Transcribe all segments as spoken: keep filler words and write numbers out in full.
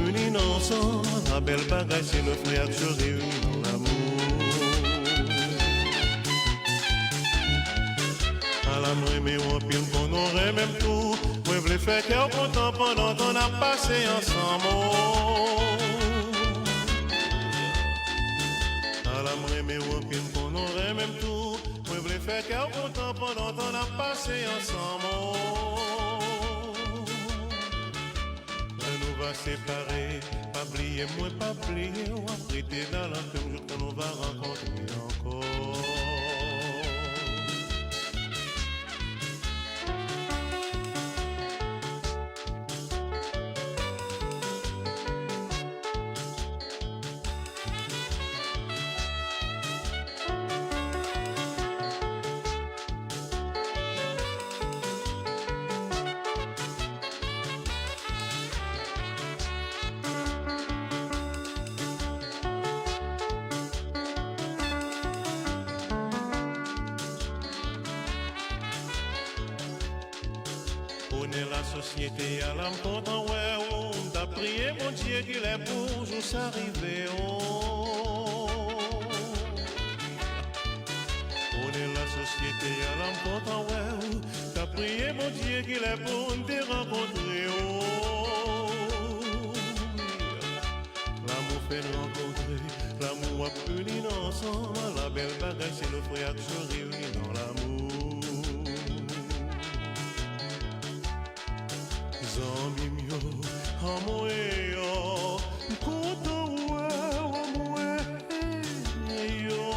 Ini nan san, la bèl bagay se lè frè ak sè reyini nan lanmou. Ala m renmen w anpil, m konnen w renmen m tou. Mwen vle fè kè w kontan pandan tan n ap pase ansanm. Oh. Ala m renmen w anpil, m konnen w renmen m tou. Mwen vle fè kè w kontan pandan tan n ap pase ansanm. Oh. Lè nou va separe, pa bliye mwen, pa bliye w, ap rete nan lankè m jouk tan nou va rankontre ankò. Onè lasosyete a la, m kontan wè w. M t ap priye Bondye kilè pou jou sa rive, oh. Onè lasosyete a la, m kontan wè w. M t ap priye Bondye kilè pou n te rankontre, oh. Lanmou fè n rankontre, lanmou ap ini n ansanm. La bèl bagay se lè frè ak sè reyini nan lanmou. Zanmi m yo, anmwe yo, m kontan wè w, anmwe yo.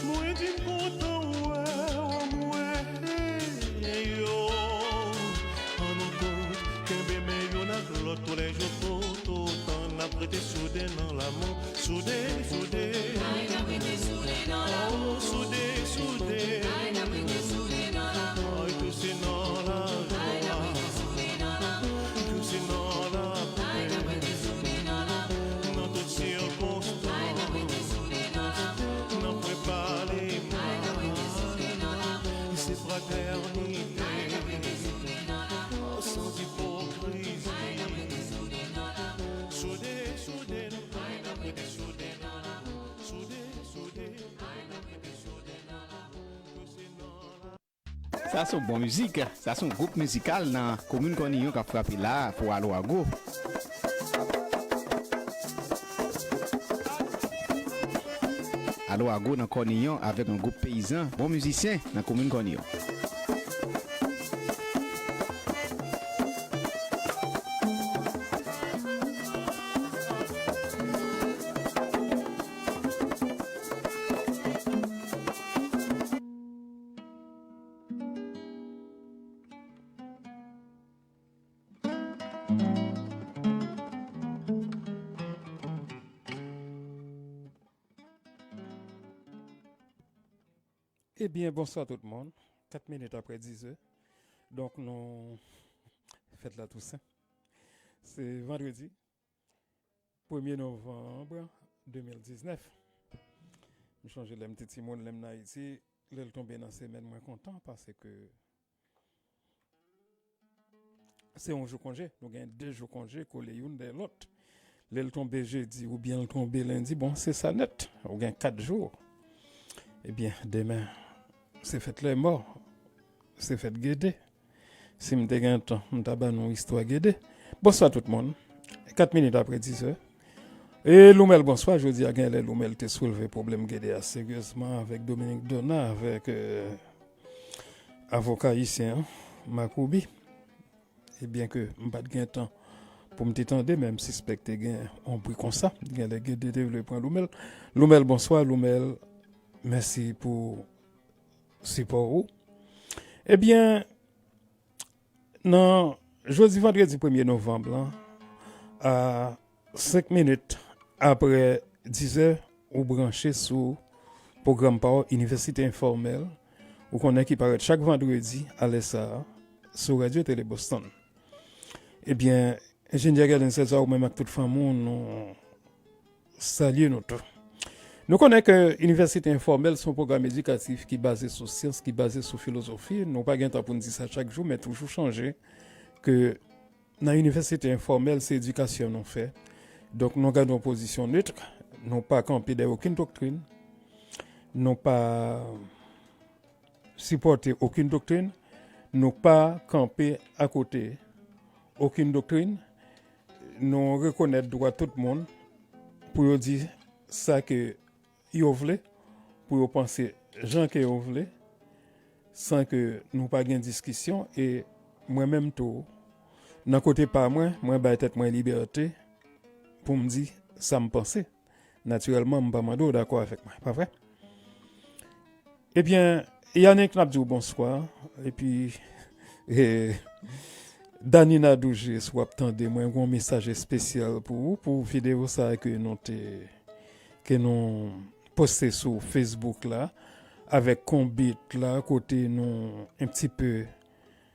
Mwen di m kontan wè w, anmwe yo. Ann nou tout kenbe men youn ak lòt tou lè jou, tout otan n ap rete soude nan lanmou. Soude, soude. Ay, n ap rete soude nan lanmou. Oh, soude, soude. Ay, n ap rete soude nan lanmou. Ay, tou se nan lajwa. Ay, n ap rete soude nan lanmou. Tou se nan lapè. Ay, n ap rete soude nan lanmou. Nan tout sikonstans. Ay, n ap rete soude nan lanmou. Nan pwen pale mal. Ay, n ap rete soude nan lanmou. Se fratènite. Ay, n ap rete soude nan lanmou. Sans hypocrisie. Ay, n ap rete soude nan lanmou. Soude, soude nou. Ay, n ap rete soude nan lanmou. Soude, soude. Sa se yon bon mizik. Sa se yon gwoup mizikal nan komin Kòniyon k ap frape la a pou Alo Ago. Alo Ago nan Kòniyon avèk yon gwoup peyizan, bon mizisyen nan komin Kòniyon. Ebyen, bonswa tout moun. Kat minit apre dizè. Donk, nou fèt la Tousen. Se vandredi, premye novanm de mil diznèf. M chonje lè m te timoun, lè m nan Ayiti, lè l tonbe nan semèn, mwen kontan paske se yon jou konje. Nou gen de jou konje kole youn dèyè lòt. Lè l tonbe jedi oubyen l tonbe lendi, bon, se sa nèt. Ou gen kat jou. Ebyen, demen, se fèt lèmò. Se fèt Gede. Si m te gen tan, m ta ba nou istwa Gede. Bonswa tout moun. Kat minit apre dizè. E Loumèl, bonswa. Jodi a, gen lè Loumèl te soulve pwoblèm Gede a seryezman avèk Dominique Donat, avèk, euh, avoka ayisyen an, Marc Rouby. E byen ke m pa t gen tan pou m te tande, men m sispèk te gen yon bri konsa. Gen lè Gede te vle pran Loumèl. Loumèl, bonswa. Loumèl, mèsi pou sipò ou. Ebyen, nan jodi vandredi premye novanm lan, a senk minit apre dizè, ou branche sou pwogram pa w, Inivèsite Enfòmèl, ou konnen, ki parèt chak vandredi a lè sa a sou Radyo Tele Boston. Ebyen, Enjenyè Galen César, ou menm ak tout fanmi w, nou salye nou tou. Nou konnen ke inivèsite enfòmèl se yon pwogram edikatif ki baze sou syans, ki baze sou filozofi. Nou pa gen tan pou n di sa chak jou, men toujou chonje ke nan inivèsite enfòmèl, se edikasyon nou fè. Donk, nou gade yon pozisyon net. Nou pa kanpe dèyè okenn doktrin. Nou pa sipòte okenn doktrin. Nou pa kanpe akote okenn doktrin. Nou rekonèt dwa tout moun pou yo di sa ke yo vle, pou yo panse jan ke yo vle, san ke nou pa gen diskisyon. E mwen menm tou, nan kote pa mwen, mwen bay tèt mwen libète pou m di sa m panse. Natirèlman, m pa mande w dakò avèk mwen, pa vre? Ebyen, Yannick, n ap di w bonswa. Epi, e, Danina Douje, si w ap tande, mwen gen yon mesaj espesyal pou ou, pou videyo sa a ke nou te, ke nou poste sou Facebook la, avèk konbit la, kote nou un petit peu,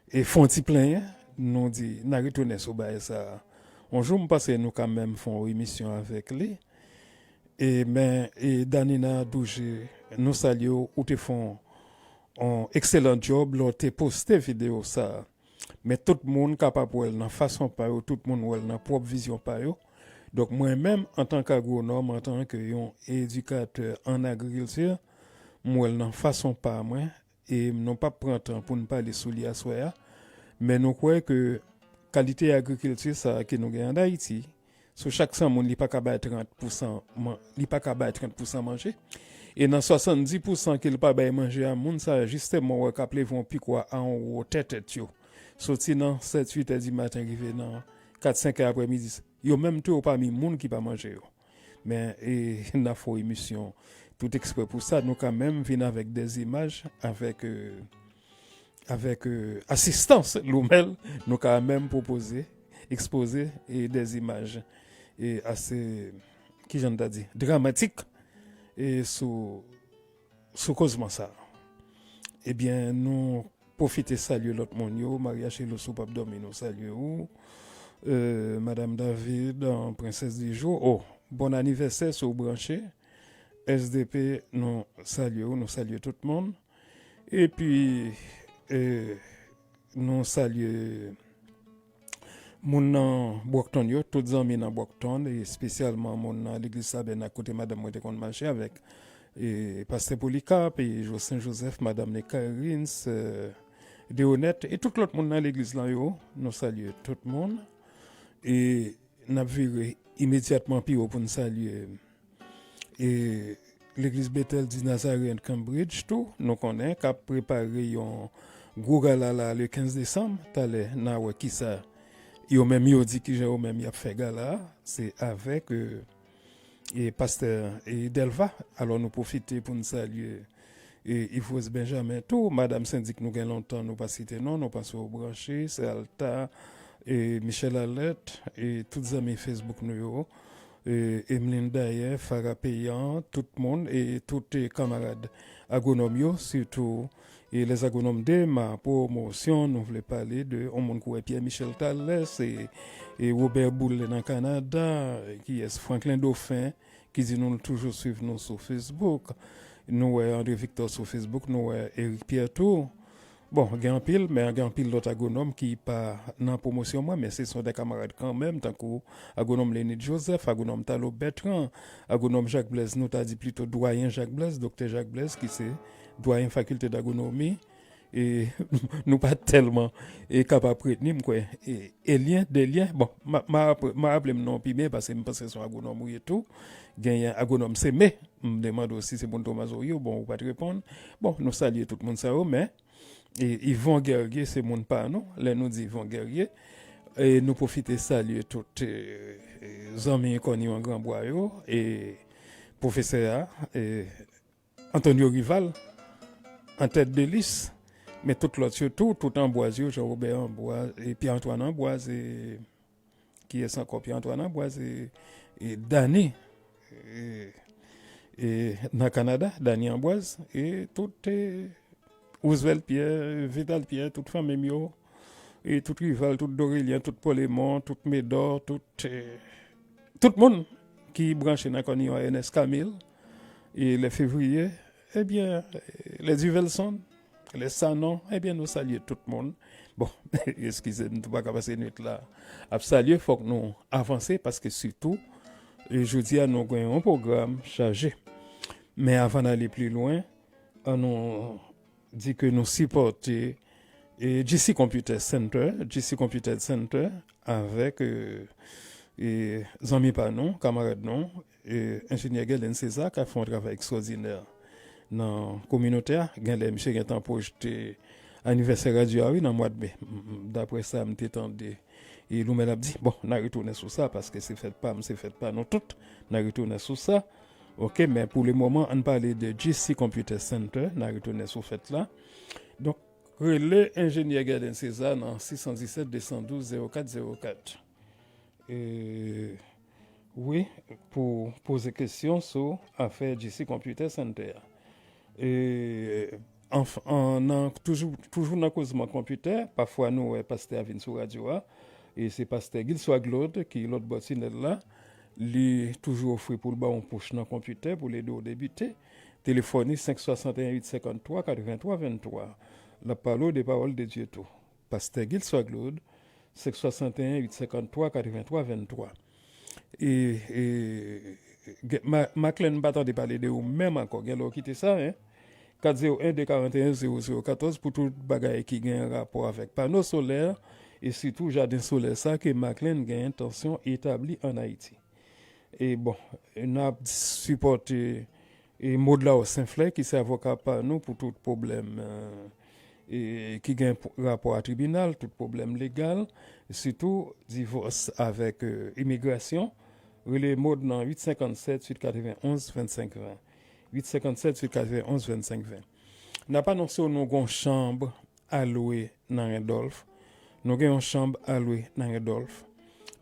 e fè yon ti plenyen, nou di, n a retounen sou bagay sa a. Yon jou, m panse nou ka menm fè yon emisyon avèk li. E, men, e, Danina Douje, nou salye w, ou te fè yon, yon ekselan djòb lè w te poste videyo sa a. Men tout moun kapab wè l nan fason pa yo, tout moun wè l nan pwòp vizyon pa yo. Donk, mwen menm, antanke agwonòm, antanke yon edikatè an agrikilti, m wè l nan fason pa mwen, e nou p ap pran tan pou n pale sou li aswè a, men nou kwè ke kalite agrikilti sa a ke nou gen an Ayiti, sou chak san moun, li pa ka bay trant pousan man-, li pa ka bay trant pousan manje. E nan swasanndis pousan ke l pa bay manje a, moun sa a, jisteman, w wè k ap leve yon pikwa a yon wotè tèt yo. Soti nan sèt, uit è di maten, rive nan kat, senk è aprèmidi. Yo menm tou, yo pami moun ki pa manje yo. Men, e, n ap fè yon emisyon tout eksprè pou sa. Nou ka menm vin avèk dè imaj, avèk, e, avèk, e, asistans Loumel, nou ka menm pwopoze, ekspoze, e, dè imaj, e, ase, kijan n ta di, dramatik, e, sou, sou kozman sa. Ebyen, nou pwofite salye lòt moun yo. Maria Chelou, si w p ap dòmi, nou salye ou. E, Madam David, e, Princesse du Jour. Oh, bon anivèsè, si w branche. S D P, nou salye ou, nou salye tout moun. Epi, e, nou salye moun nan Brockton yo, tout zanmi nan Brockton, e espesyalman moun nan legliz Tabènak kote madanm mwen te konn mache avèk, e, pastè Polycarpe, e, Jocelyn Joseph, madanm li Karine, sè Deonette, e tout lòt moun nan legliz lan yo, nou salye tout moun. E n ap vire imedyatman pi wo pou n salye, e, legliz Bethel di Nazareth Cambridge tou, nou konnen k ap prepare yon gwo gala la le kenz desanm. Talè, n a wè kisa yo menm yo di, kijan yo menm y ap fè gala a. Se avèk, e, e pastè, e, Delva. Alò, nou pwofite pou n salye, e, Yvrose Benjamin tou, madanm sendik nou gen lontan nou pa site non, nou panse w branche, sè Alta, e, Michel Alerte, e tout zanmi Facebook nou yo, e, Emeline Dayer, Farah Payan, tout moun, e tout, e, kanmarad agwonòm yo, sitou, e les agronomes de ma promotion, nou vle pale de yon moun kou wè Pierre Michel Tales, e, e Robert Boulle nan Kanada, kiyès, Franklin Dauphin, ki di nou l toujou swiv nou sou Facebook. Nou wè André Victor sou Facebook, nou wè Eric Pierre tou. Bon, gen anpil, men gen anpil lòt agwonòm ki pa nan pwomosyon mwen, men se son de kanmarad kanmenm, tankou agwonòm Lenid Joseph, agwonòm Talo Bertrand, agwonòm Jacques Blaise, nou ta di plito dwayen Jacques Blaise, doktè Jacques Blaise, ki se dwayen fakilte dagwonomi. E nou pa tèlman, e, kapab retni, m kwè, e, Elyen, Delyen, bon, m a, m a, m a raple m non pi byen, paske m panse se yon agwonòm ou ye tou. Genyen agwonòm Seme, m te mande w si se moun Tomazo w ye, bon, ou pa t reponn. Bon, nou salye tout moun sa yo, men, e, Yvon Guerrier se moun pa nou. Lè nou di Yvon Guerrier, e, nou pwofite salye tout, e, e, zanmi Kònyon Granbwa yo, e, pwofesè a, e, Antonio Rival, an tèt de lis, men tout lòt yo tou, tout Anbwaz yo, Jean Robert Anbwaz, e Pierre Antoine Anbwaz, e kiyès ankò? Pierre Antoine Anbwaz, e, e Dany, e, e nan Kanada, Dany Anbwaz, e tout, e, Roosevelt Pierre, Vital Pierre, tout fanmi m yo, e tout Rival, tout Dorélien, tout Polemon, tout Médor, tout, e, tout moun ki branche nan Kònyon, Ernest Camille, e lè Fevriye, ebyen, lè Divelson, lè Sanon, ebyen, nou salye tout moun. Bon, eskize m, nou pa ka pase nwit la ap salye, fòk nou avanse, paske sitou, e jodi a, nou gen yon pwogram chaje. Men avan n ale pli lwen, an nou di ke nou sipòte, e, G C Computer Center, G C Computer Center avèk, e, e, zanmi pa nou, kamarad nou, e, enjenyè Guerlain César, k ap fè yon travay ekstwòdinè nan kominote a. Genlè misye gentan pwojte anivèsè radyo a, wi, nan mwa de me. M, m, daprè sa m te tande, e Loumel ap di, bon, n a retounen sou sa, paske se fèt pa m, se fèt pa nou tout, n a retounen sou sa. Ok, men pou le moman, ann pale de G C Computer Center, n a retounen sou fèt la. Donk, rele enjenyè Guerlain César nan sis san disèt, de san douz, zewo kat, zewo kat. E, wi, pou poze kesyon sou afè G C Computer Center a. E, anf-, an, nan, toujou, toujou nan kozman konpitè, pafwa nou wè pastè a vin sou radyo a, e se pastè Gilsois Claude ki lòt bò tinèl la, li toujou ofri pou l ba w yon pouch nan konpitè pou l ede w debite. Telefòn li senk swasanteyen uit senkanntwa katrevenntwa venntwa. L ap pale w de pawòl de Dye tou. Pastè Gilsois Claude, senk swasanteyen uit senkanntwa katrevenntwa venntwa. E, e, gen, Ma-, Maclean, m pa tande pale de ou menm ankò. Genlè w kite sa, en. Kat zewo en de karanteyen zewo zewo katòz pou tout bagay ki gen rapò avèk pano solè e sitou jaden solè sa ke Maclean gen entansyon etabli ann Ayiti. E bon, n ap sipòte, e, Maud Laroche Saint-Fleur, ki se avoka pa nou pou tout pwoblèm, e, e, ki gen p-, rapò a tribinal, tout pwoblèm legal, sitou divòs avèk, e, imigrasyon. Rele Maud nan uit senkannsèt uit katrevenonz vennsenk ven. Uit senkannsèt uit katrevenonz vennsenk ven. N ap anonse w nou gon chanb a lwe nan Randolph. Nou gen yon chanb a lwe nan Randolph.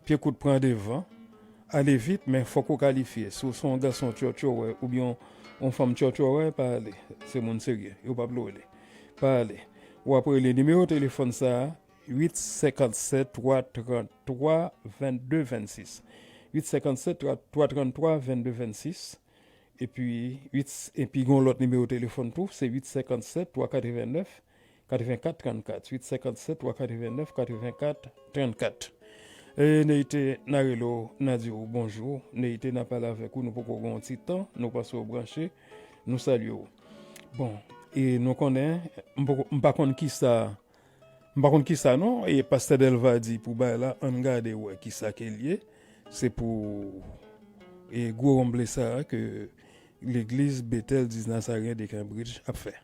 Pye kout pran devan. Ale vit, men fòk ou kalifye. Si w se yon gason tchòtchòwè oubyen yon, yon fanm tchòtchòwè, pa ale. Se moun serye. Yo p ap lwe li. Pa ale. W ap rele nimewo telefòn sa a, uit senkannsèt twa tranntwa vennde vennsis. Uit senkannsèt twa tranntwa vennde vennsis. Epi, uit, epi gen yon lòt nimewo telefòn tou, se uit senkannsèt twa katrevennèf katrevenkat trannkat, uit senkannsèt twa katrevennèf katrevenkat trannkat. E, Neite, n a rele w, n a di w bonjou. Neite, n a pale avèk ou, nou poko gen yon ti tan, nou panse w branche, nou salye w. Bon, e nou konnen, m poko, m pa konn kisa, m pa konn kisa non, e pastè Delva di pou bagay la, ann gade wè kisa ke l ye. Se pou, e gwo wonble sa a ke legliz Betèl di Nazareyen de Cambridge ap fè.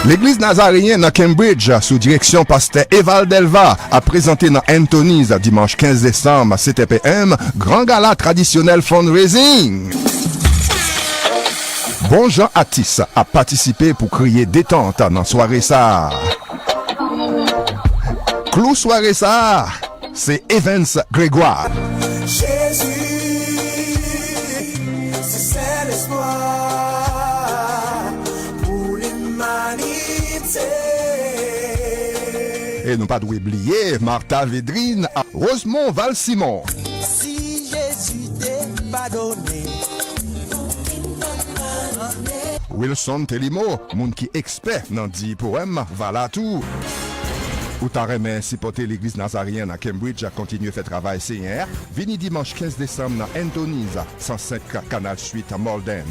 Legliz Nazareyen nan Cambridge, sou direksyon pastè Eval Delva, ap prezante nan Anthony's dimanch kenz desanm, sèt è p m, gran gala tradisyonèl fundraising. Bon jan atis ap patisipe pou kreye detant nan sware sa a. Klou sware sa a, se Evans Grégoire. Jezi, se sèl espwa pou limanite. E nou pa dwe bliye Martha Védrine ak Rosemond Valsimon. Si Jezi te padone. Wilson Telimo, moun ki ekspè nan di powèm, va la tou. Ou ta renmen sipòte Legliz Nazareyen nan Cambridge ak kontinye fè travay Senyè a? Vini dimanch kenz desanm nan Anthony's, san senk Canal Street, Malden.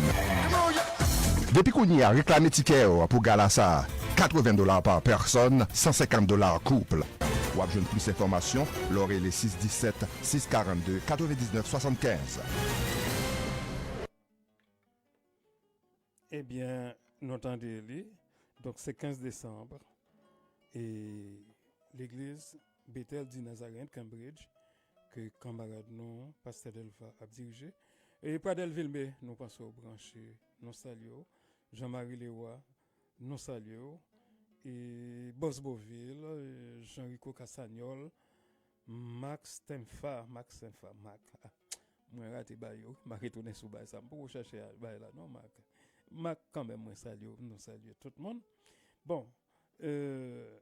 Depi kounye a, reklame tikè w pou gala sa a, katreven dola pa pèsòn, san senkant dola koup. W ap jwenn plis enfòmasyon lè w rele sis disèt, sis karannde, katrevendiznèf swasannkenz. Ebyen, nou tande li. Donk, se kenz desanm. E legliz Bethel du Nazarene Cambridge, ke kanmarad nou, pastè Delva, ap dirije. E Pradel Vilmé, nou panse w branche, nou salye w. Jean Marie Leroy, nou salye w. E Bòs Bovil, e Jean Rico Castagnol, Max Tenfa, Max Tenfa, Max. Ah, mwen rate bay yo, m a retounen sou bay sa. M poko chèche bay la, non, Max. Max, kanmenm, mwen salye w, nou salye tout moun. Bon, euh,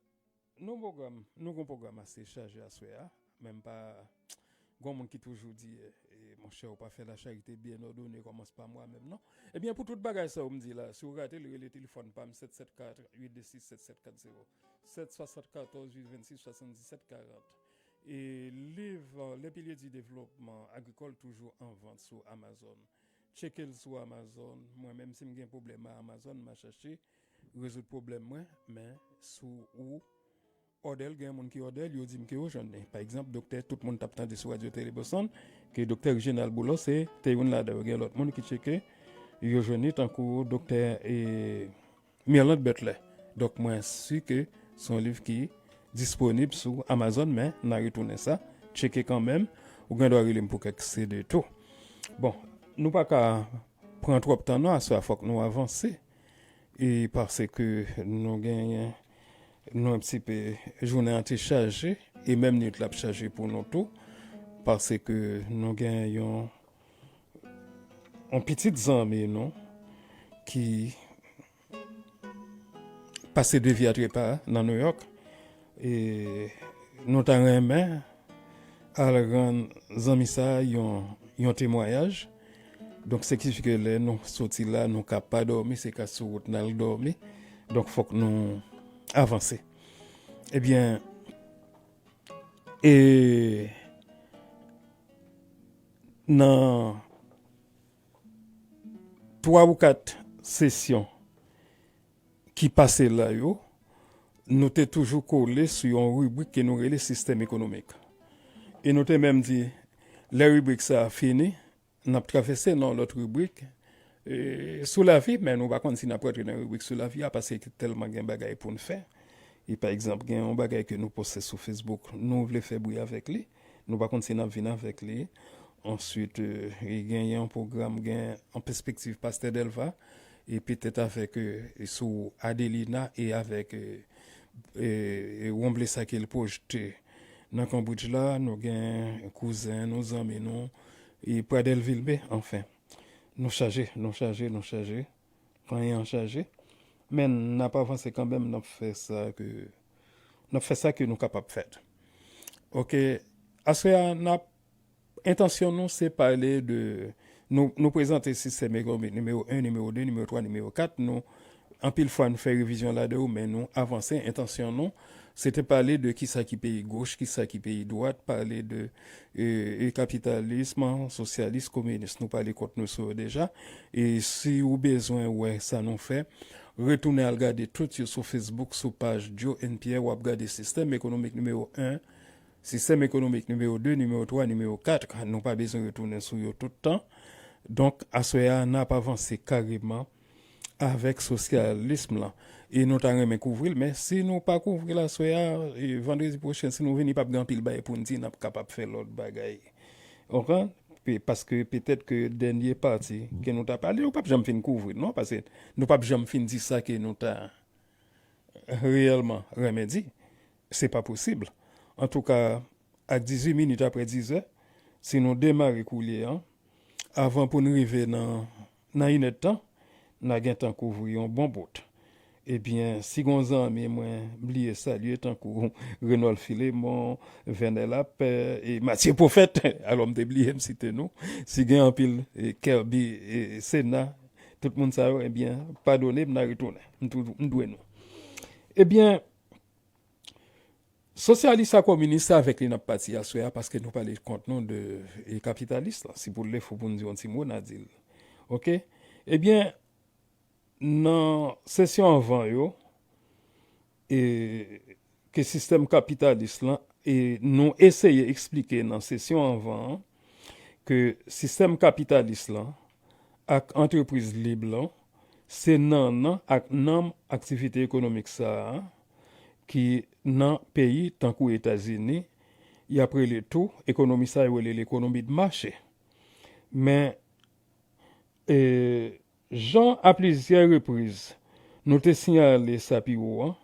Nou pwogram, nou gon pwogram ase chaje aswè a, men m pa gon moun ki toujou di, e, monchè, ou pa fè la charité bien ordonnée, kòmanse pa mwa menm non. Ebyen, pou tout bagay sa yo m di la, si w rate l, rele telefòn pa m, sèt sèt kat, uit de sis, sèt sèt kat zewo, sèt swasannkatòz, uit vennsis, swasanndisèt karant. E liv, euh, Les piliers du développement agricole toujou an vant sou Amazon. Tcheke l sou Amazon. Mwen menm, si m gen pwoblèm a Amazon, m a chache rezoud pwoblèm mwen, men sou ou òdè l, gen moun ki òdè l, yo di m ke yo jwenn li. Pa egzanp, doktè, tout moun t ap tande sou Radio Télé Boston, ke doktè Reginald Boulos se te youn ladan yo. Gen lòt moun ki tcheke, yo jwenn li, tankou doktè, e, Mirlande Butler. Donk, mwen si ke se yon liv ki disponib sou Amazon, men n a retounen sa. Tcheke kanmenm. Ou gen dwa rele m pou kèk C D tou. Bon, nou pa ka pran twòp tan non, aswè a fòk nou avanse. E paske nou genyen, nou yon ti pe, jounen an te chaje, e menm nwit la ap chaje pou nou tou, paske nou gen yon, yon pitit zanmi nou ki pase de vi a trepa nan New York. E nou ta renmen al rann zanmi sa a yon, yon temwayaj. Donk, se ki fè ke lè nou soti la, nou ka pa dòmi, se ka sou wout n al dòmi. Donk, fòk nou avanse. Ebyen, e nan twa ou kat sesyon ki pase la yo, nou te toujou kole sou yon ribrik ke nou rele sistèm ekonomik. E nou te menm di, lè ribrik sa a fini, n ap travèse nan lòt ribrik, e, sou lavi, men nou pa konn si n ap rantre nan ribrik sou lavi a, paske tèlman gen bagay pou n fè. E pa egzanp, gen yon bagay ke nou poste sou Facebook, nou vle fè bri avèk li, nou pa konn si n ap vin avèk li. Answit, e, e genyen yon pwogram, gen an pèspektiv Pastè Delva, e petèt avèk, e, e sou Adelina e avèk, e, e, e wonble sa ke l pwojte nan Cambridge la, nou gen kouzen nou, zanmi nou, e Pradel Vilmé, anfen. Nou chaje, nou chaje, nou chaje. Anyen an chaje. Men n ap avanse kanmenm, n ap fè sa ke, n ap fè sa ke nou kapab fè. Oke, aswè a, n ap, entansyon nou, se pale de, nou, nou prezante sistèm ekonomik nimewo en, nimewo de, nimewo twa, nimewo kat, nou, anpil fwa nou fè revizyon ladan yo, men nou avanse, entansyon nou, se te pale de kisa ki peyi goch, kisa ki peyi dwat, pale de, e, e kapitalism, sosyalis, kominis. Nou pale kont nou sou yo deja. E si ou bezwen wè sa nou fè, retounen al gade tout yo sou Facebook, sou paj Joe N Pierre, w ap gade sistèm ekonomik nimewo en, sistèm ekonomik nimewo de, nimewo twa, nimewo kat. Nou pa bezwen retounen sou yo tout tan. Donk, aswè a, n ap avanse kareman avèk sosyalism lan. E nou ta renmen kouvri l, men si nou pa kouvri l aswè a, e vandredi pwochen, si nou vini, p ap gen anpil bagay pou n di, n ap kapab fè lòt bagay. Ou konprann? Pe-, paske petèt ke dènye pati ke nou ta pale, nou p ap janm fin kouvri l, non, paske nou p ap janm fin di sa ke nou ta reyèlman renmen di. Se pa posib. Antouka, ak dizuit minit apre diz è, si nou demare koulye a, avan pou n rive nan, nan inèdtan, n a gentan kouvri yon bon bout. Ebyen, si gon zanmi mwen bliye salye, tankou Renold Philemon, Vernel Lapè, e Mathieu Prophète, alò m te bliye m site nou, si gen anpil, e, Kerby, e, Sena, tout moun sa yo, ebyen, padone m, n a retounen. M tou-, m dwe nou. Ebyen, sosyalis ak kominis, se avèk li n ap pati aswè a, paske nou pale kont nou de, e, kapitalis lan. Si pou l defo pou n di yon ti mo, n a di l. Oke? Ebyen, nan sesyon anvan yo, e, ke sistèm kapitalis lan, e, nou eseye eksplike nan sesyon anvan an, ke sistèm kapitalis lan ak antrepriz lib lan, se nannan ak nanm aktivite ekonomik sa a ki nan peyi tankou Etazini, y ap rele tou, ekonomi sa yo rele lekonomi de mache. Men, e, jan a plizyè repriz nou te siyale sa pi wo an,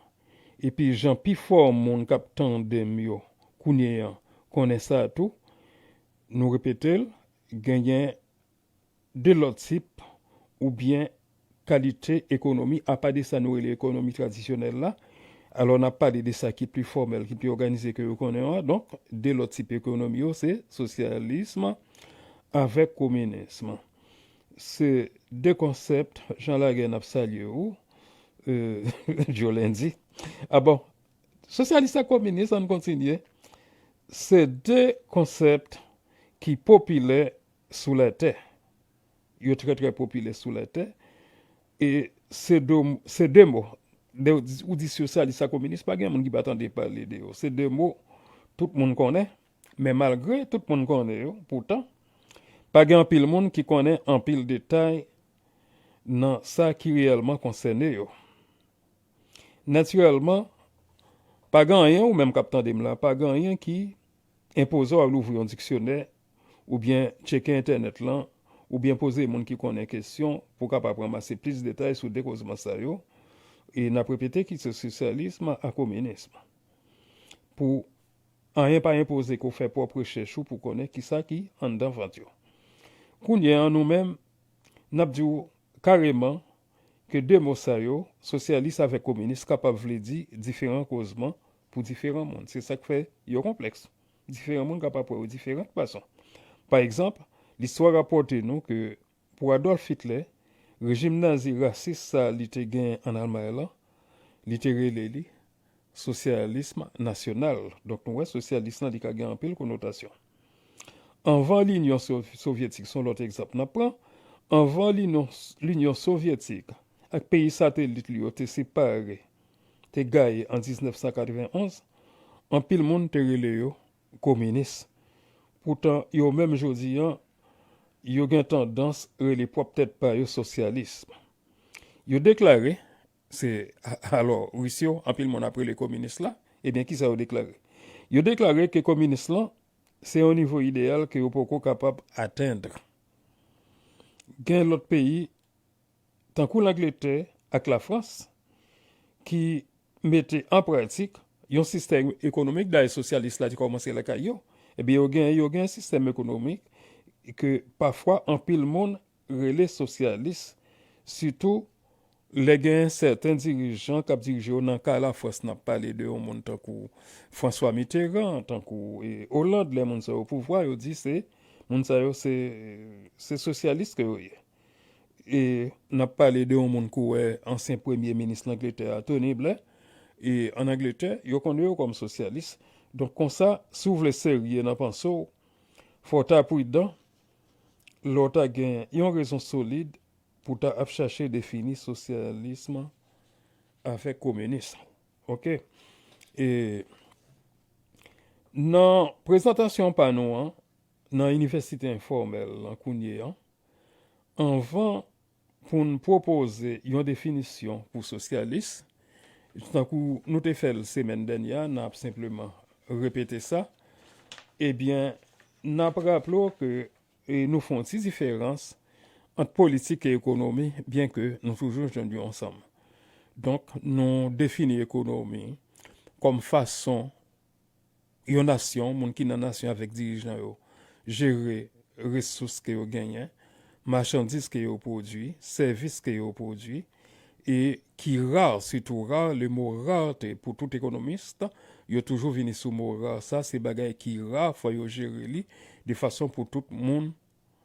epi jan pifò moun k ap tande m yo kounye an konnen sa tou, nou repete l, genyen de lòt tip oubyen kalite ekonomi, apa de sa nou rele ekonomi tradisyonèl la, Alò, n ap pale de sa ki pli fòmèl, ki pli òganize ke yo konnen an. Donk, de lòt tip ekonomi yo, se sosyalis avèk kominis. Se de konsèp, Jan Lagè, n ap salye w, euh, Joe Lundi. A bon, sosyalis ak kominis, ann kontinye. Se de konsèp ki popilè sou latè. Yo trè, trè popilè sou latè. E se de, se de mo. De, ou di sosyalis ak kominis, pa gen moun ki pa tande pale de yo. Se de mo tout moun konnen, men malgre tout moun konnen yo, poutan, pa gen anpil moun ki konnen anpil detay nan sa ki reyèlman konsène yo. Natirèlman, pa gen anyen, ou menm k ap tande m la, pa gen anyen ki enpoze w al ouvri yon diksyonè oubyen tcheke entènèt lan, oubyen poze moun ki konnen kesyon pou w kapab ranmase plis detay sou de kozman sa yo. E n ap repete ki se sosyalis ak kominis. Pou anyen pa enpoze ke w fè pwòp rechèch ou pou konnen kisa ki anndan vant yo. Kounye a, nou menm, n ap di w kareman ke de mo sa yo, sosyalis avèk kominis, kapab vle di diferan kozman pou diferan moun. Se sa k fè yo konplèks. Diferan moun kapab wè yo diferan fason. Pa egzanp, listwa rapòte nou ke pou Adolf Hitler, rejim nazi rasis sa li te gen ann Almay lan, li te rele li sosyalis nasyonal. Donk, nou wè sosyalis lan, li ka gen anpil konotasyon. Anvan Linyon So-, Sovyetik, se yon lòt egzanp n ap pran, anvan Linyon, Linyon Sovyetik ak peyi satelit li yo te separe, te gaye an diznèf san katrevenonz, anpil moun te rele yo kominis. Poutan, yo menm jodi an, yo gen tandans rele pwòp tèt pa yo sosyalis. Yo deklare, se, alò, Ris yo, anpil moun ap rele kominis la, ebyen, kisa yo deklare? Yo deklare ke kominis lan, se yon nivo ideyal ke yo poko kapab atenn. Gen lòt peyi, tankou Langletè ak Lafrans, ki mete an pratik yon sistèm ekonomik, dayè sosyalis la te kòmanse lakay yo, ebyen, yo gen, yo gen sistèm ekonomik ke pafwa anpil moun rele sosyalis, sitou lè gen sèten dirijan k ap dirije yo. Nan ka Lafrans, n ap pale de yon moun tankou François Mitterrand, tankou, e, Hollande, lè moun sa yo pouvwa, yo di se, moun sa yo se, se sosyalis ke yo ye. E n ap pale de yon moun kou wè ansyen premye minis Langletè a, Tony Blair, e ann Angletè, yo konnen yo kòm sosyalis. Donk, konsa, si w vle serye nan panse w, fò w ta pridan lè w ta gen yon rezon solid pou w ta ap chache defini sosyalis avèk kominis. Oke? E nan prezantasyon pa nou an, nan inivèsite enfòmèl lan kounye an, anvan pou n pwopoze yon definisyon pou sosyalis, tankou nou te fè l semèn dènyè a, n ap senpleman repete sa, ebyen, n ap raple w ke, e, nou fè yon ti diferans ant politik e ekonomi, byenke nou toujou jwenn yo ansanm. Donk, nou defini ekonomi kòm fason yon nasyon, moun ki nan nasyon avèk dirijan yo, jere resous ke yo genyen, machandiz ke yo pwodui, sèvis ke yo pwodui, e ki ra, sitou ra, le mo rareté pou tout ekonomis, yo toujou vini sou mo ra sa, se bagay ki ra, fò yo jere li de fason pou tout moun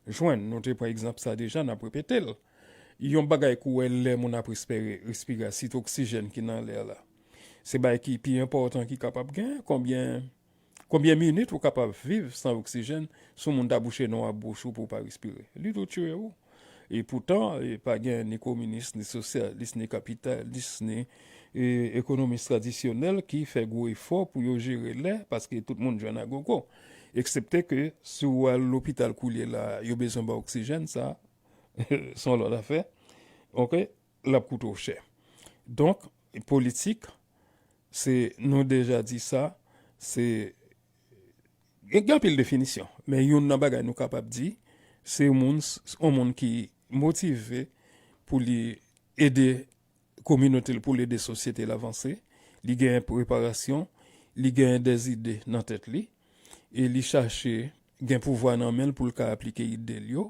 jwenn. Nou te pran egzanp sa deja, n ap repete l. Yon bagay kou wè lè moun ap respire, respire, sitou oksijèn ki nan lè a la. Se bagay ki pi enpòtan ki kapab gen, konbyen, konbyen minit ou kapab viv san oksijèn, si yon moun ta bouche non ak bouch ou pou w pa respire. Li tou tiye ou. E poutan, e pa gen ni kominis, ni sosyalis, ni kapitalis, ni, e, ekonomis tradisyonèl ki fè gwo efò pou yo jere lè, paske tout moun jwenn agogo. Eksepte ke si w al lopital koulye la, yo bezwen ba w oksijèn, sa, se yon lòt afè. Oke? L ap koute w chè. Donk, politik, se, nou deja di sa, se, gen, gen anpil definisyon, men youn nan bagay nou kapab di, se yon moun, yon moun ki motive pou li ede kominote l, pou l ede sosyete l avanse, li genyen preparasyon, li genyen dèzide nan tèt li, e li chache gen pouvwa nan men l pou l ka aplike ide l yo,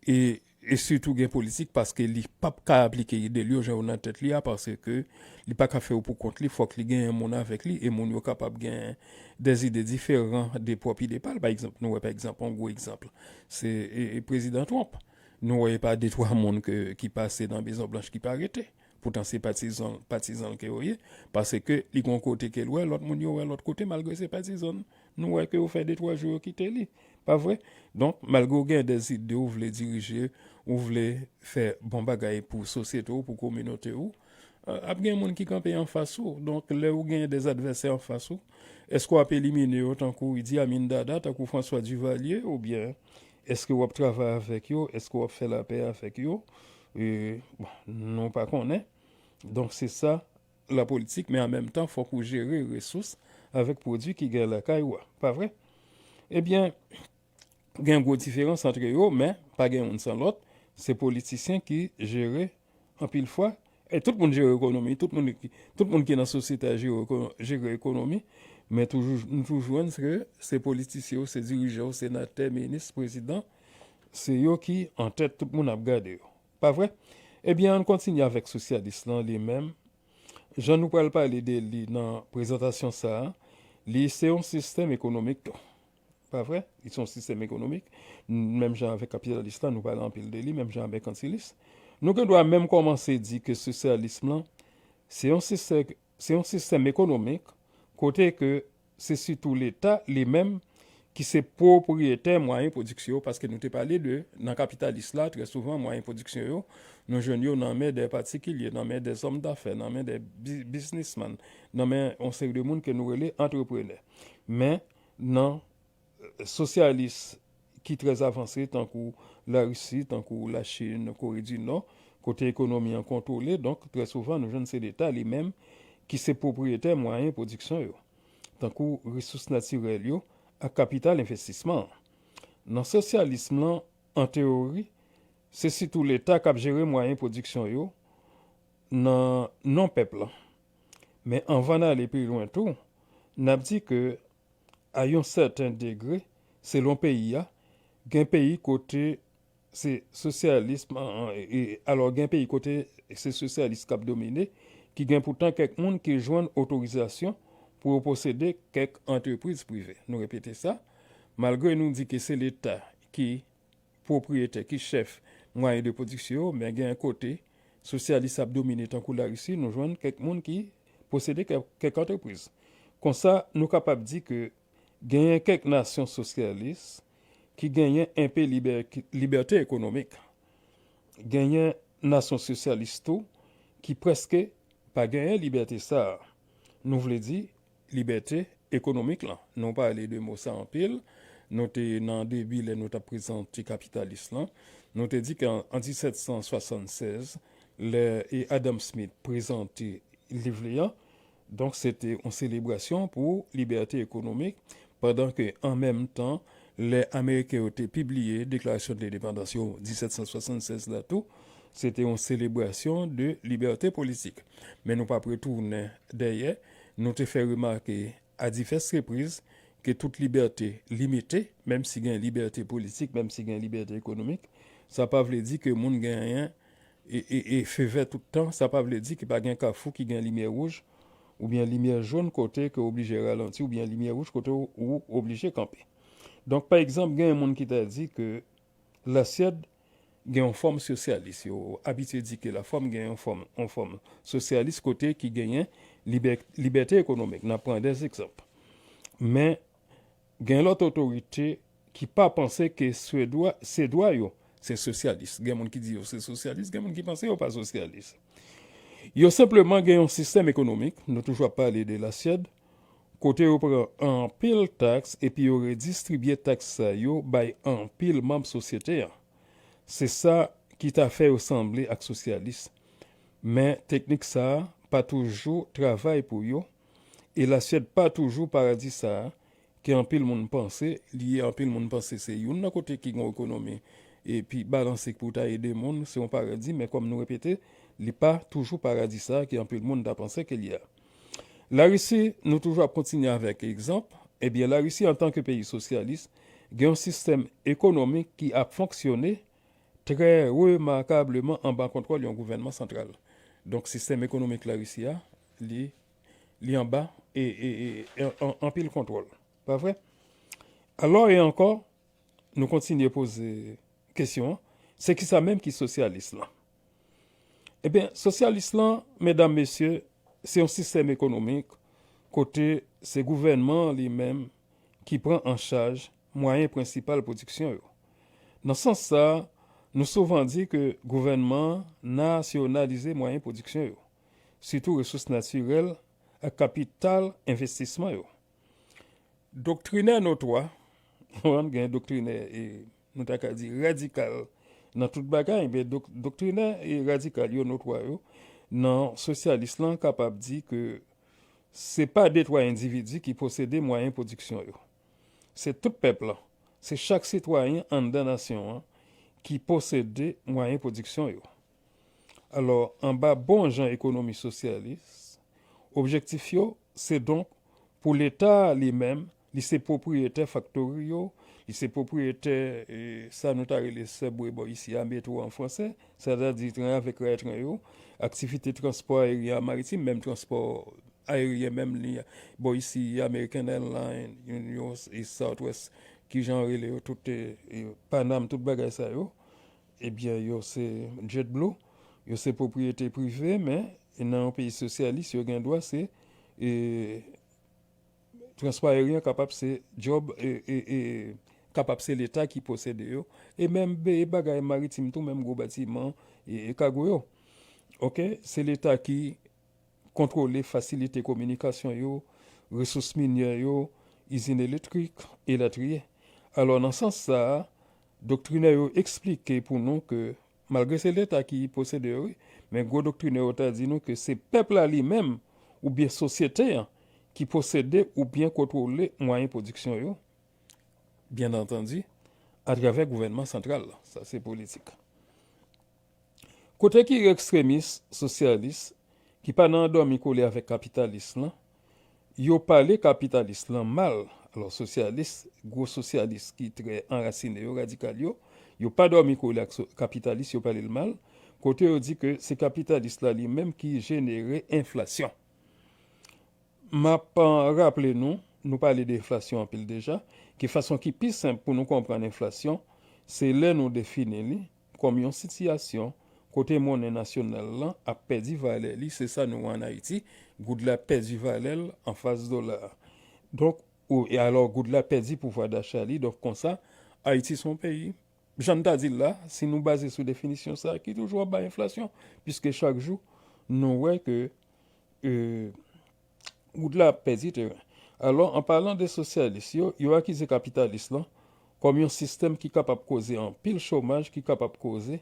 e e sitou gen politik, paske li p ap ka aplike ide l yo jan yo nan tèt li a, paske li pa ka fè yo pou kont li, fòk li genyen moun avèk li, e moun yo kapab gen des idées différentes de pwòp ide pa l. Pa egzanp, nou wè, pa egzanp, yon gwo egzanp, se e, e prezidan Trump. Nou wè, e pa de twa moun ke, ki pase nan Mezon Blanch ki pa rete. Poutan, se patizan, patizan l ke yo ye, paske li gon kote ke l wè, lòt moun yo wè lòt kote, malgre se patizan l. Nou wè ke yo fè de twa jou, yo kite li. Pa vre? Donk, malgre w gen des idées, ou vle dirije, ou vle fè bon bagay pou sosyete w, pou kominote w, ap gen moun ki kanpe anfas ou. Donk, lè ou gen des advèsè anfas ou, èske w ap elimine yo tankou Idi Amin Dada, tankou François Duvalier, oubyen èske w ap travay avèk yo, èske w ap fè lapè avèk yo? E, bon, nou pa konnen. Donk, se sa, lapolitik, men an menm tan, fòk ou jere resous avèk pwodui ki gen lakay ou a. Pa vre? Ebyen, gen gwo diferans antre yo, men pa gen youn san lòt. Se politisyen ki jere anpil fwa. E tout moun jere ekonomi, tout moun ki, tout moun ki nan sosyete a jere, eko- jere ekonomi, men toujou, nou toujou jwenn ke se politisyen yo, se dirijan yo, senatè, minis, prezidan, se yo ki an tèt, tout moun ap gade yo. Pa vre? Ebyen, ann kontinye avèk sosyalis lan, li menm. Jan nou pral pale de li nan prezantasyon sa a, li se yon sistèm ekonomik tou. Pa vre? Li se yon sistèm ekonomik. Menm jan avèk kapitalis la, nou pale anpil de li, menm jan avèk mèkansilis. Nou gen dwa menm kòmanse di ke sosyalism lan, se yon sistèm, se yon sistèm ekonomik kote ke se sitou Leta li menm ki se pwopriyetè mwayen pwodiksyon yo, paske nou te pale de, nan kapitalis la, trè souvan, mwayen pwodiksyon yo, nou jwenn yo nan men de patikilye, nan men de zòm dafè, nan men de bi- biznismann, nan men yon seri de moun ke nou rele antreprenè. Men, nan sosyalis ki trè avanse, tankou Larisi, tankou Lachin, Kore di Nò, kote ekonomi an kontwole, donk, trè souvan, nou jwenn se Leta li menm ki se pwopriyetè mwayen pwodiksyon yo, tankou resous natirèl yo ak kapital envestisman an. Nan sosyalism lan, an teyori, se sitou Leta k ap jere mwayen pwodiksyon yo nan non pèp lan. Men anvan n ale pi lwen tou, n ap di ke, a yon sèten degre, selon peyi a, gen peyi kote se sosyalis, an- an- e- e- alò gen peyi kote se sosyalis k ap domine, ki gen poutan kèk moun ki jwenn otorizasyon pou yo posede kèk antrepriz prive. Nou repete sa, malgre nou di ke se Leta ki pwopriyetè, ki chèf mwayen de pwodiksyon yo, men gen kote sosyalis ap domine tankou Larisi, nou jwenn kèk moun ki posede kèk, kèk antrepriz. Konsa, nou kapab di ke genyen kèk nasyon sosyalis ki genyen enpe libè- libète ekonomik. Genyen nasyon sosyalis tou ki prèske pa genyen libète sa a. Nou vle di, libète ekonomik lan. Nou pale de mo sa anpil. Nou te nan debi lè nou t ap prezante kapitalis lan. Nou te di ke an, an disèt san swasannsèz, lè e Adam Smith prezante liv li an, donk se te yon selebrasyon pou libète ekonomik, pandan ke an menm tan, lè Ameriken yo te pibliye Deklarasyon de Lendepandans yo disèt san swasannsèz la tou, se te yon selebrasyon de libète politik. Men nou p ap retounen dèyè, nou te fè remake a divès repriz ke tout libète limite, menm si gen libète politik, menm si gen libète ekonomik, sa pa vle di ke moun genyen e, e, e fevè tout tan, sa pa vle di ke pa gen kafou ki gen limyè wouj oubyen limyè jòn kote ke w oblije ralanti oubyen limyè wouj kote w, ou oblije kanpe. Donk, pa egzanp, gen moun ki ta di ke Lasyèd gen yon fòm sosyalis. Yo abitye di ke Lafòm gen yon fòm, yon fòm sosyalis kote ki genyen libè- libète ekonomik. N ap pran de egzanp. Men, gen lòt otorite ki pa panse ke Swedwa, Sedwa yo se sosyalis. Gen moun ki di yo se sosyalis, gen moun ki panse yo pa sosyalis. Yo senpleman gen yon sistèm ekonomik, nou toujou ap pale de Lasyèd, kote yo pran anpil taks epi yo redistribye taks sa yo bay anpil manm sosyete an. Se sa ki ta fè yo sanble ak sosyalis. Men teknik sa a pa toujou travay pou yo, e Lasyèd pa toujou paradi sa a ke anpil moun panse li ye. Anpil moun panse se youn nan kote ki gen ekonomi epi balanse pou ta ede moun, se yon paradi, men kòm nou repete, li pa toujou paradi sa a ke anpil moun ta panse ke li ye a. Larisi, nou toujou ap kontinye avèk egzanp. Ebyen, Larisi, antanke peyi sosyalis, gen yon sistèm ekonomik ki ap fonksyone trè remakableman anba kontwòl yon gouvènman santral. Donk, sistèm ekonomik Larisi a, li, li anba e, e, e, e, an, anpil kontwòl. Pa vre? Alò e ankò, nou kontinye poze kesyon an, se kisa menm ki sosyalis lan? Ebyen, sosyalis lan, medam, mesye, se yon sistèm ekonomik kote se gouvènman an li menm ki pran an chaj mwayen prensipal pwodiksyon yo. Nan sans sa a, nou souvan di ke gouvènman an nasyonalize mwayen pwodiksyon yo, sitou resous natirèl ak kapital envestisman yo. Doktrinè notwa, gen doktrinè, e, nou ta ka di radikal nan tout bagay, men dok, doktrinè e radikal yo notwa yo nan sosyalis lan kapab di ke se pa de twa endividi ki posede mwayen pwodiksyon yo. Se tout pèp lan, se chak sitwayen anndan nasyon an ki posede mwayen pwodiksyon yo. Alò, anba bon jan ekonomi sosyalis, objektif yo se donk pou Leta li menm, li se pwopriyetè faktori yo, li se pwopriyetè, e, sa nou ta rele subway bò isi a, metwo an fransè, sètadi tren avèk rètren yo, aktivite transpò aeryen a maritim, menm transpò aeryen menm li, bò isi, American Airlines, Union e Southwest, ki jan rele yo, tout, e, e, Panam, tout bagay sa yo, ebyen, yo se JetBlue, yo se pwopriyete prive, men nan yon peyi sosyalis, yo gen dwa se, e, transpò aeryen kapab se djòb, e, e, e, kapab se Leta ki posede yo, e menm be-, bagay maritim tou, menm gwo batiman, e, e kago yo. Oke, se Leta ki kontwole fasilite kominikasyon yo, resous minyè yo, izin elektrik, elatriye. Alò, nan sans sa a, doktrinè yo eksplike pou nou ke, malgre se Leta ki posede yo, wi, men gwo doktrinè yo ta di nou ke se pèp la li menm, oubyen sosyete an, ki posede oubyen kontwole mwayen pwodiksyon yo, byen antandi, atravè gouvènman santral la. Sa se politik. Kote ki ekstremis, sosyalis, ki pa nan dòmi kole avèk kapitalis lan, yo pale kapitalis lan mal. Alò, sosyalis, gwo sosyalis ki trè anrasine yo, radikal yo, yo pa dòmi kole ak so, kapitalis, yo pale l mal, kote yo di ke se kapitalis la li menm ki jenere enflasyon. M ap, eh, raple nou, nou pale de enflasyon anpil deja, ke fason ki pi senp pou nou konprann enflasyon, se lè nou defini li kòm yon sitiyasyon kote monnen nasyonal lan ap pèdi valè li, se sa nou wè ann Ayiti, goud la pèdi valè l anfas dola a. Donk, ou, e alò goud la pèdi pouvwa dacha li, donk konsa, Ayiti se yon peyi, jan n ta di l la, si nou baze sou definisyon sa a, ki toujou ap bay enflasyon, piske chak jou, nou wè ke, eh, goud la ap pèdi teren. Alò, an palan de sosyalis yo, yo akize kapitalis lan kòm yon sistèm ki kapab koze anpil chomaj, ki kapab koze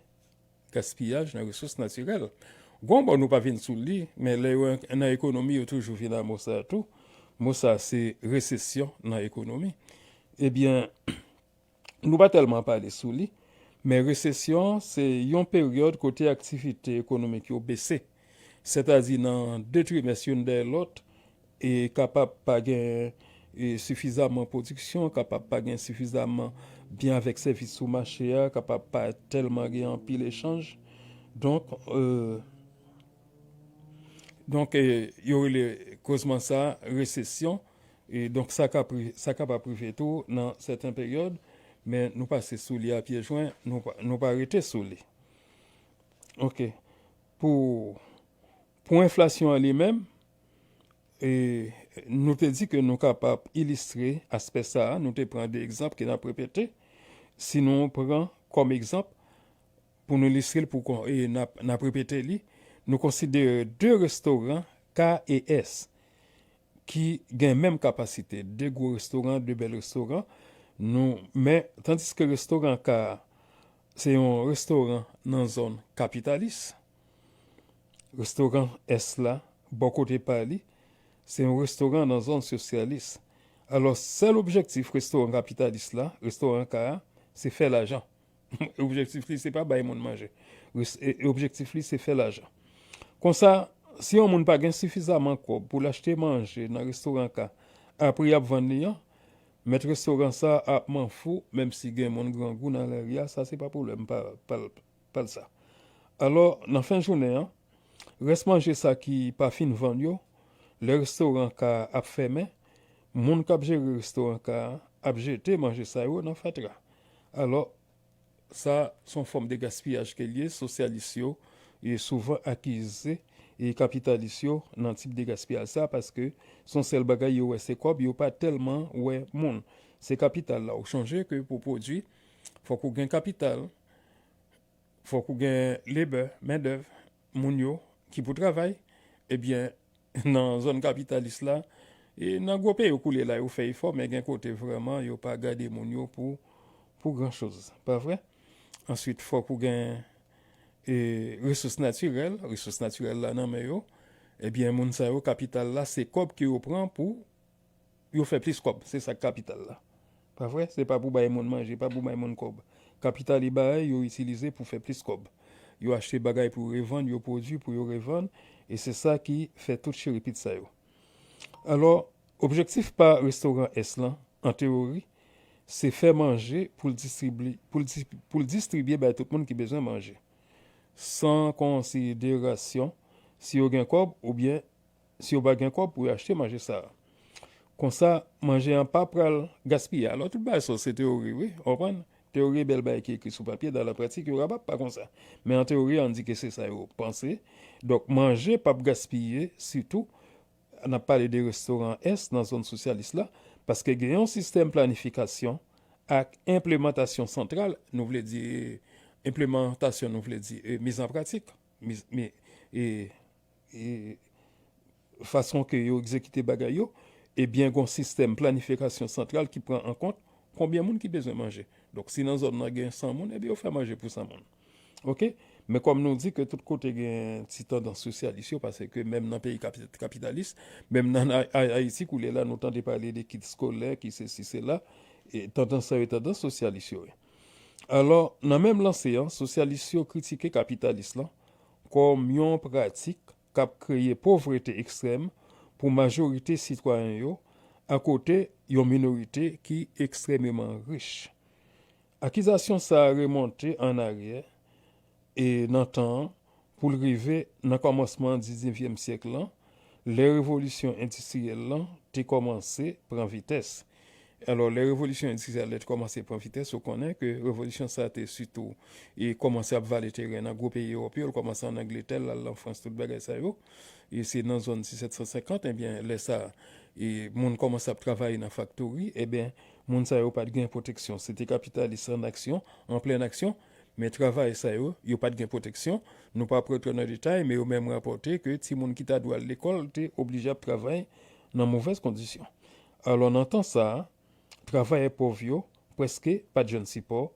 gaspiyaj nan resous natirèl. Gon bò nou pa vin sou li, men lè yo nan ekonomi, yo toujou vin a mo sa a tou. Mo sa a se resesyon nan ekonomi. Ebyen, nou pa tèlman pale sou li, men resesyon se yon peryòd kote aktivite ekonomik yo bese. Sètadi nan de trimès youn dèyè lòt, e kapab pa gen, e, sifizaman pwodiksyon, kapab pa gen sifizaman byen avèk sèvis sou mache a, kapab pa tèlman gen anpil echanj. Donk, eh, donk, eh, yo rele kozman sa a resesyon. E donk, sa ka pri, sa kapab rive tou nan sèten peryòd, men nou pase sou li a pye jwen, nou pa, nou pa rete sou li. Oke. Pou, pou enflasyon an li menm, e, nou te di ke nou kapab ilistre aspè sa a, nou te pran de egzanp ke n ap repete. Si nou pran kòm egzanp, pou nou ilistre l, pou kon, e n ap, n ap repete li, nou konsidere de restoran K e S ki gen menm kapasite, de gwo restoran, de bèl restoran. Nou, men, tandiske restoran K a, se yon restoran nan zòn kapitalis, restoran S la, bò kote pa li, se yon restoran nan zòn sosyalis. Alò, sèl objektif restoran kapitalis la, restoran K a, se fè lajan. Objektif li, se pa bay moun manje. Res, e, e objektif li, se fè lajan. Konsa, si yon moun pa gen sifizaman kòb pou l achte manje nan restoran K a, a pri y ap vann li an, Mèt restoran sa ap manfou, menm si gen moun grangou nan lari a, sa se pa pwoblèm pa, pa, pa l sa. Alò, nan fen jounen an, rès manje sa ki pa fin vann yo, lè restoran ka ap fèmen, moun k ap jere restoran ka ap jete manje sa yo nan fatra. Alò, sa se yon fòm de gaspiyaj ke l ye, sosyalis yo e souvan akize e kapitalis yo nan tip de gaspiyaj sa, paske se yon sèl bagay yo wè se kòb, yo pa tèlman wè moun. Se kapital la. Ou chonje ke pou pwodui, fòk ou gen kapital, fòk ou gen lebè, mendèv, moun yo ki pou travay. Ebyen, nan zòn kapitalis la, e nan gwo peyi yo koule la, yo fè efò, men gen kote vrèman yo pa gade moun yo pou, pou gran choz, pa vre? Answit, fòk ou gen e, resous natirèl, resous natirèl la nan men yo, ebyen, moun sa yo, kapital la, se kòb ke yo pran pou yo fè plis kòb. Se sa k kapital la. Pa vre? Se pa pou bay moun manje, pa pou bay moun kòb. Kapital e bagay yo itilize pou fè plis kòb. Yo achte bagay pou yo revann, yo pwodui pou yo revann, e se sa ki fè tout chirepit sa yo. Alò, objektif pa restoran S lan, an teyori, se fè manje pou l distribye, pou l dis-, pou l distribye bay tout moun ki bezwen manje, san konsiderasyon si yo gen kòb oubyen si yo pa gen kòb pou yo achte manje sa a. Konsa, manje an pa pral gaspiye. Alò, tout bagay sa yo se teyori, wi, w konprann? Teyori e bèl bagay ki ekri sou papye, dan la pratik, yo kapab pa konsa. Men an teyori, ann di ke se sa yo panse. Donk, manje p ap gaspiye, sitou, n ap pale de restoran S nan zòn sosyalis la, paske gen yon sistèm planifikasyon ak enplemantasyon santral, nou vle di, enplemantasyon, nou vle di, e, miz an pratik, miz, mi, e, e, fason ke yo egzekite bagay yo, ebyen, gen yon sistèm planifikasyon santral ki pran an kont konbyen moun ki bezwen manje. Donk, si nan zòn nan gen san moun, ebyen, yo fè manje pou san moun. Oke? Men kòm nou di ke tout kote gen ti tandans sosyalis yo, paske menm nan peyi kapi-, kapitalis, menm nan A-, A-, Ayiti, koulye la, nou tande pale de kit eskolè, ki sesi, sela, e tandans sa yo, tandans sosyalis yo ye. Alò, nan menm lanse an, sosyalis yo kritike kapitalis lan kòm yon pratik k ap kreye povrete ekstrèm pou majorite sitwayen yo, akote yon minorite ki ekstrèmeman rich. Akizasyon sa a remonte ann aryè e nan tan an, pou l rive nan kòmansman diznevyèm syèk lan, lè revolisyon endistriyèl lan te kòmanse pran vitès. Alò, lè revolisyon endistriyèl la te kòmanse pran vitès, ou konnen ke revolisyon sa a te sitou e kòmanse ap vale teren nan gwo peyi Ewòp yo, l kòmanse ann Angletè, l al an Frans, tout bagay sa yo. E se nan zòn disèt san senkant, ebyen, lè sa a, e moun kòmanse ap travay nan faktori, ebyen, moun sa yo pa t gen pwoteksyon. Se te kapitalis an aksyon, an plen aksyon, men travayè sa yo, yo pa t gen pwoteksyon. Nou p ap rantre nan detay, men yo menm rapòte ke timoun ki ta dwe al lekòl te oblije ap travay nan movèz kondisyon. Alò, nan tan sa a, travayè pòv yo prèske pa t jwenn sipò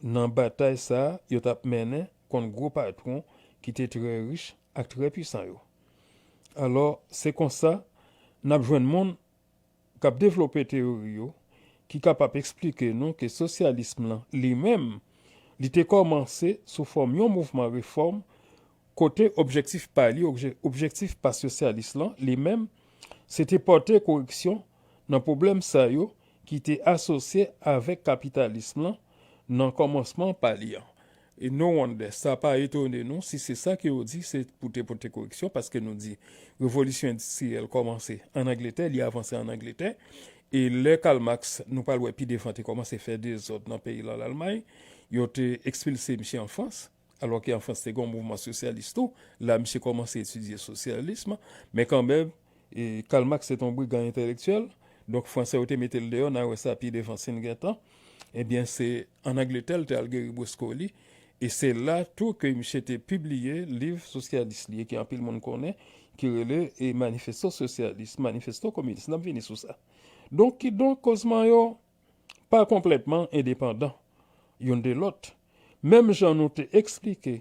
nan batay sa a yo t ap mennen kont gwo patwon ki te trè rich ak trè pwisan yo. Alò, se konsa, n ap jwenn moun k ap devlope teyori yo ki kapab eksplike nou ke sosyalis lan, li menm, li te kòmanse sou fòm yon mouvman refòm kote objektif pa li, obje-, objektif pa sosyalis lan, li menm, se te pòte koreksyon nan pwoblèm sa yo ki te asosye avèk kapitalis lan nan kòmansman pa li an. E no wonder, sa pa etone nou si se sa ke yo di, se pou te pote koreksyon, paske nou di revolisyon endistriyèl kòmanse ann Angletè, li avanse ann Angletè. E lè Karl Marx, nou pral wè pi devan, te kòmanse fè dezòd nan peyi l an Lalmay, yo te ekspilse misye an Frans, alò ke an Frans te gen yon mouvman sosyalis tou, la misye kòmanse etidye sosyalis, men kanmenm, e Karl Marx se t on brigan entèlektyèl, donk fransè yo te mete l deyò, n a wè sa pi devan si n gen tan. Ebyen, se ann Angletè l te al geri bwès kò li, e se la tou ke misye te pibliye liv sosyalis li, ki anpil moun konnen, ki rele e Manifesto Sosyalis, Manifesto Kominis. N ap vini sou sa. Donk, kidonk, kozman yo pa konplètman endepandan youn de lòt. Menm jan nou te eksplike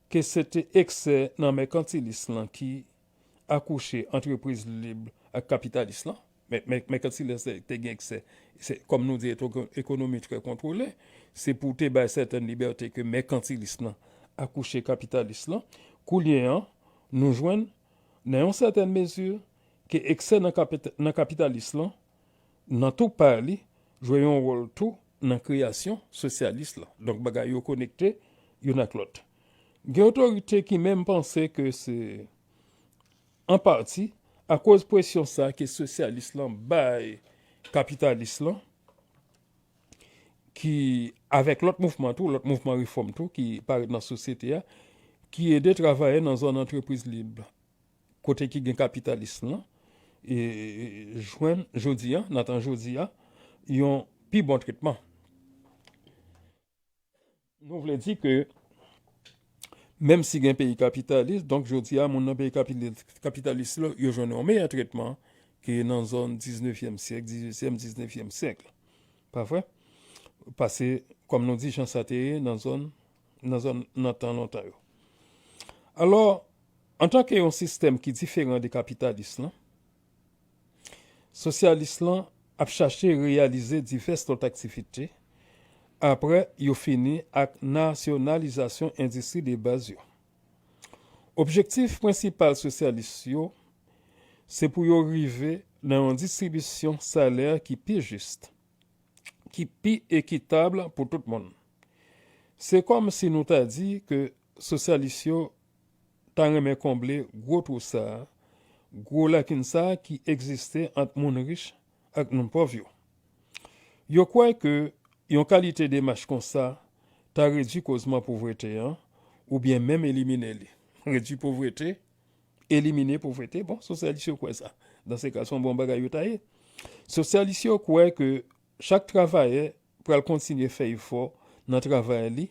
ke se te eksè nan mèkantilis lan ki akouche antrepriz lib ak kapitalis lan. Mè, mè, mèkantilis te gen eksè, se, kòm nou di, eto-, ekonomi trè kontwole, se pou te bay sètèn libète ke mèkantilis lan akouche kapitalis lan. Koulye an, nou jwenn, nan yon sètèn mezi, ke eksè nan kapit-, nan kapitalis lan, nan tou pa li, jwe yon wòl tou nan kreyasyon sosyalis lan. Donk, bagay yo konekte youn ak lòt. Gen otorite ki menm panse ke se an pati akoz presyon sa ke sosyalis lan bay kapitalis lan, ki, avèk lòt mouvman tou, lòt mouvman refòm tou ki parèt nan sosyete a, ki ede travayè nan zòn antrepriz lib, kote ki gen kapitalis lan, e, e, jwenn jodi a, nan tan jodi a, yon pi bon tretman. Nou vle di ke menm si gen peyi kapitalis, donk jodi a moun nan peyi kapitalis, kapitalis la, yo jwenn yon meyè tretman ke nan zòn diznevyèm syèk, dizuityèm, diznevyèm syèk. Pa vre? Pase, kòm nou di, jan sa te ye nan zòn, nan zòn nan tan lontan yo. Alò, antanke yon sistèm ki diferan de kapitalis lan, sosyalis lan ap chache reyalize divès lòt aktivite apre yo fini ak nasyonalizasyon endistri de baz yo. Objektif prensipal sosyalis yo se pou yo rive nan yon distribisyon salè ki pi jis, ki pi ekitab pou tout moun. Se kòm si nou ta di ke sosyalis yo ta renmen konble gwo twou sa a, gwo lakin sa a ki egziste ant moun rich ak moun pòv yo. Yo kwè ke yon kalite demach konsa ta redui kozman povrete an, oubyen menm elimine li. Redui povrete, elimine povrete, bon, sosyalis yo kwè sa. Dans ce cas, se yon bon bagay yo ta ye. Sosyalis yo kwè ke chak travayè pral kontinye fè efò nan travay li,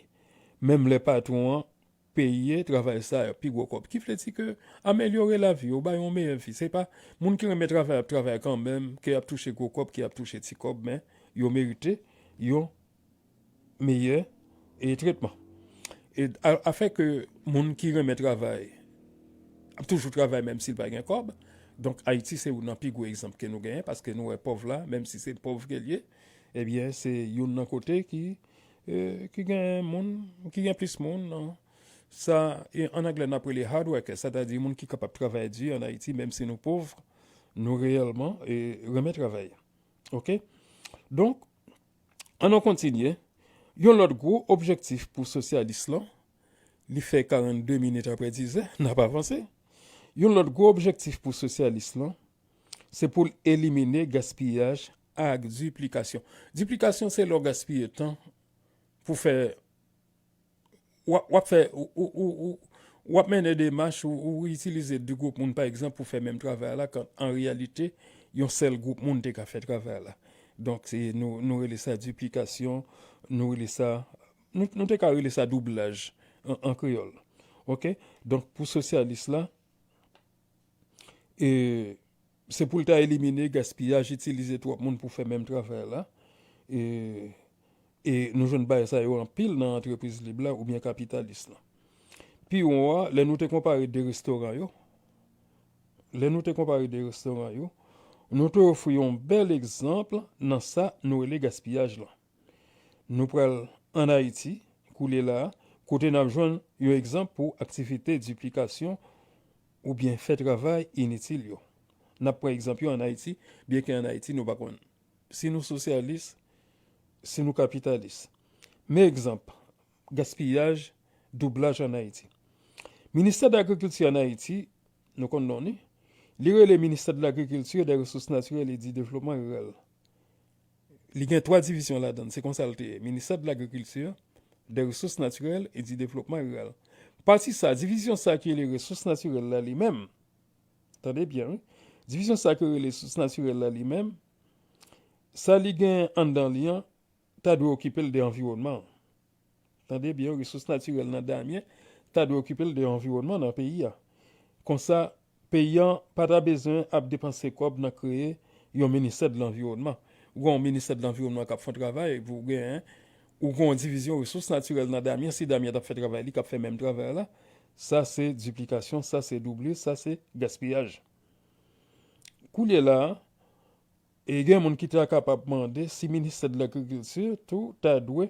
menm lè patwon an peye travayè sa yo pi gwo kòb. Ki vle di ke amelyore lavi yo, ba yo yon meyè vi. Se pa moun ki renmen travay ap travay kanmenm, ke y ap touche gwo kòb, ke y ap touche ti kòb, men yo merite yon meyè, e, tretman. E a, afè ke moun ki renmen travay ap toujou travay menm si l pa gen kòb, donk Ayiti se youn nan pi gwo egzanp ke nou genyen, paske nou wè pòv la, menm si se pòv ke l ye, ebyen, se youn nan kote ki, e, ki gen moun, ki gen plis moun nan sa, e, an anglè n ap rele hard worker, sètadi moun ki kapab travay di an Ayiti, menm si nou pòv, nou reyèlman, e, renmen travay. Oke? Donk, ann nou kontinye. Yon lòt gwo objektif pou sosyalis lan, li fè karannde minit apre dizè, n ap avanse. Yon lòt gwo objektif pou sosyalis lan, se pou l elimine gaspiyaj ak diplikasyon. Diplikasyon se lè w gaspiye tan pou fè, w ap, w ap fè, ou, ou, ou, ou, w ap mennen demach ou, ou itilize de gwoup moun, pa egzanp, pou fè menm travay la, kan an reyalite, yon sèl gwoup moun te ka fè travay la. Donk, se, nou, nou rele sa diplikasyon, nou rele sa, nou, nou te ka rele sa doublaj an, an kreyòl. Oke? Donk, pou sosyalis la, e, se pou l ta elimine gaspiyaj, itilize twòp moun pou fè menm travay la. E, e nou jwenn bagay sa yo anpil nan antrepriz lib la oubyen kapitalis lan. Pi wo a, lè nou te konpare de restoran yo, lè nou te konpare de restoran yo, nou te ofri yon bèl egzanp nan sa nou rele gaspiyaj lan. Nou pral ann Ayiti, koulye la a, kote n ap jwenn yon egzanp pou aktivite diplikasyon oubyen fè travay initil yo. N ap pran egzanp yo ann Ayiti, byenke ann Ayiti nou pa konn si nou sosyalis, si nou kapitalis. Men egzanp, gaspiyaj, doublaj ann Ayiti. Ministè de Lagrikilti ann Ayiti, nou konn non li, li rele Ministère de l'Agriculture, des Ressources Naturelles et du Développement Rural. Li gen twa divizyon ladan l, se konsa l te ye. Ministère de l'Agriculture, des Ressources Naturelles et du Développement Rural. Pati sa, divizyon sa ki rele resous natirèl la li menm, tande byen, wi. Divizyon sa ki rele resous natirèl la li menm, sa li gen anndan li an, ta dwe okipe l de anviwònman an. Tande byen, resous natirèl nan Damyen ta dwe okipe l de anviwònman nan peyi a. Konsa, peyi an pa ta bezwen ap depanse kòb nan kreye yon ministè de lanviwònman. Ou gen yon ministè de lanviwònman k ap fè yon travay, epi ou gen, ou gen yon divizyon resous natirèl nan Damyen, si Damyen t ap fè travay li, k ap fè menm travay la, sa se diplikasyon, sa se double, sa se gaspiyaj. Koulye la a, e gen moun ki ta kapab mande si Ministè de Lagrikilti tou ta dwe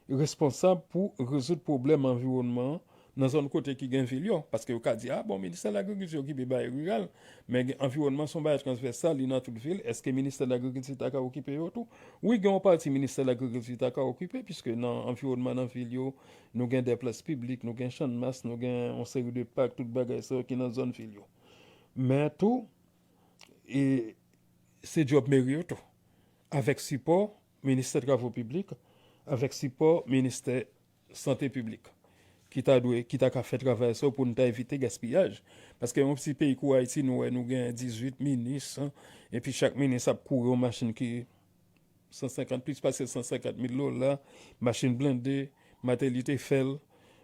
responsab pou rezoud pwoblèm anviwònman an nan zòn kote ki gen vil yo, paske yo ka di, a bon, ministè lagrikilti okipe bagay riral, men gen, anviwònman se yon bagay transvèsal, li nan tout vil, èske ministè lagrikilti ta ka okipe yo tou? Wi, gen yon pati ministè lagrikilti ta ka okipe, piske nan anviwònman nan vil yo, nou gen de plas piblik, nou gen channmas, nou gen yon seri de pak, tout bagay sa yo ki nan zòn vil yo. Men tou, e, se djòb meri yo tou, avèk sipò ministè travo piblik, avèk sipò ministè sante piblik, ki ta dwe, ki ta ka fè travay sa pou n ta evite gaspiyaj. Paske yon ti peyi kou Ayiti, nou wè nou gen dizuit minis, epi chak minis ap kouri yon machin ki san senkant, plis pase san senkant mil dola, machin blende, Martelly te fè l,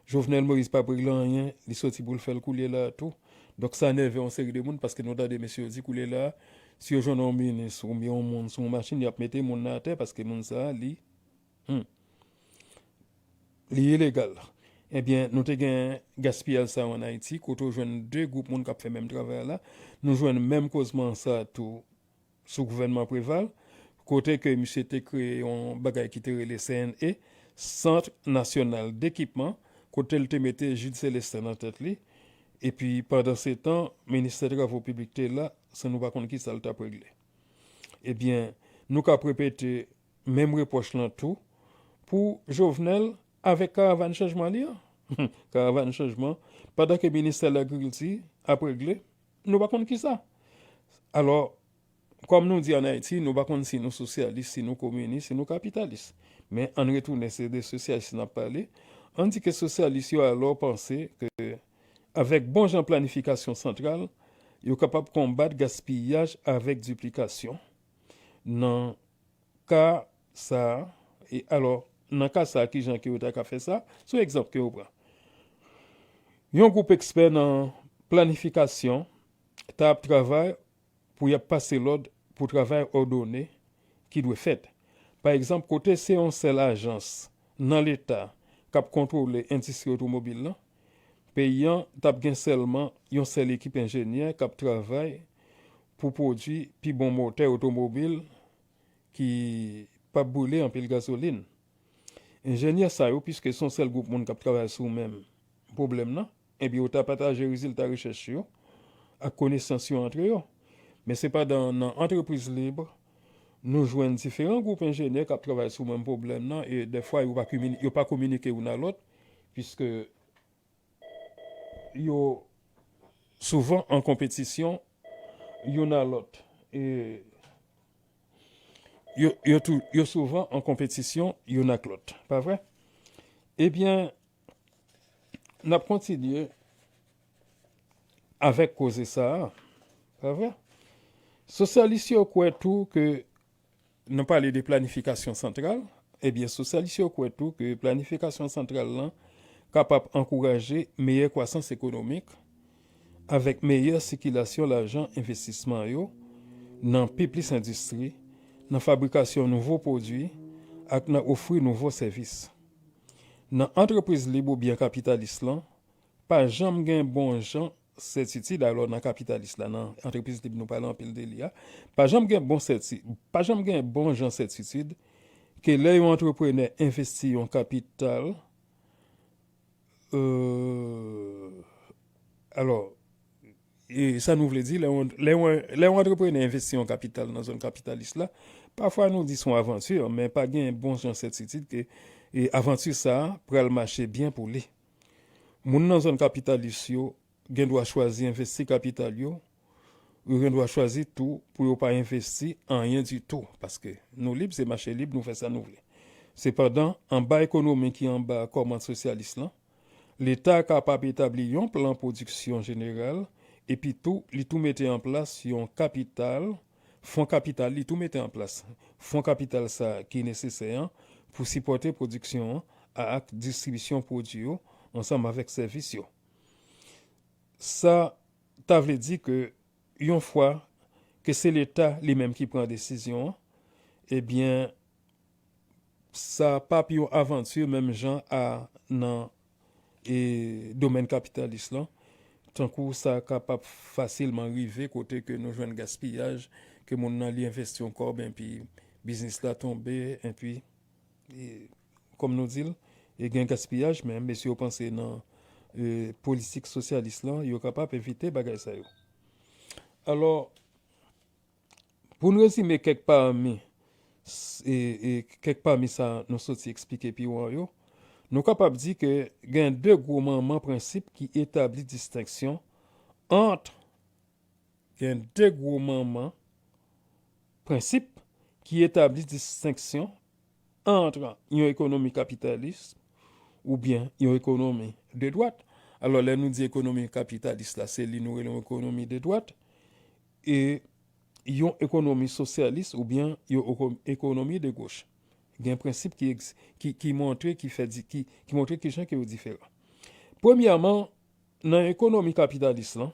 Jovenel Moïse p ap regle anyen, li soti pou l fè l koulye la a tou. Donk sa nève yon seri de moun, paske nou tande mesye yo di koulye la a, si yo jwenn yon minis oubyen yon moun sou yon machin, y ap mete moun nan atè, paske moun sa a, li, hmm, li ilegal. Ebyen, nou te gen gaspiyaj sa yo ann Ayiti, kote w jwenn de gwoup moun k ap fè menm travay la. Nou jwenn menm kozman sa a tou sou gouvènman Preval, kote ke misye te kreye yon bagay ki te rele C N E, Sant Nasyonal Dekipman, kote l te mete Jude Célestin nan tèt li. Epi, pandan se tan, ministè travo piblik te la, san nou pa konn ki sa l t ap regle. Ebyen, nou k ap repete menm repwòch lan tou pou Jovenel avèk karavàn chanjman li an. Karavàn chanjman, pandan ke ministè lagrikilti ap regle, nou pa konn ki sa. Alò, kòm nou di ann Ayiti, nou pa konn si nou sosyalis, si nou kominis, si nou kapitalis. Men ann retounen, se de sosyalis n ap pale. Ann di ke sosyalis yo alò panse ke avèk bon jan planifikasyon santral, yo kapab konbat gaspiyaj avèk diplikasyon. Nan ka sa a, e alò, nan ka sa a, kijan ke yo ta ka fè sa? Se yon egzanp ke yo pran. Yon gwoup ekspè nan planifikasyon ta ap travay pou y ap pase lòd pou travay òdone ki dwe fèt. Pa egzanp, kote se yon sèl ajans nan Leta k ap kontwole endistri otomobil lan, peyi an t ap gen sèlman yon sèl ekip enjenyè k ap travay pou pwodui pi bon motè otomobil ki p ap boule anpil gazolin. Enjenyè sa yo, piske se yon sèl gwoup moun k ap travay sou menm pwoblèm nan, ebyen, yo ta pataje rezilta rechèch yo ak konesans yo antre yo. Men sepandan, nan antrepriz lib, nou jwenn diferan gwoup enjenyè k ap travay sou menm pwoblèm nan, e dèfwa, yo pa komini-, yo pa kominike youn a lòt, piske yo souvan an konpetisyon youn a lòt. E yo, yo, tou, yo souvan an konpetisyon youn ak lòt. Pa vre? Ebyen, n ap kontinye avèk koze sa a. Pa vre? Sosyalis yo kwè tou ke nou pale de planifikasyon santral, ebyen, sosyalis yo kwè tou ke planifikasyon santral lan kapab ankouraje meyè kwasans ekonomik avèk meyè sikilasyon lajan envestisman yo nan pi plis endistri, nan fabrikasyon nouvo pwodui ak nan ofri nouvo sèvis. Nan antrepriz lib oubyen kapitalis lan, pa janm gen bon jan sètitid, alò nan kapitalis la, nan antrepriz lib nou pale anpil de li a, pa janm gen bon sèti-, pa janm gen bon jan sètitid ke lè yon antreprenè envesti yon kapital, euh, alò, e sa nou vle di, lè yon, lè yon, lè yon antreprenè envesti yon kapital nan zòn kapitalis la, pafwa nou di se yon avanti, men pa gen bon jan sètitid ke, e, avanti sa a pral mache byen pou li. Moun nan zòn kapitalis yo gen dwa chwazi envesti kapital yo, yo gen dwa chwazi tou pou yo pa envesti anyen ditou, paske nou lib, se mache lib, nou fè sa nou vle. Sepandan, anba ekonomi ki anba kòmand sosyalis lan, Leta kapab etabli yon plan pwodiksyon jeneral, epi tou, li tou mete an plas yon kapital, fon kapital, li tou mete an plas fon kapital sa a ki nesesè an pou sipòte pwodiksyon an ak distribisyon pwodui yo ansanm avèk sèvis yo. Sa ta vle di ke yon fwa ke se Leta li menm ki pran desizyon an, ebyen, sa p ap yon avanti menm jan a nan, e, domèn kapitalis lan, tankou sa kapab fasilman rive kote ke nou jwenn gaspiyaj, ke moun nan li envesti yon kòb, enpi biznis la tonbe, enpi, e, kòm nou di l, e gen gaspiyaj, men mesye yo panse nan e, politik sosyalis lan, yo kapab evite bagay sa yo. Alò, pou n rezime kèk pami, s- e, e, kèk pami sa nou soti eksplike pi wo an yo, nou kapab di ke gen de gwo manman prensip ki etabli distenksyon ant, gen de gwo manman prensip ki etabli distenksyon ant yon ekonomi kapitalis oubyen yon ekonomi de dwat. Alò, lè nou di ekonomi kapitalis la, se li nou rele yon ekonomi de dwat, e yon ekonomi sosyalis oubyen yon eko- ekonomi de goch. Gen prensip ki, egz- ki, ki montre ki fè di- ki, ki montre ki jan ke yo diferan. Premyèman, nan ekonomi kapitalis lan,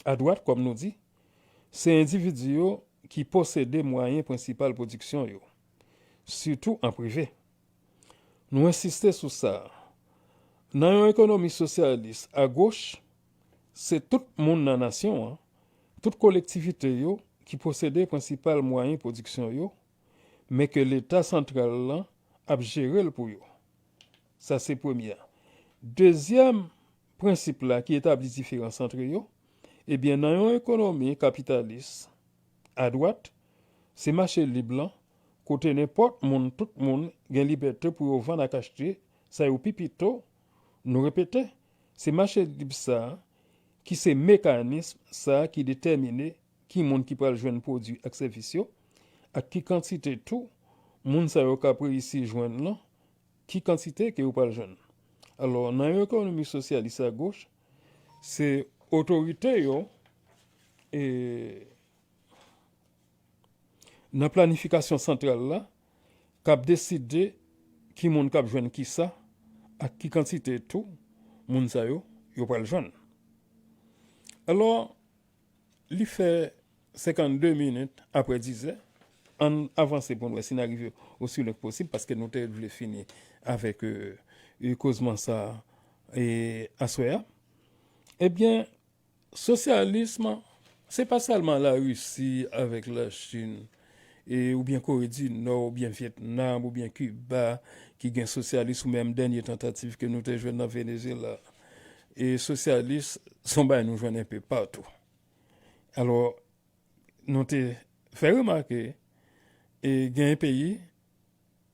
adwat, kòm nou di, se endividi yo ki posede mwayen prensipal pwodiksyon yo, sitou an prive. Nou ensiste sou sa. Nan yon ekonomi sosyalis agoch, se tout moun nan nasyon an, tout kolektivite yo ki posede prensipal mwayen pwodiksyon yo, men ke Leta santral lan ap jere l pou yo. Sa se premye a. Dezyèm prensip la ki etabli diferans ant yo, ebyen, nan yon ekonomi kapitalis adwat, se mache lib lan, kote nenpòt moun, tout moun gen libète pou yo vann ak achte sa yo pi pito, nou repete, se mache lib sa a ki se mekanis sa a ki detèmine ki moun ki pral jwenn pwodui ak sèvis yo, ak ki kantite tou moun sa yo k ap reyisi jwenn lan, ki kantite ke yo pral jwenn. Alò, nan yon ekonomi sosyalis agoch, se otorite yo, e, nan planifikasyon santral la, k ap deside ki moun k ap jwenn kisa ak ki kantite tou moun sa yo, yo pral jwenn. Alò, li fè senkannde minit apre dizè. Ann avanse pou n wè si n a rive osi lwen k posib, paske nou te vle fini avèk, e, e, kozman sa a, e, aswè a. Ebyen, sosyalis, se pa sèlman Larisi avèk Lachin, e, oubyen Kore di Nò, oubyen Vyetnam, oubyen Kiba, ki gen sosyalis, ou menm dènye tantativ ke nou te jwenn nan Venezuela. E sosyalis, se yon bagay nou jwenn enpe patou. Alò, nou te fè remake, e gen peyi,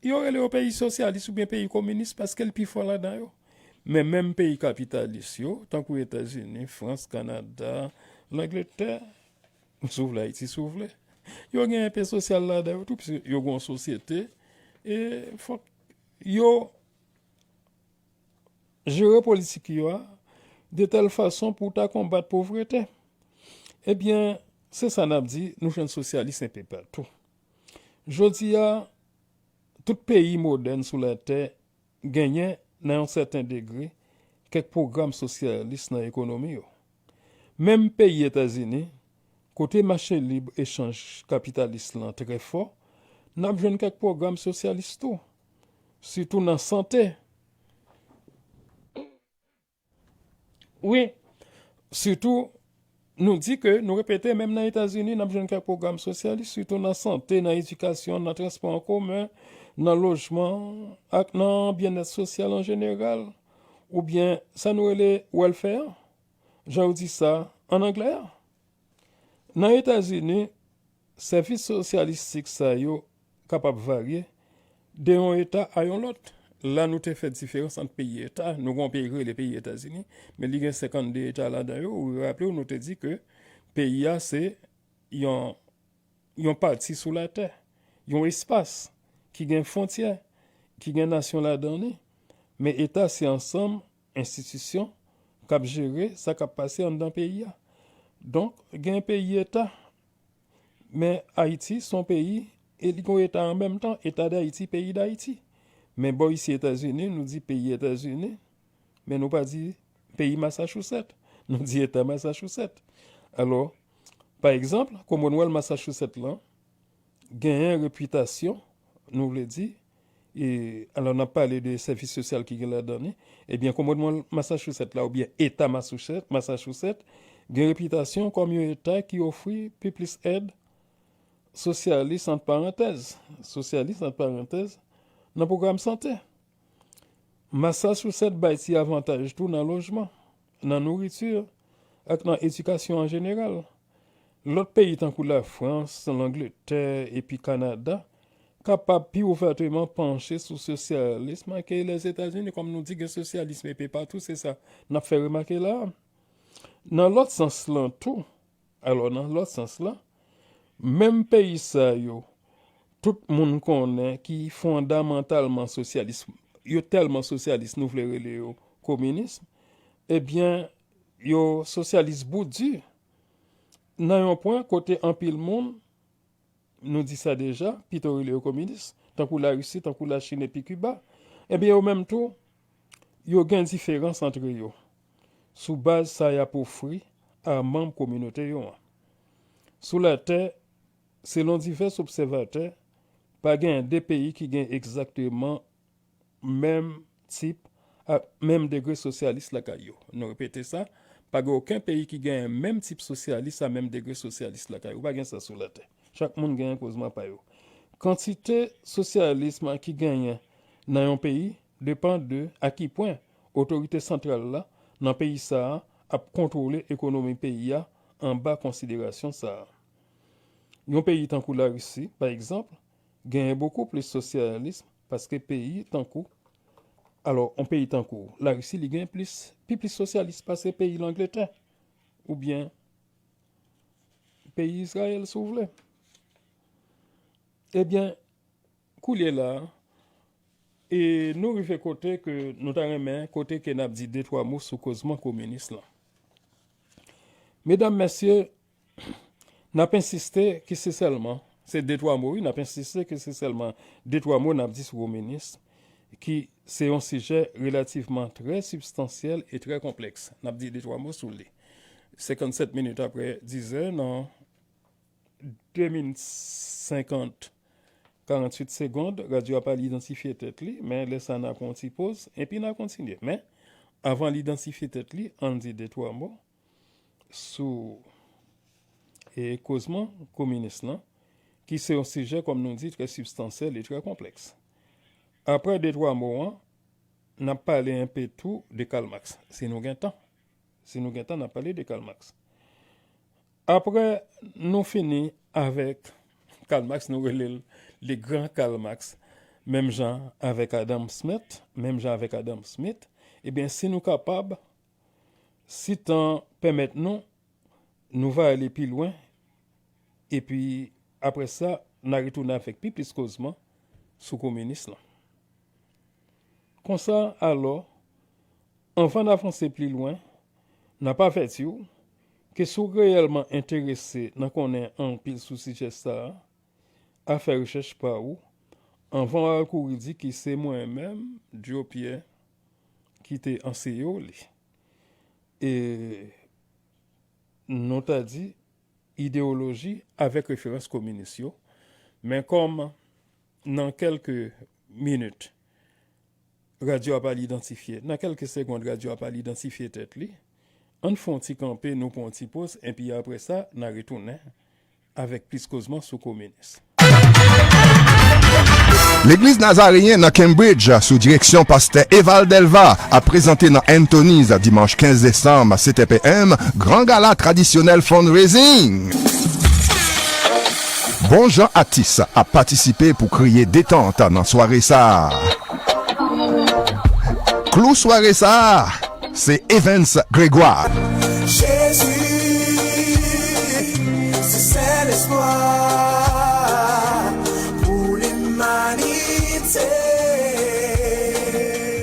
yo rele yo peyi sosyalis oubyen peyi kominis paske l pi fò ladan yo. Men menm peyi kapitalis yo, tankou Etazini, Frans, Kanada, Langletè, si w vle Ayiti, si w vle, yo gen enpe sosyal ladan yo tou, piske yo gen yon sosyete, e fòk yo jere politik yo a de tèl fason pou ta konbat povrete. Ebyen, se sa n ap di, nou jwenn sosyalis enpe patou. Jodi a, tout peyi modèn sou latè genyen, nan yon sèten degre, kèk pwogram sosyalis nan ekonomi yo. Menm peyi Etazini, kote mache lib echanj kapitalis lan trè fò, n ap jwenn kèk pwogram sosyalis tou, sitou nan sante. Wi, sitou, nou di ke, nou repete, menm nan Etazini, n ap jwenn kèk pwogram sosyalis, sitou nan sante, nan edikasyon, nan transpò an komen, nan lojman, ak nan byennèt sosyal an jeneral, oubyen sa nou rele welfare, jan yo di sa an anglè a. Nan Etazini, sèvis sosyalistik sa yo kapab varye de yon eta a yon lòt. La, nou te fè diferans ant peyi eta. Nou gen yon peyi ki rele peyi Etazini, men li gen senkannde eta ladan yo. Ou raple w, nou te di ke peyi a se yon, yon pati sou latè, yon espas ki gen fwontyè, ki gen nasyon ladan li. Men eta se ansanm enstitisyon k ap jere sa k ap pase anndan peyi a. Donk, gen peyi eta. Men Ayiti se yon peyi, e li gon eta an menm tan, Eta Dayiti, peyi Dayiti. Men bò isi Etazini, nou di peyi Etazini, men nou pa di peyi Massachusetts, nou di eta Massachusetts. Alò, pa egzanp, Commonwealth Massachusetts lan genyen repitasyon, nou vle di, e, alò n ap pale de sèvis sosyal ki gen ladan li, ebyen, Commonwealth Massachusetts la, oubyen Eta Massachusetts, Massachusetts, gen repitasyon kòm yon eta ki ofri pi plis èd sosyalis, ant parantèz, sosyalis, ant parantèz, nan pwogram sante. Massachusetts bay ti avantaj tou nan lojman, nan nouriti, ak nan edikasyon an jeneral. Lòt peyi tankou Lafrans, Langletè epi Kanada kapab pi ouvèteman panche sou sosyalis ke Lèzetazini. Kòm nou di, gen sosyalis epe patou, se sa n ap fè remake la a. Nan lòt sans lan tou, alò, nan lòt sans lan, menm peyi sa yo, tout moun konnen ki fondamantalman sosyalis, yo tèlman sosyalis, nou vle rele yo kominis, ebyen, yo sosyalis bout di, nan yon pwen kote anpil moun, nou di sa deja, pito rele yo kominis, tankou Larisi, tankou Lachin epi Kiba, ebyen, yo menm tou, yo gen diferans antre yo sou baz sa y ap ofri a manm kominote yo an. Sou latè, selon divès obsèvatè, pa gen de peyi ki gen egzakteman menm tip ak menm degre sosyalis lakay yo. Nou repete sa, pa gen okenn peyi ki gen menm tip sosyalis a menm degre sosyalis lakay yo. Pa gen sa sou latè. Chak moun gen kozman pa yo. Kantite sosyalis ki genyen nan yon peyi depann de a ki pwen otorite santral la nan peyi sa a ap kontwole ekonomi peyi a anba konsiderasyon sa a. Yon peyi tankou Larisi, pa egzanp, genyen bokou plis sosyalis paske peyi tankou, alò, yon peyi tankou Larisi, li gen plis, pi plis sosyalis pase peyi Langletè, oubyen peyi Izrayèl, si w vle. Ebyen, koulye la, e nou rive kote ke nou ta renmen, kote ke n ap di de twa mo sou kozman kominis lan. Medam, mesye, n ap ensiste ke se sèlman, se de twa mo, wi, n ap ensiste ke se sèlman de twa mo n ap di sou kominis, ki se yon sijè relativman trè sibstansyèl e trè konplèks. N ap di de twa mo sou li. Senkannsèt minit apre dizè, nan de minit senkant, karanntuit segonn, radyo a pral idantifye tèt li, men lè sa a n a pran yon ti poz, epi n a kontinye. Men, avan l idantifye tèt li, ann di de twa mo sou, e, kozman kominis lan, ki se yon sijè, kòm nou di, trè sibstansyèl e trè konplèks. Apre de twa mo an, n ap pale enpe tou de Karl Marx, si nou gen tan. Si nou gen tan, n ap pale de Karl Marx. Apre nou fini avèk Karl Marx, nou rele l le grand Karl Marx, menm jan avèk Adam Smith, menm jan avèk Adam Smith, ebyen, si nou kapab, si tan pèmèt nou, nou va ale pi lwen, epi apre sa, n a retounen avèk pi plis kozman sou kominis lan. Konsa, alò, anvan n avanse pi lwen, n ap avèti w ke si w reyèlman enterese nan konnen anpil sou sijè sa a, a fè rechèch pa ou, anvan w al kouri di ke se mwen menm, Djo Pyè, ki te anseye w li. E nou ta di ideyoloji avèk referans kominis yo, men kòm nan kèlke minit, radyo a pral idantifye, nan kèlke segonn, radyo a pral idantifye tèt li, ann fè yon ti kanpe, nou pran yon ti poz, epi apre sa, n a retounen avèk plis kozman sou kominis. Legliz Nazareyen nan Cambridge, sou direksyon pastè Eval Delva, ap prezante nan Anthony's dimanch kenz desanm, sèt è p m, gran gala tradisyonèl fundraising. Bon jan atis ap patisipe pou kreye detant nan sware sa a. Klou sware sa a, se Evans Grégoire. Jezi, se sèl espwa pou limanite.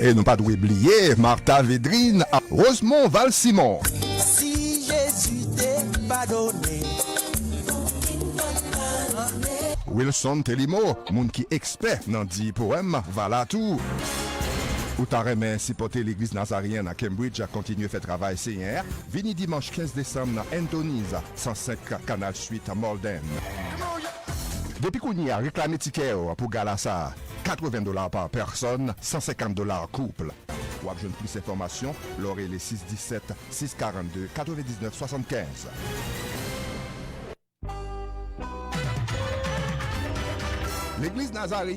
E nou pa dwe bliye Martha Védrine ak Rosemond Valsimon. Si Jezi te padone. Wilson Telimo, moun ki ekspè nan di powèm, va la tou. Ou ta renmen sipòte Legliz Nazareyen nan Cambridge a kontinye fè travay Senyè a? Vini dimanch kenz desanm nan Anthony's, san senk Canal Street, Malden. Depi kounye a, reklame tikè w pou gala sa a, katreven dola pa pèsòn, san senkant dola koup. W ap jwenn plis enfòmasyon lè w rele sis disèt, sis karannde, katrevendiznèf swasannkenz. Legliz Nazare.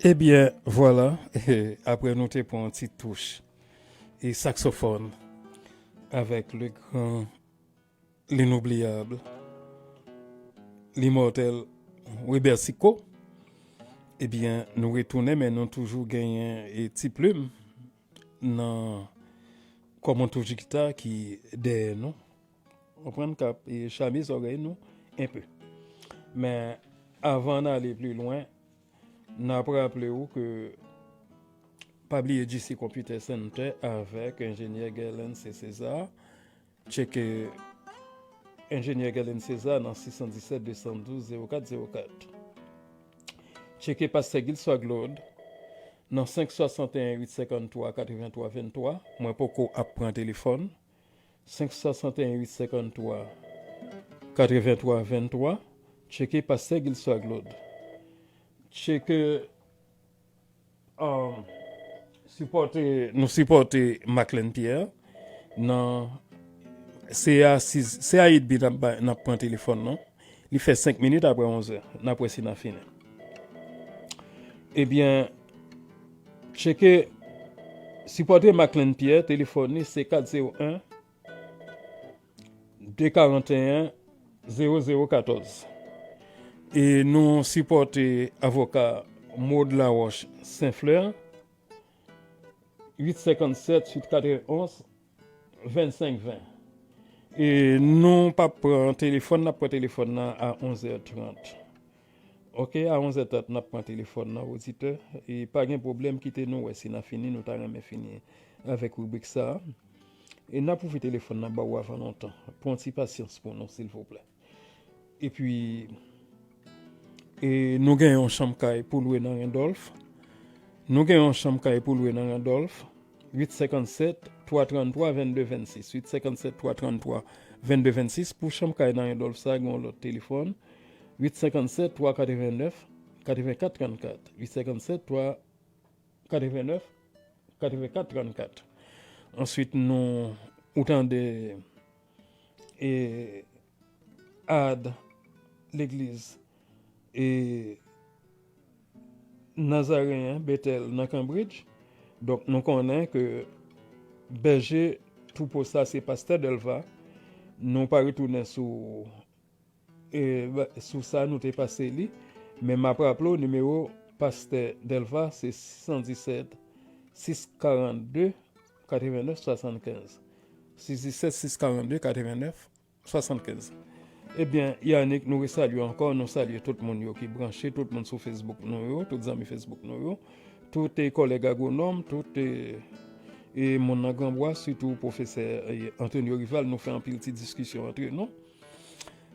Ebyen, vwala, apre nou te pran yon ti touch e saksofòn avèk le grand, l'inoubliable, l'immortel Webè Siko, ebyen, nou retounen, men nou toujou genyen e ti plim nan kòm yon touch gita ki dèyè nou. Konprann k ap e chame zòrèy nou enpe. Men avan n ale pli lwen, n ap raple w ke pa bliye G C Computer Center avèk enjenyè Guerlain C. César. Tcheke enjenyè Guerlain César nan sis san disèt, de san douz, zewo kat zewo kat. Tcheke pastè Gilsois Claude nan senk swasanteyen, uit senkanntwa, katreventwa venntwa. Mwen poko ap pran telefòn. Senk swasanteyen, uit senkanntwa, katreventwa venntwa. Tcheke pastè Gilsois Claude. Tcheke, um, sipòte, nou sipòte Maclean Pierre nan, se a sis, se a edmi n ap bay, n ap pran telefòn, non? Li fè senk minit apre onzè. N ap wè si n a fini. Ebyen, tcheke, sipòte Maclean Pierre, telefòn li se kat zewo en, de karanteyen, zewo zewo katòz. E nou sipòte avoka Maud Laroche Saint Fleur, uit senkannsèt, uit katrevenonz, vennsenk ven. E nou p ap pran telefòn, n ap pran telefòn nan a onzè trant. Oke, a onzè trant, n ap pran telefòn nan, oditè. E pa gen pwoblèm, kite nou wè si n a fini, nou ta renmen fini avèk ribrik sa a. E n ap ouvri telefòn nan ba w avan lontan. Pran ti pasyans pou nou, silvouplè. Epi, e nou gen yon chanm kay pou lwe nan Randolph. Nou gen yon chanm kay pou lwe nan Randolph. Uit senkannsèt, twa tranntwa, vennde vennsis. Uit senkannsèt, twa tranntwa, vennde vennsis. Pou chanm kay nan Randolph sa, gen yon lòt telefòn. Uit senkannsèt, twa katrevennèf, katrevenkat trannkat. Uit senkannsèt, twa katrevennèf, katrevenkat trannkat. Answit, nou, ou tande, e, ad legliz, e, Nazareyen Betèl nan Cambridge. Donk, nou konnen ke bèje twoupo sa se pastè Delva. Nou pa retounen sou e, ba, sou sa, nou te pase li. Men m ap raple w, nimewo pastè Delva se sis san disèt, sis karannde, katrevennèf swasannkenz. Sis disèt, sis karannde, katrevennèf swasannkenz. Ebyen, Yanick, nou resalye w ankò, nou salye tout moun yo ki branche, tout moun sou Facebook nou yo, tout zanmi Facebook nou yo, tout, e, kòlèg agwonòm, tout, e, e, moun nan Granbwa, sitou pwofesè, e, Antonio Rival, nou fè anpil ti diskisyon antre nou.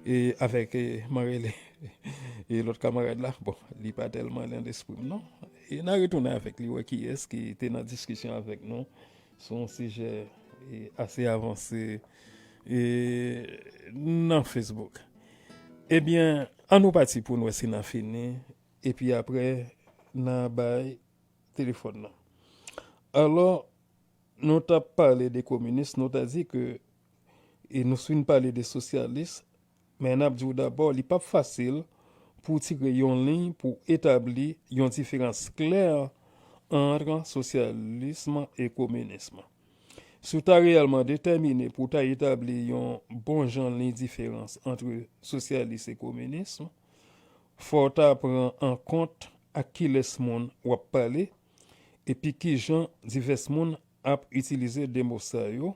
E avèk, e, m a rele, e lòt kamarad la, bon, li pa tèlman nan lespri m, non. E n a retounen avèk li, wè kiyès ki te nan diskisyon avèk nou sou yon sijè, e, ase avanse, e, nan Facebook. Ebyen, ann nou pati pou n wè si n a fini, epi apre, n a bay telefòn nan. Alò, nou t ap pale de kominis, nou ta di ke, e nou fin pale de sosyalis, men n ap di w dabò, li p ap fasil pou w tire yon liy pou etabli yon diferans klè ant sosyalis e kominis. Si w ta reyèlman detèmine pou w ta etabli yon bon jan liy diferans ant sosyalis e kominis, fò w ta pran an kont ak kilès moun w ap pale, epi kijan divès moun ap itilize de mo sa yo,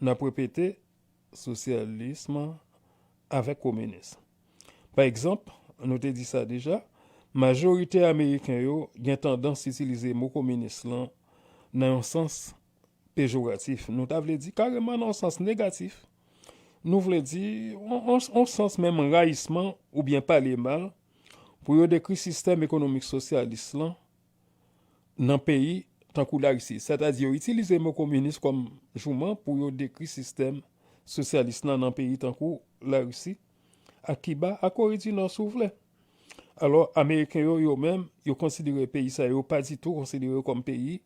n ap repete, sosyalis avèk kominis. Pa egzanp, nou te di sa deja, majorite Ameriken yo gen tandans itilize mo kominis lan nan yon sans pejoratif. Nou ta vle di kareman nan yon sans negatif. Nou vle di yon, yon, yon sans menm rayisman oubyen pale mal pou yo dekri sistèm ekonomik sosyalis lan nan peyi tankou Larisi. Sètadi, yo itilize mo kominis kòm jouman pou yo dekri sistèm sosyalis lan nan peyi tankou Larisi, ak Kiba, ak Kore di Nò, si w vle. Alò, Ameriken yo, yo menm, yo konsidere peyi sa yo pa ditou konsidere yo kòm peyi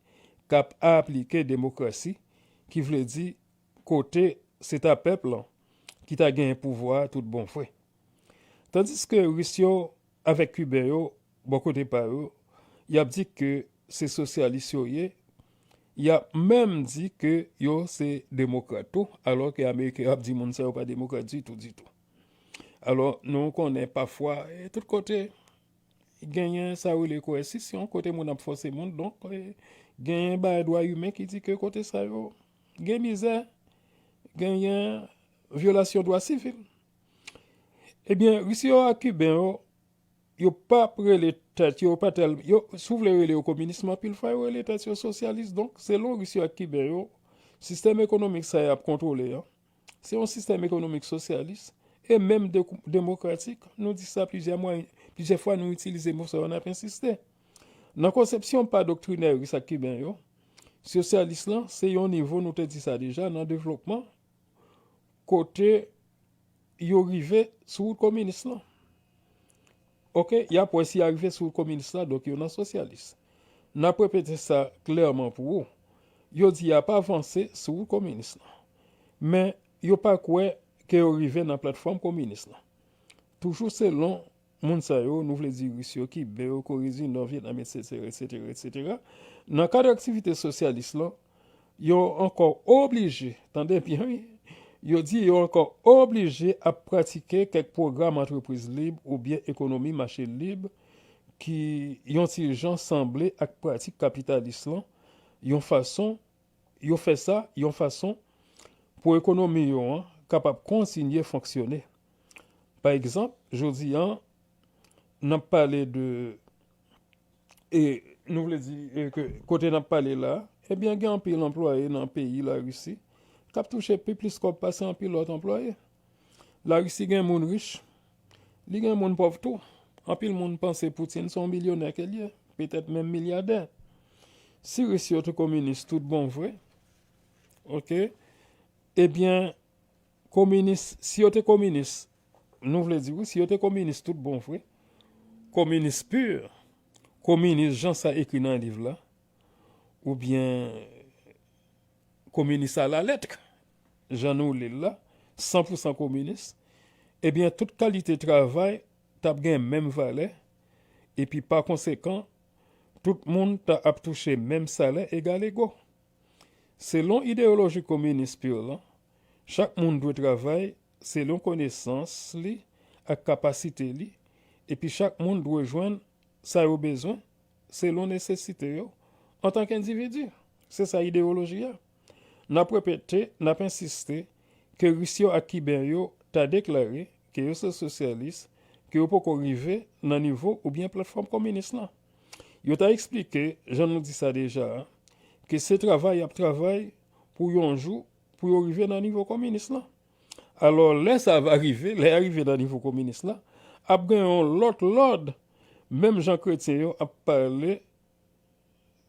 k ap aplike demokrasi, ki vle di kote se ta pèp lan ki ta genyen pouvwa a tout bon vre. Tandiske Ris yo avèk Kiben yo, bò kote pa yo, y ap di ke se sosyalis yo ye, y ap menm di ke yo se demokrat tou, alò ke Ameriken yo ap di moun sa yo pa demokrat ditou, ditou. Alò, nou konnen pafwa, e, tout kote, genyen sa yo rele koèsisyon, kote moun ap fòse moun. Donk, e, genyen bagay dwa imen ki di ke kote sa yo, gen mizè, genyen vyolasyon dwa sivil. Ebyen, Ris yo ak Kiben yo, yo p ap rele tèt yo, yo pa tèl, yo, si w vle rele yo kominis, men anpil fwa yo rele tèt yo sosyalis. Donk, selon Ris yo ak Kiben yo, sistèm ekonomik sa y ap kontwole an, se yon sistèm ekonomik sosyalis e menm de-, demokratik. Nou di sa plizyè mwa, plizyè fwa nou itilize mo sa yo, n ap ensiste. Nan konsepsyon pa doktrinè Ris ak Kiben yo, sosyalis lan se yon nivo, nou te di sa deja, nan devlopman kote yo rive sou wout kominis lan. Oke, y ap wè si y a rive sou wout kominis lan, donk yo nan sosyalis. N ap repete sa klèman pou ou. Yo di y ap avanse sou wout kominis lan. Men, yo pa kwè ke yo rive nan platfòm kominis lan. Toujou selon moun sa yo, nou vle di Ris yo, Kiben yo, Kore di Nò, Vyetnam, etsetera, etsetera, etsetera. Nan kad aktivite sosyalis lan, yo ankò oblije, tande byen wi, yo di yo ankò oblije ap pratike kèk pwogram antrepriz lib oubyen ekonomi mache lib ki yon ti jan sanble ak pratik kapitalis lan, yon fason, yo fè sa yon fason pou ekonomi yo an kapab kontinye fonksyone. Pa egzanp, jodi an, n ap pale de, e nou vle di, e ke kote n ap pale la, ebyen, gen anpil anplwaye nan peyi Larisi k ap touche pi plis kòb pase anpil lòt anplwaye. Larisi gen moun rich, li gen moun pòv tou. Anpil moun panse Putin se yon milyonè ke l ye, petèt menm milyadè. Si Ris yo te kominis tout bon vre, oke, ebyen, kominis, si yo te kominis, nou vle di wi, si yo te kominis tout bon vre, kominis pur, kominis jan sa ekri nan liv la, oubyen kominis alalèt, jan nou li l la, san pou san kominis, ebyen, tout kalite travay t ap gen menm valè, epi pa konsekan, tout moun ta ap touche menm salè egalego. Selon ideyoloji kominis pur lan, chak moun dwe travay selon konesans li ak kapasite li, epi chak moun dwe jwenn sa yo bezwen selon nesesite yo antanke endividi. Se sa ideyoloji a. N ap repete, n ap ensiste ke Ris yo ak Kiben yo ta deklare ke yo se sosyalis, ke yo poko rive nan nivo oubyen platfòm kominis lan. Yo ta eksplike, jan nou di sa deja a, ke se travay y ap travay pou yon jou, pou yo rive nan nivo kominis lan. Alò, lè sa va rive, lè y a rive nan nivo kominis lan, ap gen yon lòt lòd, menm jan kretyen yo ap pale,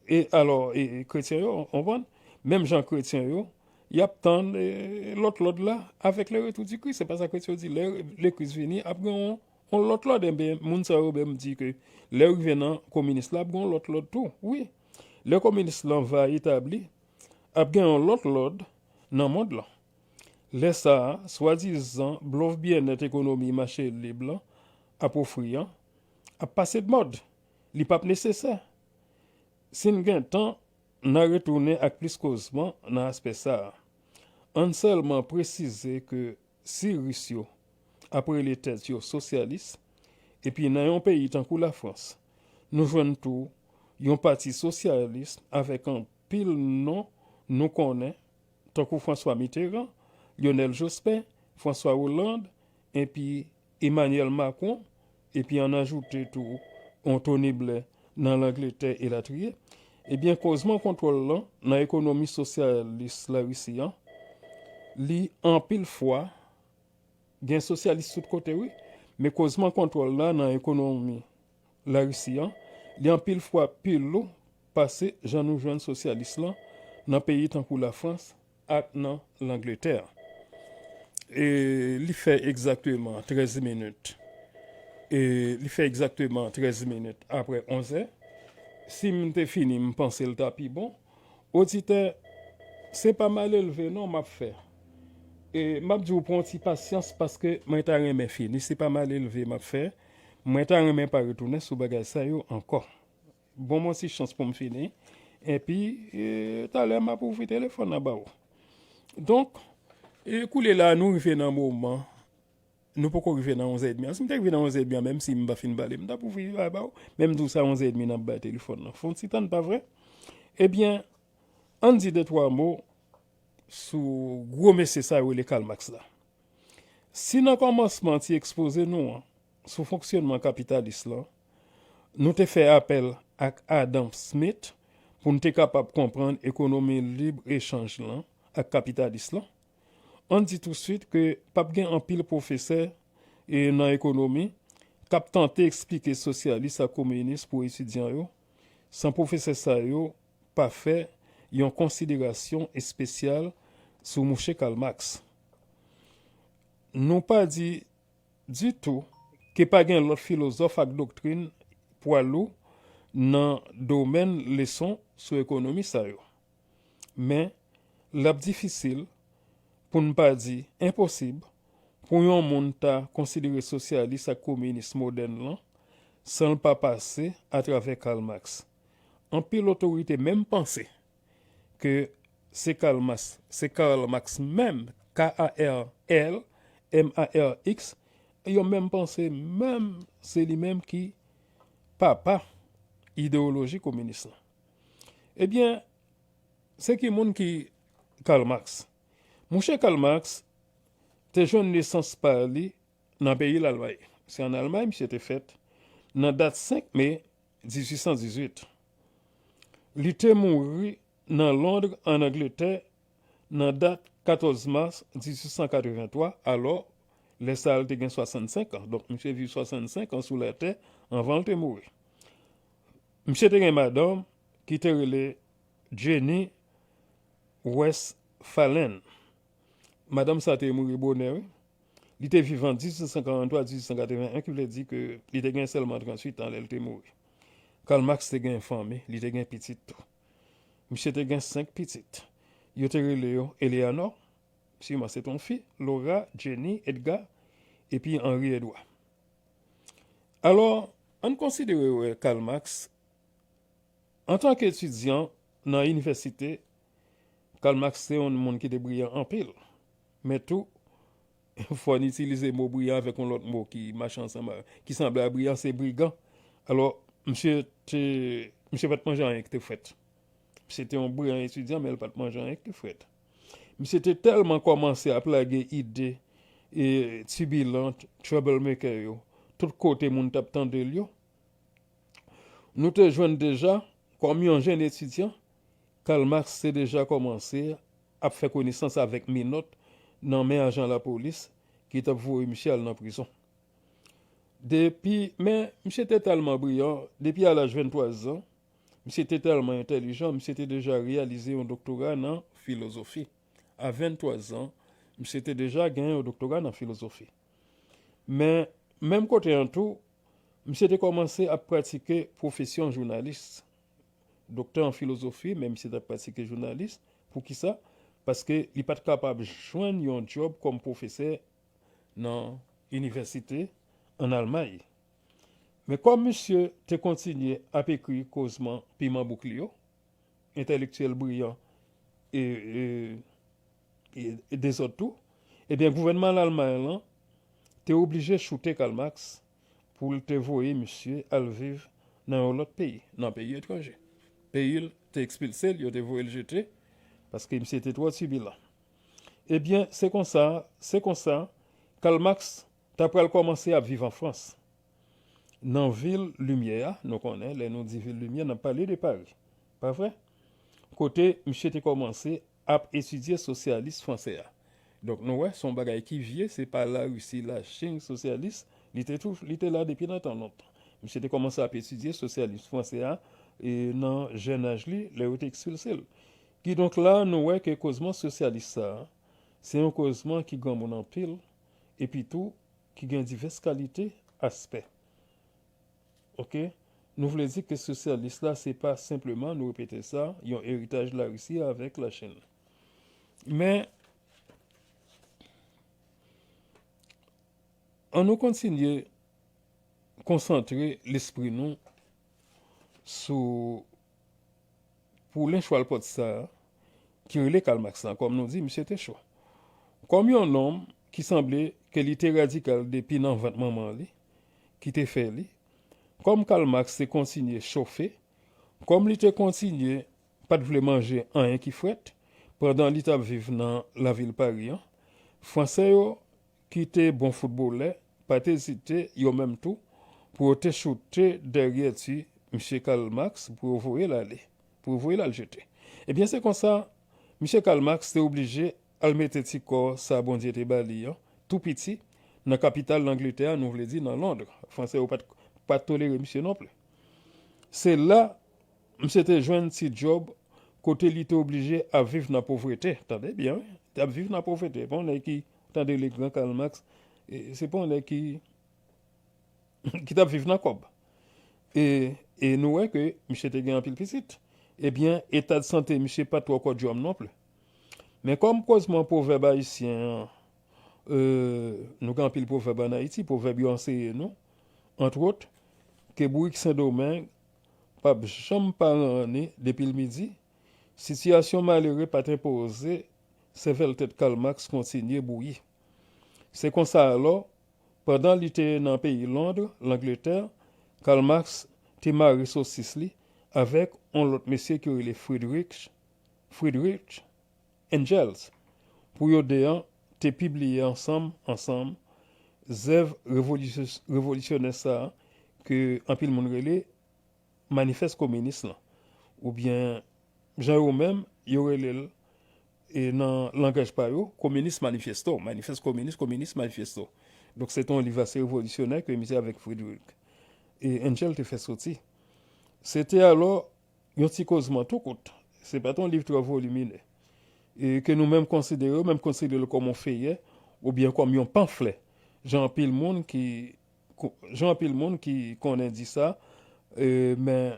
e alò, e, e kretyen yo, w konprann? Menm jan kretyen yo, y ap tann, e, lòt lòd la, avec le retour du Christ. Se pa sa kretyen yo di, lè, lè Kris vini, ap gen yon, yon lòt lòd. Enben, moun sa yo menm di ke lè yo rive nan kominis la, ap gen yon lòt lòd tou. Wi. lè kominis lan va etabli, ap gen yon lòt lòd nan mond lan. Lè sa a, swadizan blòf byennèt ekonomi mache lib lan ap ofri an ap pase d mòd. Li p ap nesesè. Si n gen tan, n a retounen ak plis kozman nan aspè sa a. Ann sèlman presize ke si Ris yo ap rele tèt yo sosyalis, epi nan yon peyi tankou Lafrans, nou jwenn tou yon pati sosyalis avèk anpil non nou konnen, tankou François Mitterrand, Lionel Jospin, François Hollande, epi Emmanuel Macron, epi ann ajoute tou yon Tony Blair nan Langletè elatriye, ebyen, kozman kontwòl lan nan ekonomi sosyalis Larisi an, li anpil fwa gen sosyalis tout kote, wi, men kozman kontwòl la nan ekonomi Larisi an, li anpil fwa pi lou pase jan nou jwenn sosyalis lan nan peyi tankou Lafrans ak nan Langletè. E li fè egzakteman trèz minit. E li fè egzakteman trèz minit apre onz è. Si m te fini, m panse l ta pi bon. Oditè, se pa malelve non m ap fè. E m ap di w pran yon ti pasyans paske mwen ta renmen fini. Se pa malelve m ap fè. Mwen ta renmen pa retounen sou bagay sa yo ankò. Bon, mwen ti chans pou m fini. Epi, e, talè m ap ouvri telefòn nan ba w. Donk, e, koulye la, nou rive nan moman, nou poko rive nan onz è edmi an. Si m te rive nan onz è edmi an, menm si m pa fin pale, m t ap ouvri li ba, ba w. Men m di w sa, onz è edmi n ap bay telefòn nan. Fè yon ti tann, pa vre? Ebyen, ann di de twa mo sou gwo mesye sa yo rele Karl Marx la. Si nan kòmansman ti ekspoze nou an sou fonksyonman kapitalis lan, nou te fè apèl ak Adam Smith pou n te kapab konprann ekonomi lib echanj lan ak kapitalis lan, ann di touswit ke p ap gen anpil pwofesè e nan ekonomi k ap tante eksplike sosyalis ak kominis pou etidyan yo, san pwofesè sa yo pa fè yon konsiderasyon espesyal sou mouche Karl Marx. Nou pa di ditou ke pa gen lòt filozòf ak doktrin pwa lou nan domèn leson sou ekonomi sa yo. Men, l ap difisil, pou n pa di enposib, pou yon moun ta konsidere sosyalis ak kominis modèn lan san l pa pase atravè Karl Marx. Anpil otorite menm panse ke se Karl Marx, se Karl Marx menm, K A R L M A R X, yo menm panse menm se li menm ki papa ideyoloji kominis lan. Ebyen, se ki moun ki Karl Marx? Mouche Karl Marx te jwenn nesans pa li nan peyi Lalmay. Se ann Almay misye te fèt, nan dat senk me dizuit san dizuit. Li te mouri nan Londres, ann Angletè, nan dat katòz mas dizuit san katrevenntwa, alò, lè sa a, l te gen swasannsenk an. Donk, misye viv swasannsenk an sou latè anvan l te mouri. Misye te gen madanm ki te rele Jenny Westphalen. Madanm sa te mouri bonè, wi. Li te viv an dizuit san karanntwa, dizuit san katreven en, ki vle di ke li te gen sèlman tranntuit an lè l te mouri. Karl Marx te gen fanmi, li te gen pitit tou. Misye te gen senk pitit. Yo te rele yo Eleanor, siman se te yon fi, Laura, Jenny, Edgar, epi Henri Edouard. Alò, ann konsidere wè Karl Marx antanke etidyan nan inivèsite, Karl Marx se yon moun ki te briyan anpil. Men tou, fò n itilize mo briyan avèk yon lòt mo ki mache ansanm, ki sanble a briyan, se brigan. Alò, misye te, misye pa t manje anyen ki te frèt. Misye te yon briyan etidyan, men l pa t manje anyen ki te frèt. Misye te tèlman kòmanse ap lage ide, e, tibilan, troublemaker yo, tout kote moun t ap tande l yo. Nou te jwenn deja, kòm yon jèn etidyan, Karl Marx te deja kòmanse ap fè konesans avèk menòt nan men ajan lapolis ki t ap voye misye al nan prizon. Depi, men, misye te tèlman briyan, depi a laj venntwa zan, misye te tèlman entèlijan, misye te deja reyalize yon doktora nan filozofi. A venntwa zan, misye te deja gen yon doktora nan filozofi. Men, menm kote an tou, misye te kòmanse ap pratike pwofesyon jounalis. doktè an filozofi, men misye t ap pratike jounalis. Poukisa? Paske li pa t kapab jwenn yon djòb kòm pwofesè nan inivèsite ann Almay. Men kòm misye te kontinye ap ekri kozman piman bouk li yo, entèlektyèl briyan e, e, e, e dezòd tou, ebyen, gouvènman Lalmay lan te oblije choute Karl Marx pou l te voye misye al viv nan yon lòt peyi, nan peyi etranje. Peyi l te ekspilse l, yo te voye l jete, paske misye te twò tibilan. Ebyen, se konsa, se konsa, Karl Marx ta pral kòmanse ap viv an Frans. Nan vil limyè a, nou konnen, lè nou di vil limyè, n ap pale de Pari. Pa vre? Kote misye te kòmanse ap etidye sosyalis fransè a. Donk, nou wè, se yon bagay ki vye, se pa Larisi, Lachin sosyalis, li te tou, li te la depi nan tan lontan. Misye te kòmanse ap etidye sosyalis fransè a, e nan jèn aj li, lè yo te ekspilse l. Kidonk la, nou wè ke kozman sosyalis sa a, se yon kozman ki granmoun anpil, epi tou, ki gen divès kalite, aspè. Oke? Nou vle di ke sosyalis la, se pa senpleman, nou repete sa, yon eritaj Larisi avèk Lachin. Men, ann nou kontinye konsantre lespri nou sou pou lenchwal pòt sa a, ki rele Karl Marx lan, kòm nou di, misye te cho. Kòm yon nonm ki sanble ke li te radikal depi nan vant manman li, ki te fè li, kòm Karl Marx te kontinye chofe, kòm li te kontinye pa t vle manje anyen ki frèt, pandan li t ap viv nan lavil Pari an, Fransè yo ki te bon foutbolè pa t ezite, yo menm tou, pou yo te choute dèyè ti misye Karl Marx pou yo voye l ale, pou yo voye l al jete. Ebyen, se konsa, misye Karl Marx te oblije al mete ti kò sa Bondye te ba li an, tou piti, nan kapital Langletè a, nou vle di nan Lond. Fransè yo pa t, pa t tolere misye nonplis. Se la, misye te jwenn ti djòb kote li te oblije ap viv nan povrete. Tande byen, wi. Te ap viv nan povrete. Se pa yon nèg ki, tande le gran Karl Marx, e, se pa yon nèg ki, ki t ap viv nan kòb. E, e nou wè ke misye te gen anpil pitit. Ebyen, eta de sante misye pa t twò kòdyòm nonplis. Men kòm kozman pwovèb ayisyen an, e, nou gen anpil pwovèb ann Ayiti, pwovèb yo anseye nou, antwòt, ke bourik Sendomeng p ap janm pa ranni depi l midi, sitiyasyon malere pa t enpoze sèvèl tèt Karl Marx kontinye bouyi. Se konsa alò, pandan li te nan peyi Lond, Langletè, Karl Marx te mare sosis li avèk yon lòt mesye ki rele Friedrich, Friedrich Engels, pou yo de an te pibliye ansanm, ansanm, zèv revolisyon-, revolisyonè sa a ke anpil moun rele Manifès Kominis lan, oubyen jan yo menm, yo rele l, e nan langaj pa yo, Communist Manifesto, Manifès Kominis, Communist Manifesto. Donk, se te yon liv ase revolisyonè ke misye avèk Friedrich e Engels te fè soti. Se te alò yon ti kozman tou kout. Se pa t yon liv trè voliminè. E ke nou menm konsidere, yo menm konsidere l kòm yon feyè, oubyen kòm yon panflè. Jan anpil moun ki, jan anpil moun ki konnen di sa, e, men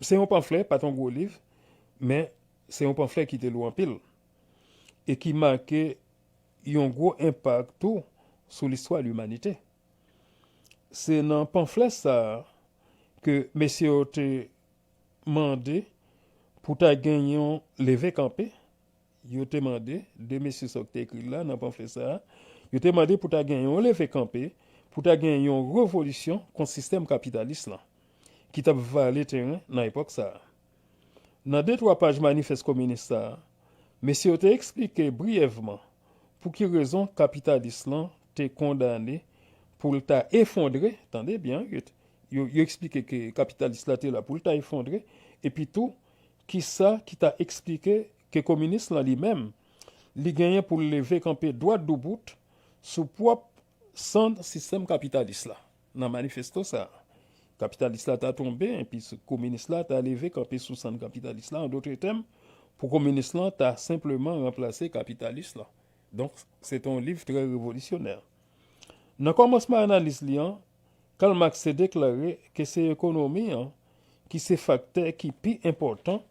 se yon panflè, pa t yon gwo liv, men se yon panflè ki te lou anpil. E ki make yon gwo enpak tou sou listwa limanite. Se nan panflè sa a ke mesye yo te mande pou ta gen yon leve kanpe. Yo te mande, de mesye sa yo ki te ekri l la nan panflè sa a, yo te mande pou ta gen yon leve kanpe, pou ta gen yon revolisyon kont sistèm kapitalis lan, ki t ap vale teren nan epòk sa a. Nan de twa paj manifès kominis sa a, mesye yo te eksplike briyèvman pou ki rezon kapitalis lan te kondane pou l ta efondre, tande byen, yo, yo, yo eksplike ke kapitalis la te la pou l ta efondre, epi tou, kisa ki ta eksplike ke kominis lan li menm, li genyen pou l leve kanpe dwat doubout sou pwòp sann sistèm kapitalis la. Nan manifesto sa a, kapitalis la ta tonbe, epi s-, kominis la ta leve kanpe sou sann kapitalis la. An dòt tèm, pou kominis lan ta senpleman ranplase kapitalis lan. Donk, se te yon liv trè revolisyonè. Nan kòmansman analiz li an, Karl Marx te deklare ke se ekonomi an ki se faktè ki pi enpòtan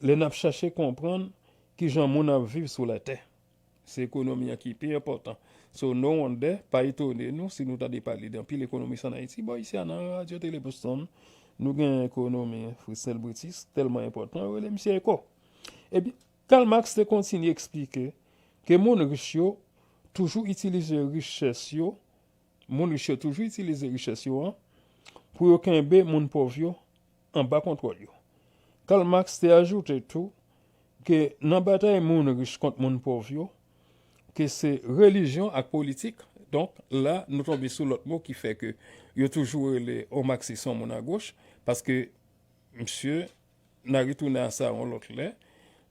lè n ap chache konprann kijan moun ap viv sou latè. Se ekonomi an ki pi enpòtan. So, no wonder, pa etone nou si nou tande pale de anpil ekonomis ann Ayiti. Bò isi a nan Radyo Tele Boston, nou gen ekonomi Fritz Nelbritis, tèlman enpòtan, yo rele misye Eko. Ebyen, Karl Marx te kontinye eksplike ke moun rich yo toujou itilize richès yo, moun rich yo toujou itilize richès yo an pou yo kenbe moun pòv yo anba kontwòl yo. Karl Marx te ajoute tou ke nan batay moun rich kont moun pòv yo, ke se relijyon ak politik. Donk, la, nou tonbe sou lòt mo ki fè ke yo toujou rele yon maksis yon moun agoch, paske misye, n a retounen a sa yon lòt lè,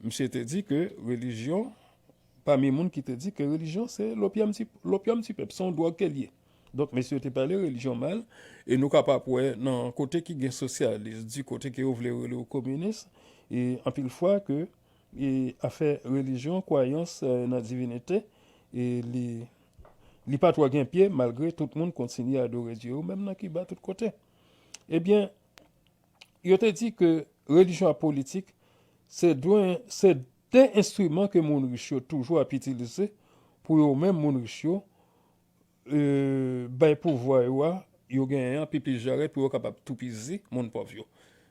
misye te di ke relijyon, pami moun ki te di ke relijyon se lopyòm ti, lopyòm ti pèp, se yon dwòg ke l ye. Donk, mesye yo te pale relijyon mal, e nou kapab wè nan kote ki gen sosyalis, di kote ke yo vle rele yo kominis, e anpil fwa ke e afè relijyon, kwayans, eh, nan divinite, e li, li pa twò gen pye, malgre tout moun kontinye adore dye yo, menm nan Kiba, tout kote. Ebyen, yo te di ke relijyon ak politik, se dwe, se de enstriman ke moun rich yo toujou ap itilize pou yo menm moun rich yo, eh, bay pouvwa yo a, yo genyen an pi plis jarèt pou yo kapab toupizi moun pòv yo.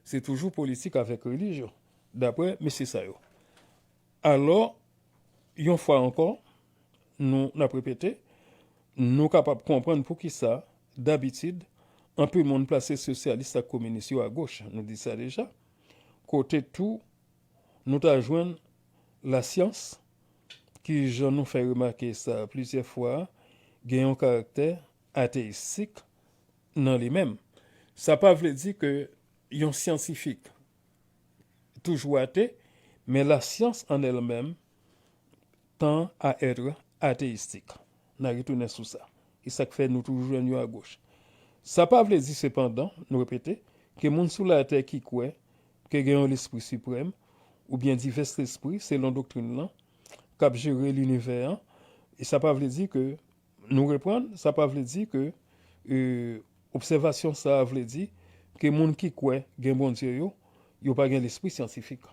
Se toujou politik avèk relijyon, daprè mesye sa yo. Alò, yon fwa ankò, nou, n ap repete, nou kapab konprann poukisa, dabitid, anpil moun plase sosyalis ak kominis yo agoch, nou di sa deja, kote tou nou ta jwenn lasyans, ki, jan nou fè remake sa plizyè fwa, gen yon karaktè ateyistik nan li menm. Sa pa vle di ke yon syantifik toujou ate, men lasyans an èl menm tend à être athéistique. N a retounen sou sa. E sa k fè nou toujou jwenn yo agoch. Sa pa vle di, sepandan, nou repete, ke moun sou latè ki kwè ke gen yon lespri siprèm, oubyen divès lespri, selon doktrin lan, k ap jere linivè an, e sa pa vle di ke, nou reprann, sa pa vle di ke, e, obsèvasyon sa a vle di ke moun ki kwè gen Bondye yo, yo pa gen lespri syantifik.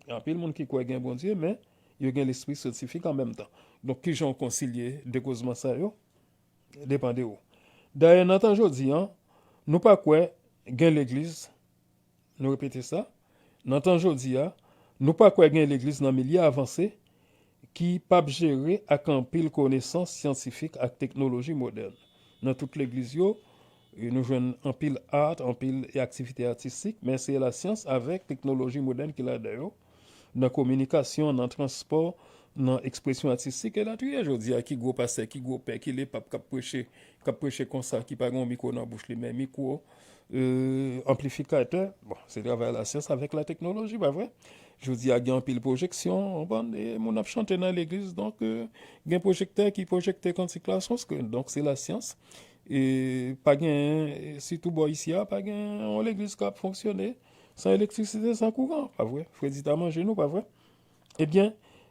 Gen anpil moun ki kwè gen Bondye, men yo gen lespri syantifik an menm tan. Donk, kijan w konsilye de kozman sa yo? Depann de ou. Dayè, nan tan jodi an, nou pa kwè gen legliz, nou repete sa, nan tan jodi a, nou pa kwè gen legliz nan milye avanse ki p ap jere ak anpil konesans syantifik ak teknoloji modèn. Nan tout legliz yo, e, nou jwenn anpil art, anpil aktivite atistik, men se lasyans avèk teknoloji modèn ki ladan yo, nan kominikasyon, nan transpò, nan ekspresyon atistik, elatriye. Jodi a, ki gwo pastè, ki gwo pè, ki lepap k ap preche, k ap preche konsa, ki pa gen yon mikwo nan bouch li, men mikwo, e, anplifikatè, bon, se travay lasyans avèk lateknoloji, pa vre? Jodi a, gen anpil pwojeksyon, w konprann, e moun ap chante nan legliz, donk, e, gen pwojektè ki pwojekte kantik la sanskrit, donk se lasyans. E pa gen, sitou bò isi a, pa gen yon legliz k ap fonksyone san elektrisite, san kouran, pa vre? Fredi ta manje nou, pa vre? Ebyen,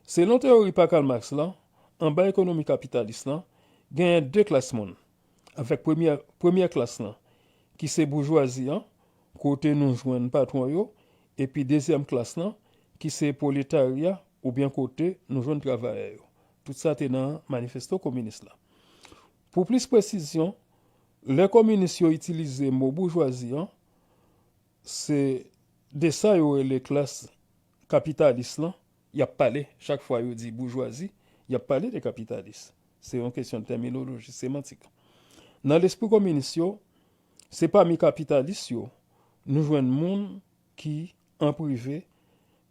selon teyori pa Karl Marx lan, anba ekonomi kapitalis lan, genyen de klas moun. Avèk premyè, premyè klas lan, ki se boujwazi an, kote nou jwenn patwon yo, epi dezyèm klas lan, ki se pwoletarya, oubyen kote nou jwenn travayè yo. Tout sa te nan manifesto kominis la. Pou plis presizyon, lè kominis yo itilize mo boujwazi an, se de sa yo rele klas kapitalis lan, y ap pale. Chak fwa yo di boujwazi, y ap pale de kapitalis. Se yon kesyon de tèminoloji semantik. Nan lespri kominis yo, se pami kapitalis yo, nou jwenn moun ki, an prive,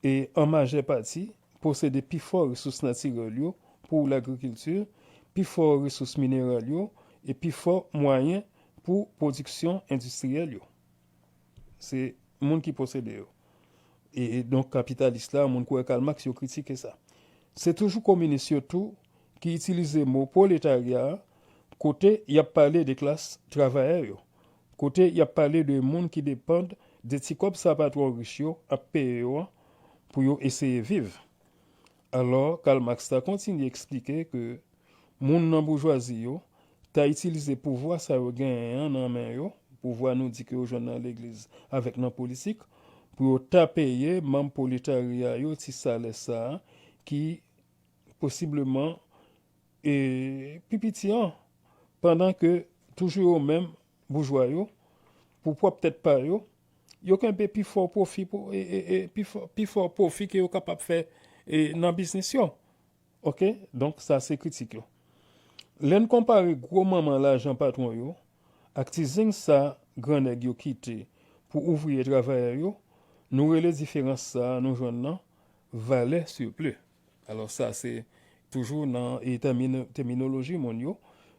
e an majè pati, posede pi fò resous natirèl yo pou lagrikilti, pi fò resous mineral yo, e pi fò mwayen pou pwodiksyon endistriyèl yo. Se moun ki posede yo. E, e donk, kapitalis la, moun kwè Karl Marx, yo kritike sa. Se toujou kominis yo tou ki itilize mo pwoletarya a, kote y ap pale de klas travayè yo, kote y ap pale de moun ki depann de ti kòb sa patwon rich yo ap peye yo an pou yo eseye viv. Alò, Karl Marx ta kontinye eksplike ke moun nan boujwazi yo ta itilize pouvwa sa yo genyen an nan men yo, pouvwa nou di ke yo jwenn nan legliz avèk nan politik, pou yo ta peye manm pwoletarya yo ti salè sa a ki posibleman e, pi piti an, pandan ke toujou yo menm, boujwa yo, pou pwòp tèt pa yo, yo kenbe pi fò pwofi, pou, e, e, e, pi fò, pi fò pwofi ke yo kapab fè e, nan biznis yo. Oke? Donk, sa se kritik yo. Lè n konpare gwo manman lajan patwon yo ak ti zing sa grannèg yo kite pou ouvriye travayè yo, nou rele diferans sa a nou jwenn nan valè siple. Alò, sa se toujou nan e, tèmino- tèminoloji moun yo.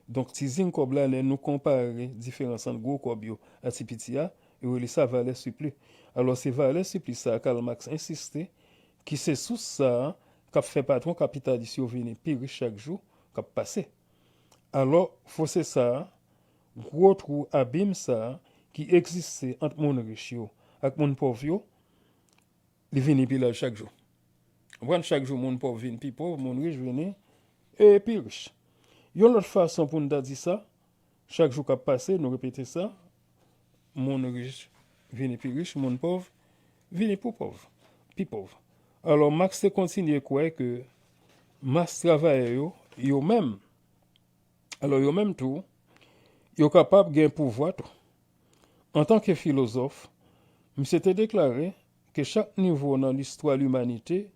Donk, ti zing kòb la, lè nou konpare diferans ant gwo kòb yo ak ti piti a, yo rele sa valè siple. Alò, se valè siple sa a Karl Marx ensiste ki se sous sa a k ap fè patwon kapitalis yo vini pi rich chak jou k ap pase. Alò, fose sa a, gwo twou abim sa a ki egziste ant moun rich yo ak moun pòv yo, li vini pi laj chak jou. Ou konprann, chak jou moun pòv vin pi pòv, moun rich vini e pi rich. Yon lòt fason pou n ta di sa, chak jou k ap pase, nou repete sa, moun rich vini pi rich, moun pòv vini pou pòv, pi pòv. Alò, Marx te kontinye kwè ke mas travayè yo, yo menm, alò, yo menm tou, yo kapab gen pouvwa tou. Antanke filozòf, misye te deklare ke chak nivo nan listwa limanite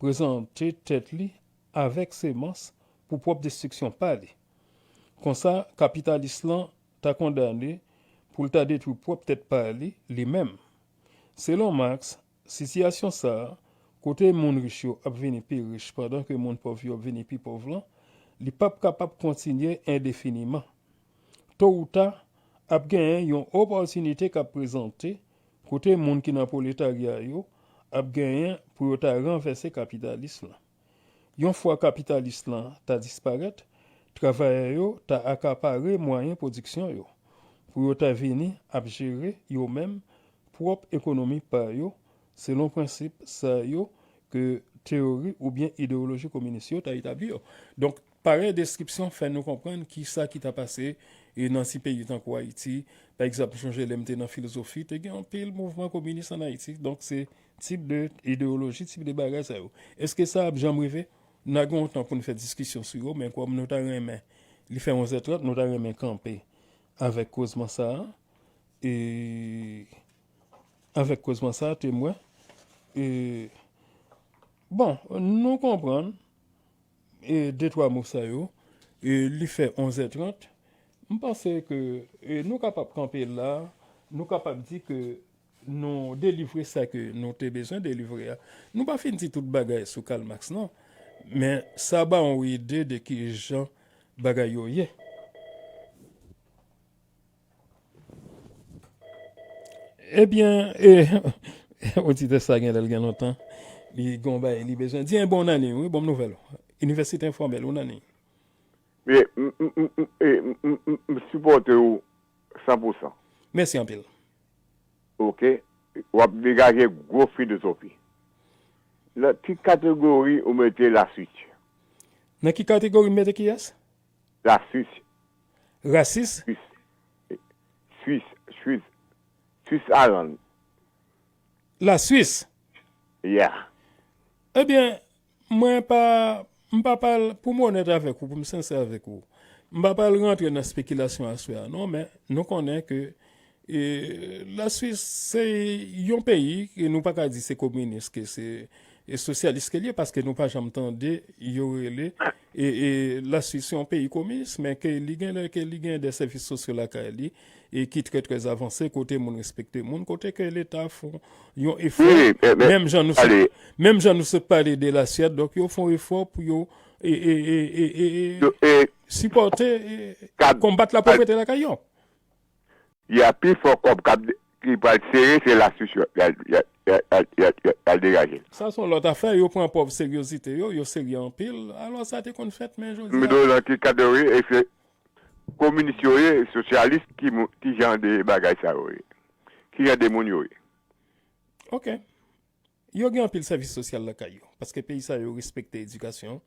prezante tèt li avèk semans pou pwòp destriksyon pa li. Konsa, kapitalis lan ta kondane pou l ta detwi pwòp tèt pa li, li menm. Selon Marx, sitiyasyon sa a, kote moun rich yo ap vini pi rich pandan ke moun pòv yo ap vini pi pòv lan, li p ap kapab kontinye endefiniman. To ou ta, ap genyen yon opòtinite k ap prezante kote moun ki nan pwoletarya yo ap genyen pou yo ta ranvèse kapitalis lan. Yon fwa kapitalis lan ta disparèt, travayè yo ta akapare mwayen pwodiksyon yo, pou yo ta vini ap jere yo menm pwòp ekonomi pa yo, selon prensip sa yo ke teyori oubyen ideyoloji kominis yo ta etabli yo. Donk, parèy deskripsyon fè nou konprann ki sa ki ta pase e nan ti peyi tankou Ayiti. Pa egzanp, m chonje lè m te nan filozofi, te gen anpil mouvman kominis ann Ayiti. Donk, se tip de ideyoloji, tip de bagay sa yo. Èske sa ap janm rive? N a gen yon tan pou n fè diskisyon sou yo, men kòm nou ta renmen, li fè onz è trant, nou ta renmen kanpe avèk kozman sa a. E avèk kozman sa a, temwen. E, bon, nou konprann e de twa mo sa yo, e li fè onz è trant. M panse ke e nou kapab kanpe la, nou kapab di ke nou delivre sa ke nou te bezwen delivre a. Nou pa fin di tout bagay sou Karl Marx, non. Men sa ba yon ide de ki jan bagay yo ye. Ebyen, e, oditè sa gen lè l gen lontan. Li gen yon bagay li bezwen di. Yon bon ane, wi, bon nouvèl. Inivèsite enfòmèl, yon ane. E, m, m, m, m, e, m, m, m, m sipòte w san pou san. Mèsi anpil. Oke? W ap degaje gwo filozofi. Nan ki kategori ou mete laswit? Nan ki kategori m mete kiyès? Laswit. Rasis? Swis. Swis. Swis. Swis Aland. Laswis? Yeah. Ebyen, mwen pa, m pa pral, pou m onèt avèk ou, pou m sensè avèk ou, m pa pral rantre nan spekilasyon aswè a, non, men nou konnen ke e, Laswis se yon peyi, e nou pa ka di se kominis, ke se e sosyalis ke l ye, paske nou pa janm tande yo rele e, e Laswis se yon peyi kominis, men ke li gen, ke li gen de sèvis sosyo lakay li, e ki trè, trè avanse, kote moun respekte moun, kote ke Leta fè yon efò, Wi, men, men, menm jan nou sot, ale, menm jan nou sot pale de Laswèd, donk yo fè yon efò pou yo e, e, e, e, e, e yo, e, sipòte, e, kad, konbat lapovrete lakay yo. Y a pi fò kòb k ap, ki pral sere, se Laswis y a, y a, y a, y a, y a, y a, y a degaje. Sa se yon lòt afè, yo pran pòv seryozite yo, yo serye anpil. Alò sa te konn fèt, men jodi a. Mdo nan ki kategori, e se kominis yo ye, sosyalis, ki, mou- ki jan de bagay sa yo ye? Ki jan de moun yo ye? Ok. Yo gen anpil sèvis sosyal lakay yo, paske peyi sa yo respekte edikasyon,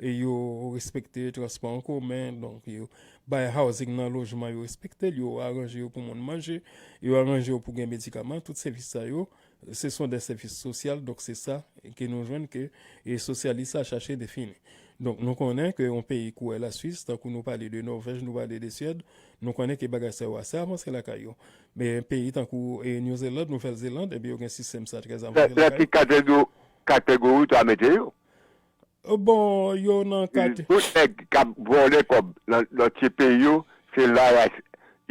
e yo respekte transpò an komen, donk yo bay housing nan lojman, yo respekte l, yo aranje yo pou moun manje, yo aranje yo pou gen medikaman, tout sèvis sa yo, ce sont des services sociaux, donk se sa ke nou jwenn ke e sosyalis la chache defini. Donk nou konnen ke yon peyi kou Laswis, tankou nou pale de Nòvèj, nou pale de Syèd, nou konnen ke bagay sa yo ase avanse lakay yo. Men peyi tankou e New Zealand, Nouvèl Zeland, ebyen yo gen sistèm sa trè avanse lakay yo. Nan ki kategori, kategori w ta mete yo? Bon, yo nan kate. Tout nèg k ap vòlè kòb nan, nan ti peyi yo, se la y a,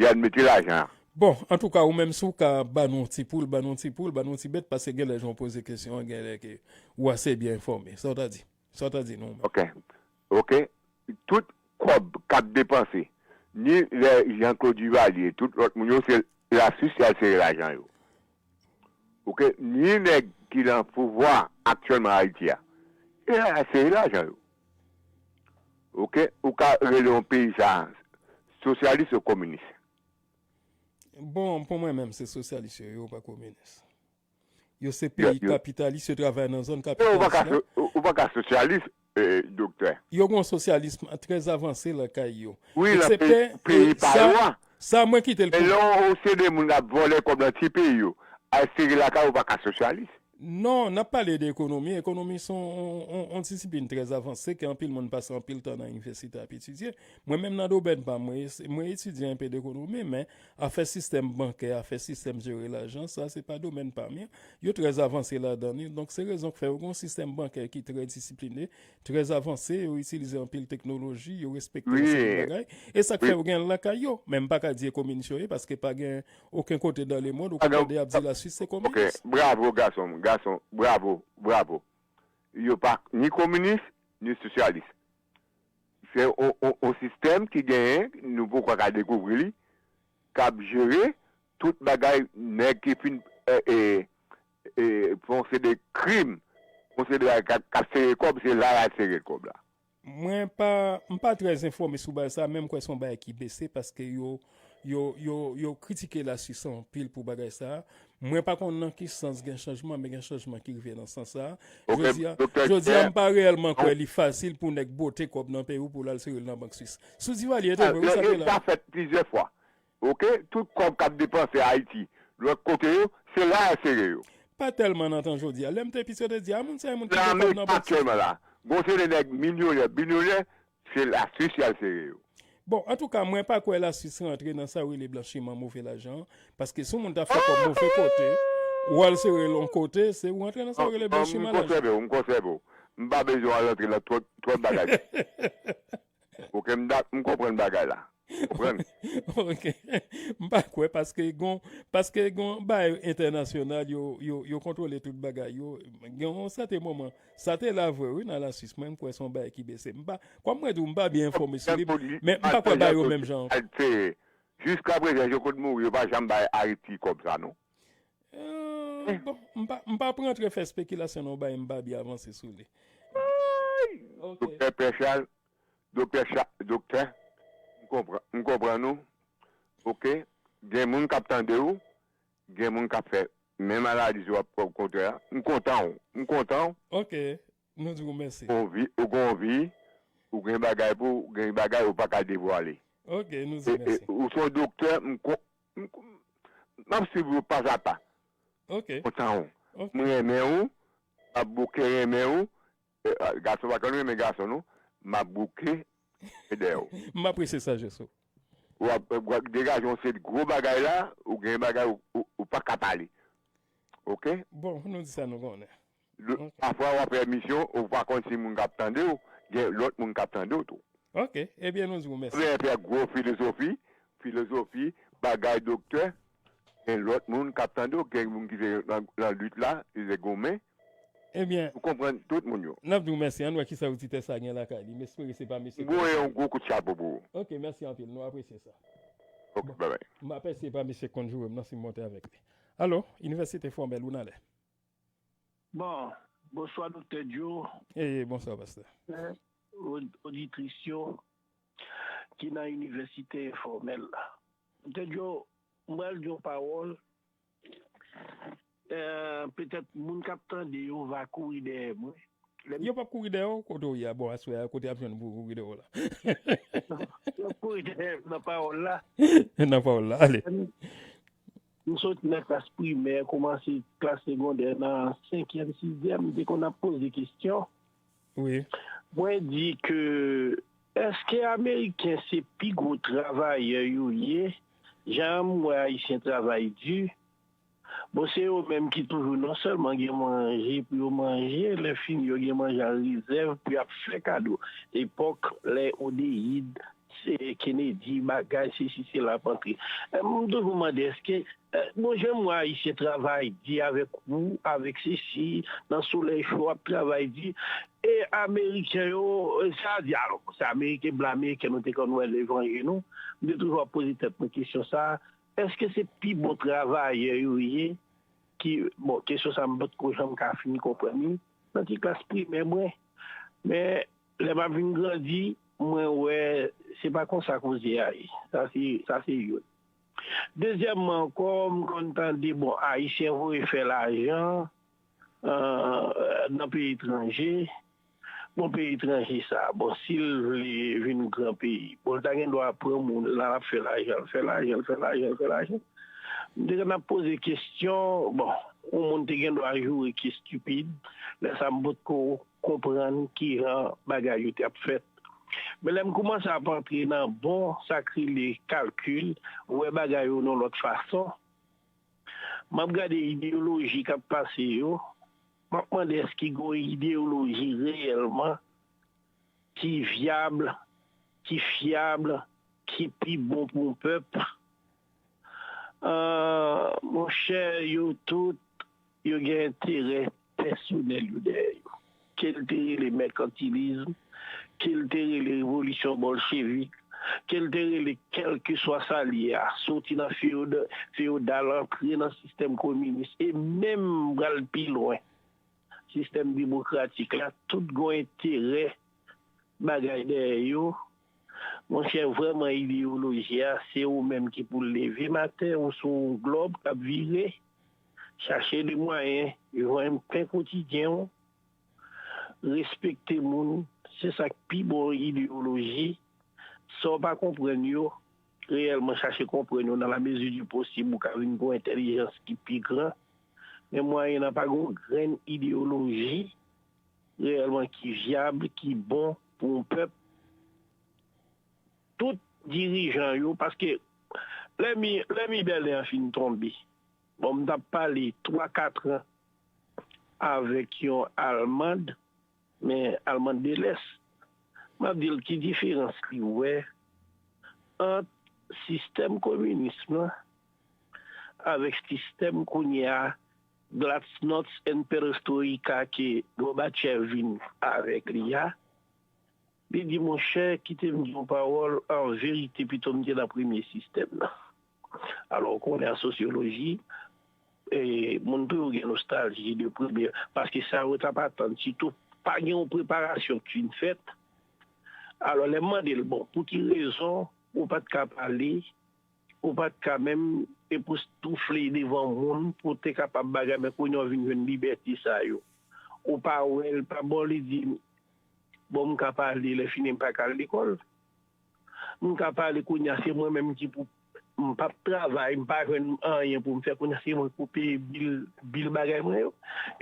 y a mete lajan an. Bon, antouka, ou menm si w ka ban nou ti poul, ban nou ti poul, ban nou ti bèt, paske gen lè jan w poze kesyon an, gen lè ke ou ase byen enfòme. Sa w ta di? Sa w ta di nou menm? Ok. Ok. Tout kòb k ap depanse, ni lè Jean Claude Duvalier, tout lòt moun yo, se Laswis y al sere lajan yo. Ok, ni nèg ki nan pouvwa aktyèlman Ayiti a, e a sere lajan yo. Ok, ou ka rele yon peyi sa sosyalis ou kominis? Bon, pou mwen menm, se sosyalis yo, yo pa kominis. Yo se peyi kapitalis, yo travay nan zòn kapitalis la. Ou pa ka sosyalis, doktè. Yo gen yon sosyalis trè avanse lakay yo. Wi, nan peyi pa yo a. Sa mwen kite l pou. Men lè w se de moun k ap vòlè kòb nan ti peyi yo, al sere lakay ou pa ka sosyalis. Non, n ap pale de ekonomi. Ekonomi se yon disiplin trè avanse ke anpil moun pase anpil tan nan inivèsite ap etidye. Mwen menm nan domèn pa m, mwen, mwen etidye enpe de ekonomi, men afè sistèm bankè, afè sistèm jere lajan, sa se pa domèn pa m. Yo trè avanse ladan li. Donk se rezon k fè yo gen yon sistèm bankè ki trè disipline, trè avanse, yo itilize anpil teknoloji, yo respekte yon seri de bagay. E sa k fè yo gen l lakay yo. Men m pa ka di e kominis yo ye, paske pa gen okenn kote dans le monde ou ka tande y ap di Laswis se kominis. Ok, bravo gason m, gason, bravo, bravo. Yo pa ni kominis, ni sosyalis. Se yon, yon, yon sistèm ki genyen, nou poko ka dekouvri li, k ap jere tout bagay nèg ki fin, e, e, e, fè yon seri de krim, yon seri de bagay k ap, k ap sere kòb, se la y al sere kòb la. Mwen pa, m pa trè enfòme sou bagay sa, men m kwè se yon bagay ki bese paske yo, yo, yo, yo kritike Laswis anpil pou bagay sa. Mwen pa konn nan ki sans gen chanjman, men gen chanjman ki rive nan sans sa. Jodi a, jodi a, m pa reyèlman kwè li fasil pou nèg bote kòb nan peyi w pou l al sere l nan bank Swis. Sou Divalye te vre, wi, sa te la. Sa fèt plizyè fwa. Ok, tout kòb k ap depanse Ayiti, lòt kote yo, se la y al sere yo. Pa tèlman nan tan jodi a. Lè m te piti, yo te di, a, moun sa, e moun ki gen kòb nan bank Swis. Nan Amerik aktyèlman la, gon seri de nèg milyonè, bilyonè, se Laswis y al sere yo. Bon, antouka, mwen pa kwè Laswis rantre nan sa yo rele blanchiman move lajan an, paske si yon moun ta fè kòb move kote, ou al sere l yon kote, se ou rantre nan sa yo rele blanchiman lajan. M konsève w, m konsève w. M pa bezwen w al rantre nan twòp, twòp bagay. Ok, m da-, m konprann bagay la. Konprann? Ok. M pa kwè paske gon, paske gon bagay entènasyonal yo, yo, yo kontwole tout bagay yo. Gen yon sèten moman, sa te la vre wi nan Laswis. Mwen m kwè se yon bagay ki bese. M pa, kòm mwen di w, m pa byen enfòme sou li, men m pa kwè bagay yo menm jan. Jiskaprezan, Jean Claude mouri, yo pa janm bay Ayiti kòb sa non. Euh, bon, m pa, m pa pou rantre fè espekilasyon nan yon bagay m pa byen avanse sou li. Ok. Doktè Pè Chal, Doktè Cha-, Doktè, m konpran, m konpran nou. Ok. Gen moun k ap tande w, gen moun k ap fè menm analiz w ap fè w kontrè a. M kontan w, m kontan w. Ok. Nou di w mèsi. Ou gon vi, ou gon vi, ou gen bagay pou, ou gen bagay ou pa ka devwale. Ok, nou di mèsi. Ou se yon doktè, m kon-, m kon-, m ap swiv ou pa a pa. Ok. Kontan w. Ok. M renmen w, m ap bouke renmen w. E, a, gason pa konn renmen gason non, m ap bouke dèyè w. M apresye sajès ou. W ap, w ap degaje yon seri gwo bagay la, ou gen bagay ou, ou, ou pa ka pale. Ok? Bon, nou di sa nou konnen. Ok. Pafwa w ap fè emisyon, ou pa konn si moun k ap tande w, gen lòt moun k ap tande w tou. Ok, ebyen nou di w mèsi. Ou fè gwo filozofi, filozofi, bagay doktè, gen lòt moun k ap tande w, gen moun ki se nan, nan lit la, ki se goumen. Ebyen, ou konprann tout moun yo. N ap di w mèsi, ann wè kisa oditè sa gen lakay li. M espere se pa mesye. M voye yon gwo kout chapo pou ou. Ok, mèsi anpil, nou apresye sa. Ok, babay. M ap eseye pa mesye k konn joure m nan si m monte avèk li. Alo, Inivèsite Fòmèl, ou nan lè. Bon, bonswa, Doktè Joe. Eh, bonswa, pastè. Eh, od-, oditris yo ki nan Inivèsite Fòmèl la. Doktè Joe, m pral di yon pawòl. Eh, petèt moun k ap tande yo va kouri dèyè mwen. Yo p ap kouri dèyè w kote w ye a, bon, aswè a, kote y ap jwenn pou kouri dèyè w la. Yo kouri dèyè m nan pawòl la. Nan pawòl la, ale. M soti nan klas primè, kòmanse klas segondè nan senkyèm, sizyèm, m te konn ap poze kesyon. Wi. Mwen di ke èske Ameriken se pi gwo travayè yo ye? Jan m wè Ayisyen travay di, bon, se yo menm ki toujou non sèlman gen manje pou yo manje, lè fini yo gen manje an rezèv pou y ap fè kado. Epòk lè Odeyid, se Kennedy, bagay, sesi, sela ap antre. M toujou mande, èske, bon, jan m wè Ayisyen travay di avèk ou, avèk sesi, nan solèy cho, ap travay di, e Ameriken yo, sa di, alò, se Ameriken, blan Ameriken, nou te konn wè devan je nou. M te toujou ap poze tèt mwen kesyon sa a, èske se pi bon travayè yo ye ki, bon, kesyon sa a m potko janm ka fin konprann li, nan ti klas primè mwen. Men, lè m ap vin grandi, mwen wè se pa konsa koze a ye. Sa se, sa se youn. Dezyèmman ankò, m konn tande, bon, Ayisyen voye fè lajan nan peyi etranje. Bon, peyi etranje sa, bon, si l vle vin gran peyi, bon, l ta gen dwa pran moun, l al ap fè lajan, l fè lajan, l fè lajan, l fè lajan. M te konn ap poze kesyon, bon, yon moun te gen dwa joure ki estipid, lè sa m potko konprann kijan bagay yo te ap fèt. Men lè m koumanse ap antre nan bon, sa k rele kalkil, wè bagay yo nan lòt fason, m ap gade ideyoloji k ap pase yo, m ap mande èske gen yon ideyoloji reyèlman ki vyab, ki fyab, ki pi bon pou yon pèp. Monchè, yo tout, yo gen enterè pèsonèl yo dèyè yo. Ke l te rele mèkantilizm, ke l te rele revolisyon bòlchevik, ke l te rele kèlkeswa sa l ye a, soti nan feyodal antre nan sistèm kominis, e menm pral pi lwen, sistèm demokratik la, tout gen enterè bagay dèyè yo. Monchè, vrèman, ideyoloji a, se ou menm ki pou leve maten, ou sou yon glòb k ap vire, chache de mwayen jwenn pen kotidyen w, respekte moun, se sa k pi bon ideyoloji. Sa w pa konprann yo, reyèlman chache konprann yo nan la mezi di posib, ou ka vin gen yon entèlijans ki pi gran. Men mwayen an pa gen yon grenn ideyoloji reyèlman ki vyab, ki bon pou yon pèp. Tout dirijan yo, paske lè mi, lè mi Bèlen an fin tonbe, bon, m t ap pale twa, kat an avèk yon Almand, men Almand de l'Est. M ap di l ki diferans li wè ant sistèm kominis lan avèk sistèm kounye a, glasnost and perestroika ke Gorbachev vin avèk li a. Li di, monchè, kite m di yon pawòl, an verite, pito m te nan premye sistèm nan. Alò, ou konnen an sosyoloji, e, moun toujou gen nostalji de premye, paske sa yo t ap atann, sitou pa gen yon preparasyon k fin fèt. Alò, lè m mande l, bon, pou ki rezon ou pa t ka pale, ou pa t ka menm epoustoufle devan moun pou w te kapab bagay, men kounye a w vin jwenn libète sa yo. Ou pa wè l, pa bon, li di, bon, m ka pale, lè fini m pa ka al lekòl. M ka pale kounye a, se mwen menm ki pou, m p ap travay, m pa jwenn anyen pou m fè kounye a, se mwen k pou peye bil, bil bagay mwen yo.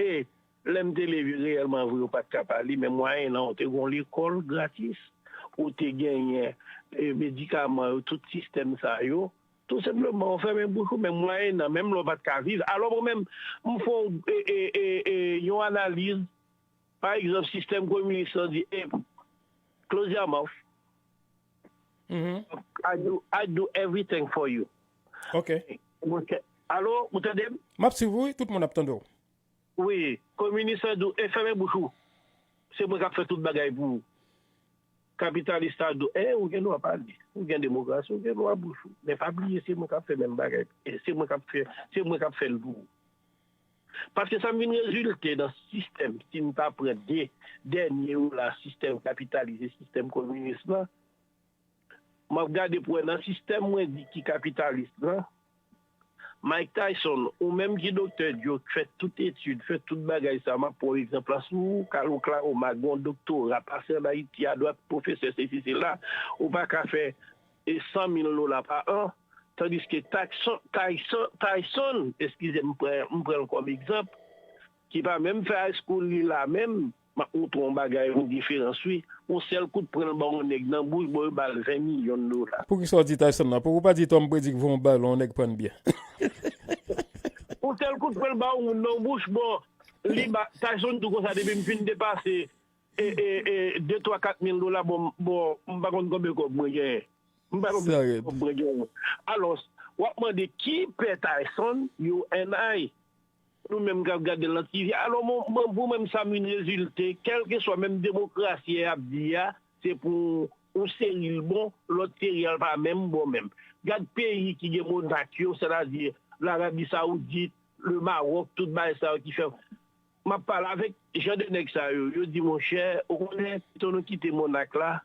E lè m te leve reyèlman vre, ou pa t ka pale, men mwayennan ou te gen yon lekòl gratis, ou te genyen, e, medikaman yo, tout sistèm sa yo. Tou senpleman, ou fèmen bouch ou, men mwayennan, menm lè ou pa t ka viv. Alò, mwen menm, m fè yon, e, e, e, e, yon analiz. Pa egzanp, sistèm kominis lan di, e, close your mouth. Mhm. I do, I do everything for you. Ok. Mwen fè, alo, ou tande m? M ap swiv ou, wi, tout moun ap tande w. Wi, kominis lan di w, e, fèmen bouch ou. Se mwen k ap fè tout bagay pou ou. Kapitalis la di w, e, ou gen dwa pale. Ou gen demokrasi, ou gen dwa bouch ou. Men pa bliye, se mwen k ap fè menm bagay. E se mwen k ap fè, se mwen k ap fè l pou ou. Paske sa m vin rezilte nan sistèm, si m ta pran de dènye yo la, sistèm kapitalis e sistèm kominis lan, m ap gade pou wè nan sistèm mwen di ki kapitalis lan, Mike Tyson, ou menm ki Doktè Joe, k fè tout etid, fè tout bagay sa, m ap pran egzanp la sou ou, Kal Oklahoma, gen yon doktora, pase ann Ayiti, adwat, pwofesè, sesi, sela, ou pa ka fè e san mil dola pa an, tandiske Tyson, Tyson, Tyson, eskize m, m pran, m pran l kòm egzanp, ki pa menm fè high school li la menm, m ap montre w yon bagay, yon diferans wi. Yon sèl kout pran l ba yon nèg nan bouch, bon, yo ba l ven milyon dola. Poukisa w di Tyson la? Poukisa w pa di Tom Brady ki voye yon balon, yon nèg pran l byen? Yon sèl kout pran l ba yon moun nan bouch, bon, li ba, Tyson tou konsa depi m fin depase e, e, e, de, twa, kat mil dola, bon, bon, m pa konn konbyen kòb mwen genyen. M pa konn kòb mwen genyen. Alò, w ap mande ki pè Tyson, you and I, nou menm k ap gade l nan T V. Alò, mwen, mwen, pou mwen, sa vin rezilte, kèlkeswa menm demokrasi y ap di a, se pou yon seri l bon, lòt seri a l pa menm bon menm. Gad peyi ki gen monak yo, sètadi Larabi Sawoudit, le Mawòk, tout bagay sa yo ki fè m ap pale avèk jan de nèg sa yo, yo di, monchè, ou konnen, pito nou kite monak la,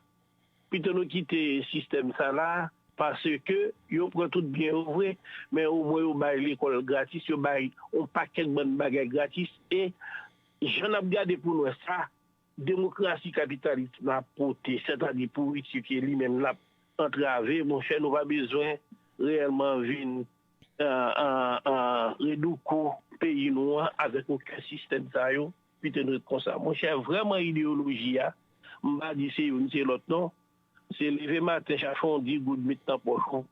pito nou kite sistèm sa la, paske yo pran tout byen yo vre, men omwen yo bay lekòl gratis, yo bay yon pakèt bann bagay gratis, e jan n ap gade pou n wè sa, demokrasi kapitalism la pote, sètadi pouriti ke li menm l ap antrave, monchè, nou pa bezwen reyèlman vin, euh, euh, euh, redouko peyi nou an avèk okenn sistèm sa yo, pito n ret konsa. Monchè, vrèman ideyoloji a, m pa di se youn, se lòt non. Se leve maten, chache yon dis goud met nan pòch ou.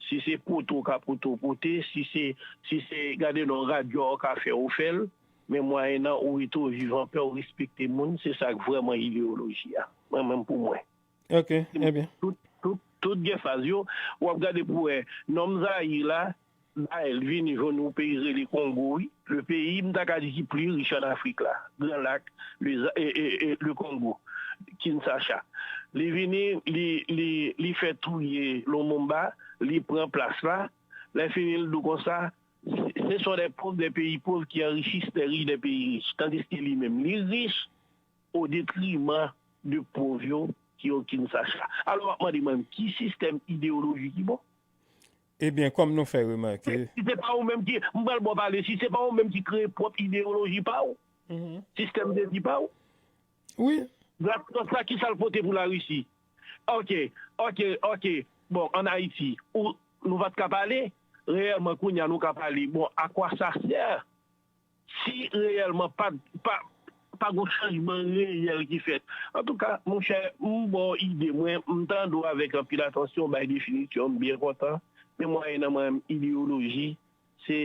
Si se pote w ka pote w pote, si se, si se gade nan radyo a w ka fè w fè l, men mwayennan ou rete w viv anpè, w respekte moun, se sa k vrèman ideyoloji a. Mwen menm pou mwen. Ok, ebyen. Tout, tout, tout gen faz yo. W ap gade pou wè, nonm Zayir la, dayè l vini jwenn yon peyi rele Kongo, wi. Le peyi, m ta ka di ki pli rich ann Afrik la. Gran Lak, le, e, e, e, le Kongo, Kinshasa. Li vini, li, li, li fè touye Lumumba, li pran plas la. Lè fini, l di w konsa, ce sont des pauvres des pays pauvres qui enrichissent les riches des pays riches. Tandiske li menm, li rich, o detriman de pòv yo ki o Kinshasa. Alò, m ap mande mwen, ki sistèm ideyoloji ki bon? Ebyen, kòm nou fè remake, si se pa ou menm ki, m pral ba w pale, si se pa ou menm ki kreye pwòp ideyoloji pa w, sistèm de vi pa w, wi, gras nan sa, ki sa l pote pou Larisi? Ok, ok, ok. Bon, ann Ayiti, ou, nou pa t ka pale, reyèlman, kounye a, nou ka pale. Bon, à quoi ça sert? Si reyèlman pa, pa, pa gon chanjman reyèl ki fèt. Antouka, monchè, m ba w ide mwen, m tande w avèk anpil atansyon, w bay definisyon, m byen kontan. Men mwayennan mwen menm, ideyoloji, se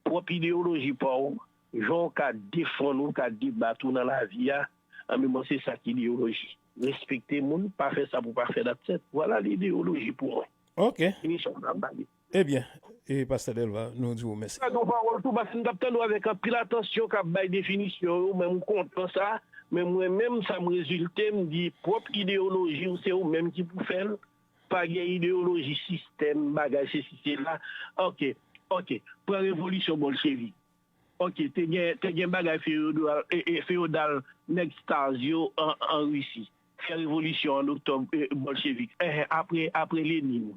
pwòp ideyoloji pa w, jan w ka defann ou, ka debat ou nan lavi a, anben mwen se sa k ideyoloji. Respekte moun, pa fè sa pou pa fè, that's it. Vwala ideyoloji pou mwen. Ok. Fini sa m ap pale. Ebyen, e Pastè Delva, nou di w mèsi. Sa gon pawòl tou, paske m t ap tande w avèk anpil atansyon k ap bay definisyon yo, men m kontan sa, men mwen menm, sa m rezilte, m di pwòp ideyoloji w, se ou menm ki pou fè l, pa gen ideyoloji sistèm, bagay, sesi, sela. Ok, ok, pran revolisyon bolchevik. Ok, te gen, te gen bagay feyodal, e, e, feyodal, nèg Stars yo an, an Risi. Fè revolisyon an oktòb, e, bolchevik. Enhen, apre, apre Lenin,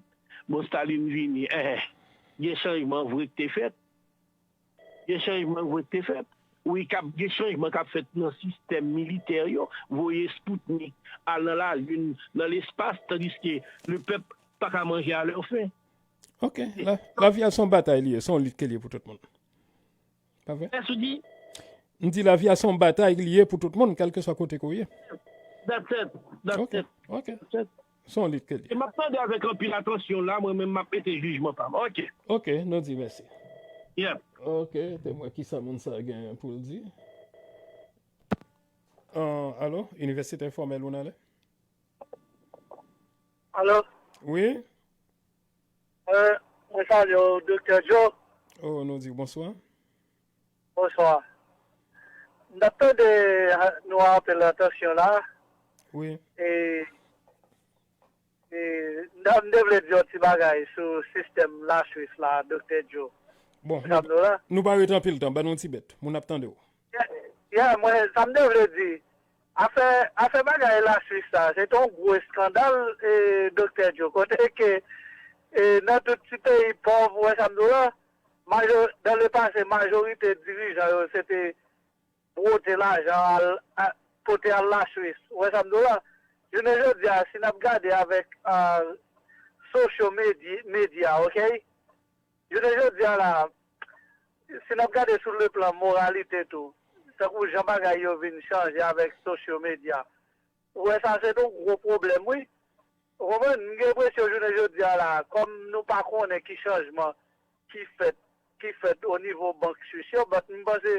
bon, Stalin vini, enhen. Gen chanjman vre k te fèt. Gen chanjman vre k te fèt. Wi, k ap, gen chanjman k ap fèt nan sistèm militè yo. Voye Sputnik al nan lalin, nan lespas, tandiske lepèp pa ka manje à leur faim. Ok, la, lavi a se yon batay li ye, se yon lit ke li ye pou tout moun. Pa vre? Kiyès ou di? M di lavi a se yon batay li ye pou tout moun, kèlkeswa kote ke w ye. That's it. That's it. Ok, ok. That's it. Se yon lit ke li ye. E m ap tande avèk anpil atansyon la, mwen menm m ap mete jijman pa m. Ok. Ok, nou di mèsi. Yeah. Ok, te m wè kisa moun sa genyen pou l di. Ah, alo, Inivèsite Enfòmèl, ou nan lè? Alo? Wi? Mwen, mwen salye w, Doktè Joe. Oh, nou di w bonswa. Bonswa. M t ap tande, ah, nou anpil atansyon la. Wi. E, e, m ta, m te vle di yon ti bagay sou sistèm Laswis la, Doktè Joe. Bon, nou, nou pa ret anpil tan, ban nou yon ti bèt. Moun ap tande w. Ya, ya, mwen, sa m te vle di, afè, afè bagay Laswis sa, se te yon gwo eskandal, e, Doktè Joe, kote ke, e, nan tout ti peyi pòv, ou wè sa m di w la, Majo, dans le passé, majorite dirijan yo, se te bwote lajan al, a, pote al Laswis. Ou wè sa m di w la? Jounen jodi a, si n ap gade avèk, a, social medi-, media, ok? Jounen jodi a la, si n ap gade sou le plan moralite tou, tankou jan bagay yo vin chanje avèk social media, ou wè sa se yon gwo pwoblèm, wi. Ou konprann? M gen enpresyon jounen jodi a la, kòm nou pa konnen ki chanjman ki fèt, ki fèt o nivo bank Swis yo, but m panse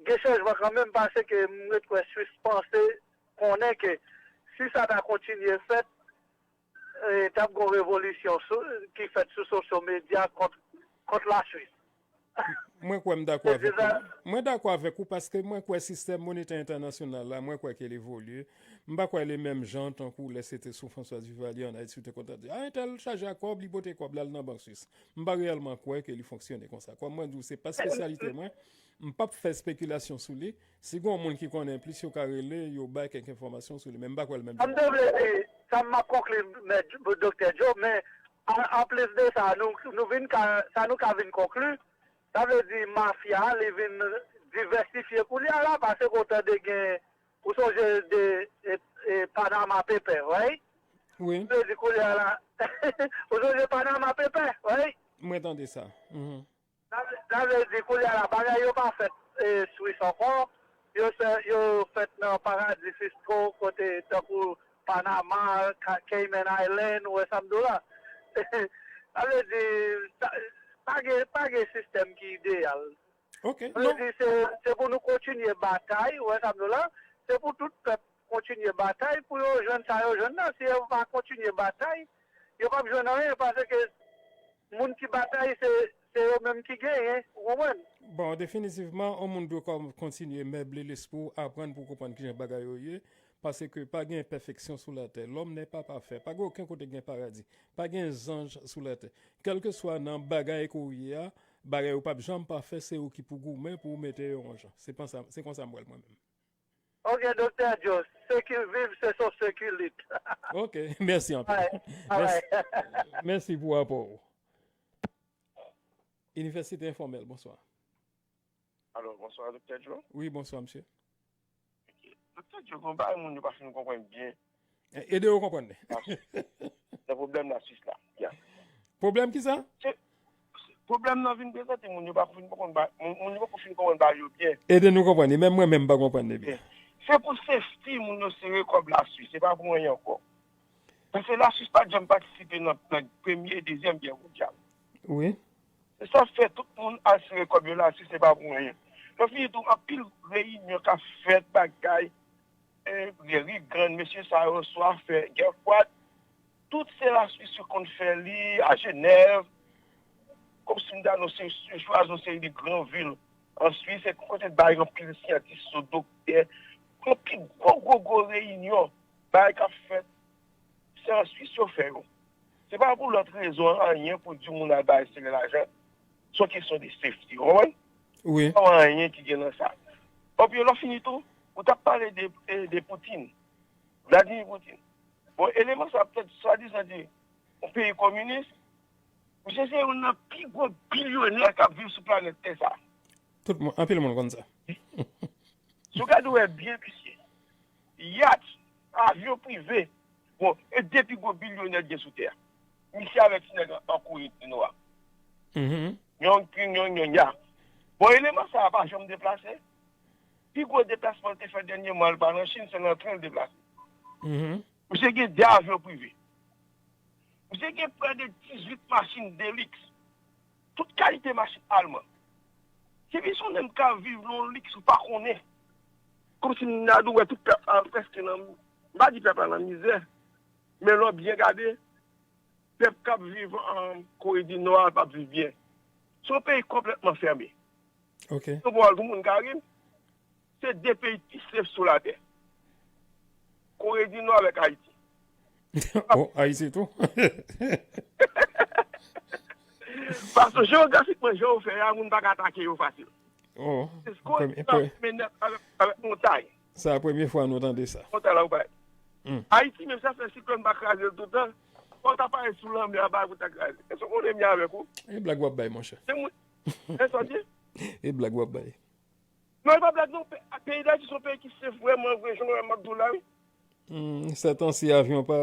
gen chanjman kanmenm, paske m ret kwè Swis panse, konnen ke si sa ta kontinye fèt, e, t ap gen yon revolisyon sou, ki fèt sou social media kont, kont Laswis. Mwen kwè m dakò avèk ou. Mwen dakò avèk ou paske mwen kwè sistèm monetè entènasyonal la, mwen kwè ke l evolye. M pa kwè li menm jan tankou lè se te sou François Duvalier ann Ayiti, ou te kontan di, a, entèl chaje ak kòb, li pote kòb la, l nan bank Swis. M pa reyèlman kwè ke li fonksyone konsa. Kòm mwen di w, se pa espesyalite mwen, m p ap fè espekilasyon sou li. Si gen yon moun ki konnen plis, yo ka rele, yo bay kèk enfòmasyon sou li, men m pa kwè l menm jan. Sa m te vle di, sa m ap konkli, men, Doktè Joe, men an, anplis de sa, nou, nou vin ka, sa nou ka vin konkli, sa vle di mafya a, li vin divèsifye kounye a la, paske ou tande gen, ou sonje de e, e, Panama Paper, right? Wi. Vle di kounye a la, ou sonje Panama Paper, right? Mwen tande sa. Mhm. Sa vle, sa vle di kounye a la, bagay yo pa fèt, e, Swis ankò, yo, yo fèt nan paradi fisko, kote tankou Panama, Cayman Island, ou wè sa m di w la. Sa vle di, pa gen, pa gen sistèm ki ideyal. Ok, non. Sa vle di, se, se pou nou kontinye batay, ou wè sa m di w la, se pou tout pèp kontinye batay pou yo jwenn sa yo jwenn nan. Si yo pa kontinye batay, yo p ap jwenn anyen, paske moun ki batay, se, se yo menm ki genyen, ou konprann? Bon, definitivman, yon moun dwe kontinye meble lespri w, aprann pou w konprann kijan bagay yo ye, paske pa gen pèfeksyon sou latè. L'homme n'est pas parfait. Pa gen okenn kote gen paradi. Pa gen zanj sou latè. Kèlkeswa nan bagay ke w ye a, bagay yo p ap janm pafè, se ou ki pou goumen pou w mete yo yon jan. Se konsa m wè l mwen menm. Ok, Doktè Joe, se ki viv, se sou se ki lit. Ok, mèsi anpil. Mèsi pou apò ou. Inivèsite Enfòmèl, bonswa. Alo, bonswa, Doktè Joe. Wi, bonswa, msye. Doktè Joe, gon bagay moun yo pa fin konprann byen. Ede yo konprann li. Nan pwoblèm Laswis la. Pwoblèm kisa? Pwoblèm nan vin prezante, moun yo pa fin konprann, moun yo poko fin konprann bagay yo byen. Ede nou konprann li, menm mwen menm m pa konprann li byen. Se pou safety moun yo sere kòb Laswis, se pa pou anyen ankò. Paske Laswis pa t janm patisipe nan premye e dezyèm gè mondyal. Wi. Se sa k fè tout moun al sere kòb yo Laswis, se pa pou anyen. Lè w fini tou, anpil reyinyon k ap fèt, bagay, Reagan, mesye sa yo, swa fè gè fwad, tout se Laswis yo konn fè li, a Jenèv, kòmsi m ta di w se yo chwazi yon seri de gran vil an Swis, se kote bay anpil syantis yo, doktè, anpil gwo gwo gwo reyinyon, bagay k ap fèt, se an Swis yo fè yo. Se pa pou lòt rezon anyen pou di moun al bay sere lajan, se yon kesyon de safety, ou konprann? Wi. Pa anyen ki gen nan sa. Epi lè w fini tou, ou t ap pale de, de Putin, Vladimir Putin. Bon, eleman sa petèt swadizan di yon peyi kominis, misye se youn nan pi gwo bilyonè k ap viv sou planèt tè sa. Tout moun, anpil moun konn sa. Si w gade w wè byen, misye, yat, avyon prive, bon, e de pi gwo bilyonè gen sou tè a. Misye avèk ti nèg an Kore di Nò a. Yong King, Yong Yong Ya. Bon, eleman sa a pa janm deplase. Pi gwo deplasman l te fè dènyèman, l pa nan Chin, se nan tren l deplase. Misye gen de avyon prive. Misye gen prè de dizuit machin de liks. Tout kalite machin alman. Se pi son nonm k ap viv nan yon liks ou pa konnen. Kòmsi m ta dwe wè tout pèp la prèske nan, m pa di pèp la nan mizè, men lè w byen gade, pèp k ap viv an Kore di Nò a p ap viv byen. Se yon peyi konplètman fèmen. Ok. Yon bò al pou moun ka ri m. Se de peyi ki pi sef sou latè. Kore di Nò avèk Ayiti. Oh, Ayiti tou. Paske jewografikman, jan yo fè a, moun pa ka atake yo fasil. Oh, se Kore di Nò ap fèmen nèt avèk, avèk montay. Sa a premye fwa nou tande sa. Montay la ou bay. Ayiti menm sa fè siklòn pa kraze l toutan. Fò w ta parèt sou lanmè a bay pou ta kraze. Èske w konnen m ye avèk ou? E blag w ap bay, monchè. Se moun, E sa di? E blag w ap bay. Non, e pa blag non. Pe- Peyi Dayiti se yon peyi ki se vrèman vre, jan mwen m ap di w la, wi. Hmm, sètansi, avyon pa,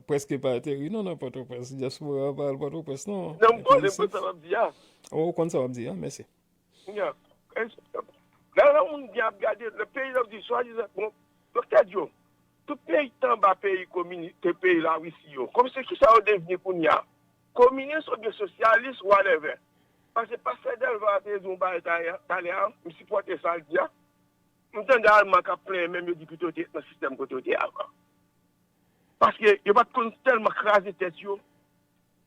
prèske pa ateri non nan Pòtoprens. Dyaspora a pa al Pòtoprens non. Non, m konnen, m konn sa w ap di a. Oh, ou konn sa w ap di a, mèsi. Ya. Lè yon moun gen ap gade, le peyi l ap di, swadizan, bon, Doktè Joe, tout peyi ki anba peyi komini-, te peyi Larisi yo, kòmsi ki sa yo devni kounye a? Kominis oubyen sosyalis, whatever. Paske Pastè Delva te di yon bagay talè, talè a, m sipòte sa l di a. M tande Alman k ap plenyen, menm yo di pito yo te nan sistèm kote yo te avan. Paske yo pa t konn tèlman kraze tèt yo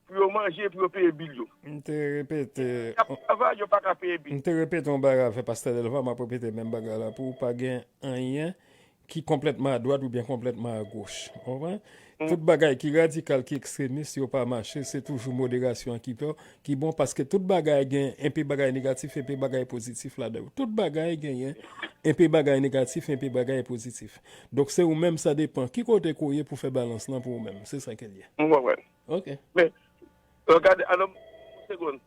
pou yo manje, pou yo peye bil yo. M te repete, Y ap travay, yo pa ka peye bil. M te repete yon bagay avè Pastè Delva, m ap repete menm bagay la pou ou, pa gen anyen ki konplètman adwat oubyen konplètman agoch. Ou konprann? Tout bagay ki radikal, ki ekstremis, yo pa mache, se toujou moderasyon an ki bon, ki bon, paske tout bagay gen enpe bagay negatif, enpe bagay pozitif ladan yo. Tout bagay genyen enpe bagay negatif, enpe bagay pozitif. Donk, se ou menm, sa depann ki kote ke w ye pou fè balans lan pou ou menm. Se sa ke l ye. M konprann. Ok. Men, lè w gade, alò, yon segonn.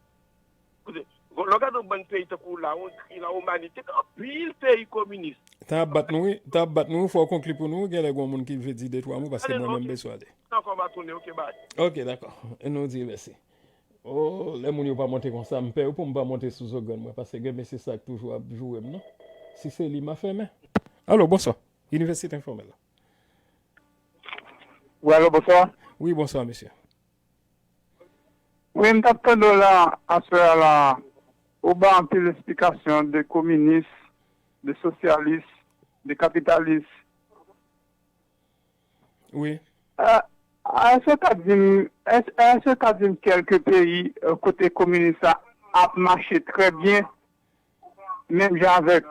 Koute, lè w gade yon bann peyi tankou Lawondri, Lawomani, te gen anpil peyi kominis. Tan ap bat nou, wi. Tan ap bat nou, wi. Fò w konkli pou nou. Genlè gen yon moun ki vle di de twa mo, paske mwen menm bezwen ale. Ankò m a tounen, ok, bay. Ok, dakò. E nou di mèsi. Oh, lè moun yo pa monte konsa, m pè pou m pa monte sou zògàn mwen, paske gen mesye sa k toujou ap joure m, non. Si se li, m a fèmen. Alo, bonswa. Inivèsite Enfòmèl la. Wi, alo, bonswa. Wi, bonswa, mesye. Wi, m t ap tande w la, aswè a la, ou ba anpil esplikasyon de kominis, de sosyalis, de kapitalis. Wi. Ah, èske w ka di m, èske, èske w ka di m kèlke peyi, euh, kote kominis la ap mache trè byen, menm jan avèk,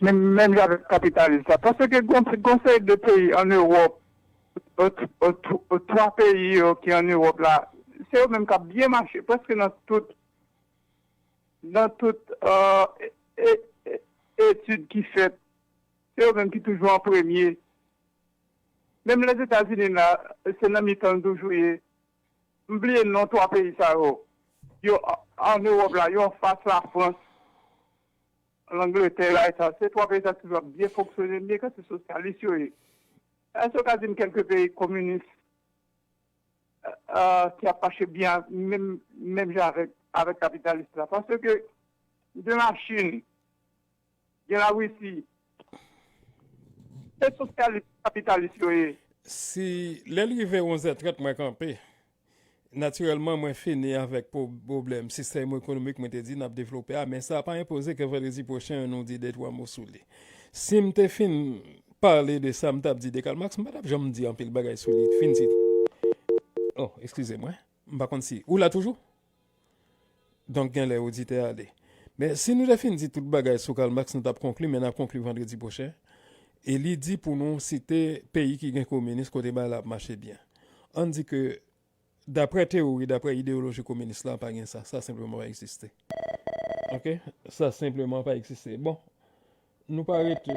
menm, menm jan avèk kapitalis la? Paske gon, gon seri de peyi an Ewòp, o, o, o, o, twa peyi yo ki an Ewòp la, se yo menm k ap byen mache prèske nan tout, nan tout, euh, e, e, e, etid ki fèt. Se yo menm ki toujou an premye. Menm Lèzetazini la, se nan mitan l toujou ye. M bliye non twa peyi sa yo. Yo, an Ewòp la, yo anfas Lafrans, Langletè la, e sa. Se twa peyi sa toujou ap byen fonksyone, byen ke se sosyalis yo ye. Èske w ka di m kèlke peyi kominis, euh, ki ap mache byen, menm, menm jan avèk, avèk kapitalis la? Paske gen Lachin, gen Larisi. Se sosyalis, kapitalis yo ye. Si lè l rive onz è trant, mwen kanpe. Natirèlman, mwen fini avèk pwo-, pwoblèm sistèm ekonomik mwen te di n ap devlope a, men sa pa enpoze ke vandredi pwochen nou di de twa mo sou li. Si m te fin pale de sa m t ap di de Karl Marx, m pa t ap janm di anpil bagay sou li. Fin di. Oh, eskize mwen. M pa konn si ou la toujou? Donk, genlè oditè a ale. Men, si nou te fin di tout bagay sou Karl Marx, nou t ap konkli, men n ap konkli vandredi pwochen. E li di pou nou site peyi ki gen kominis kote bagay la ap mache byen. Ann di ke, daprè teyori, daprè ideyoloji kominis la, pa gen sa. Sa senpleman pa egziste. Ok? Sa senpleman pa egziste. Bon, nou pa ret,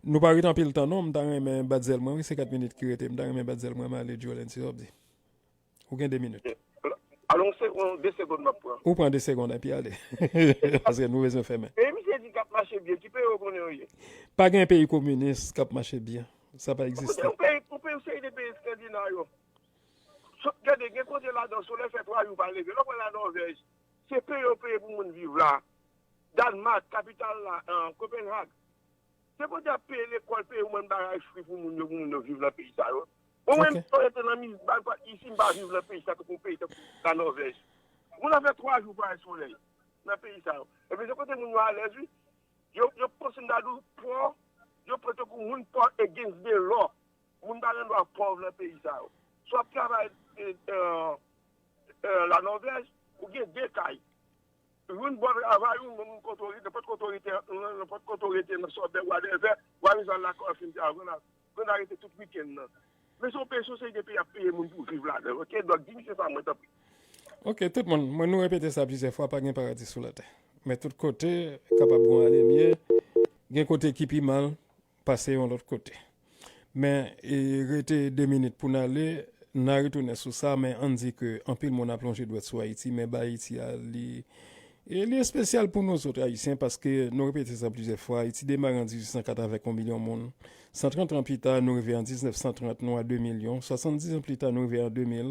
nou pa ret anpil tan, non. M ta renmen bat zèl mwen, wi, se kat minit ki rete. M ta renmen bat zèl mwen, m ale, Jolène, si w ap di. Ou gen de minit. Alon, se yon de segonn m ap pran. Ou pran de segonn epi ale. Paske nou bezwen fèmen. E misye di k ap mache byen, ki peyi w konnen yo ye? Pa gen peyi kominis k ap mache byen. Sa pa egziste. Yon peyi, yon peyi, yon seri de peyi eskandinav yo. So, gade, gen kote ladan, solèy fè twa jou pa leve. Lè w pran la Nòvèj, se peye yo peye pou moun viv la. Dànmak, kapital la, Kopenhag. Se pou di ap peye lekòl, peye moun bagay fri pou moun yo, pou moun yo viv nan peyi sa yo. Bon, mwen menm, mwen rete nan miz, ba, ba, isi, m pa viv nan peyi sa, tankou yon peyi tankou la Nòvèj. Moun nan fè twa jou pa wè solèy nan peyi sa yo. Epi se kote moun yo alèz, wi. Yo, yo panse m ta di w pò, yo pran tankou moun pò against the law. Moun pa gen dwa pòv nan peyi sa yo. Si w ap travay, e, e, e, la Nòvèj, ou gen de kay. Youn bò travay ou, menm kote w rete, nenpòt kote w rete, nenpòt kote w rete nan sòbèb, whatever, w a bezwen al lakòl fin travay, w a rete tout wikenn nan. Men se yon peyi, se yon seri de peyi ap peye moun pou viv ladan l, ok? Donk, di misye sa mwen, tanpri. Ok, tout moun, mwen nou repete sa plizyè fwa, pa gen paradi sou latè. Men tout kote, kapab gon ale mye, gen kote ki pi mal pase yon lòt kote. Men, e, rete de minit pou n ale, n a retounen sou sa, men ann di ke anpil moun ap lonje dwèt sou Ayiti, men ba Ayiti a, li, e li espesyal pou nou zòt Ayisyen, paske nou repete sa plizyè fwa, Ayiti demare an dizuit san kat avèk yon milyon moun. San trant an pita, nou rive an diznèf san trant, nou a de milyon. Swasanndis an pita, nou rive an de mil,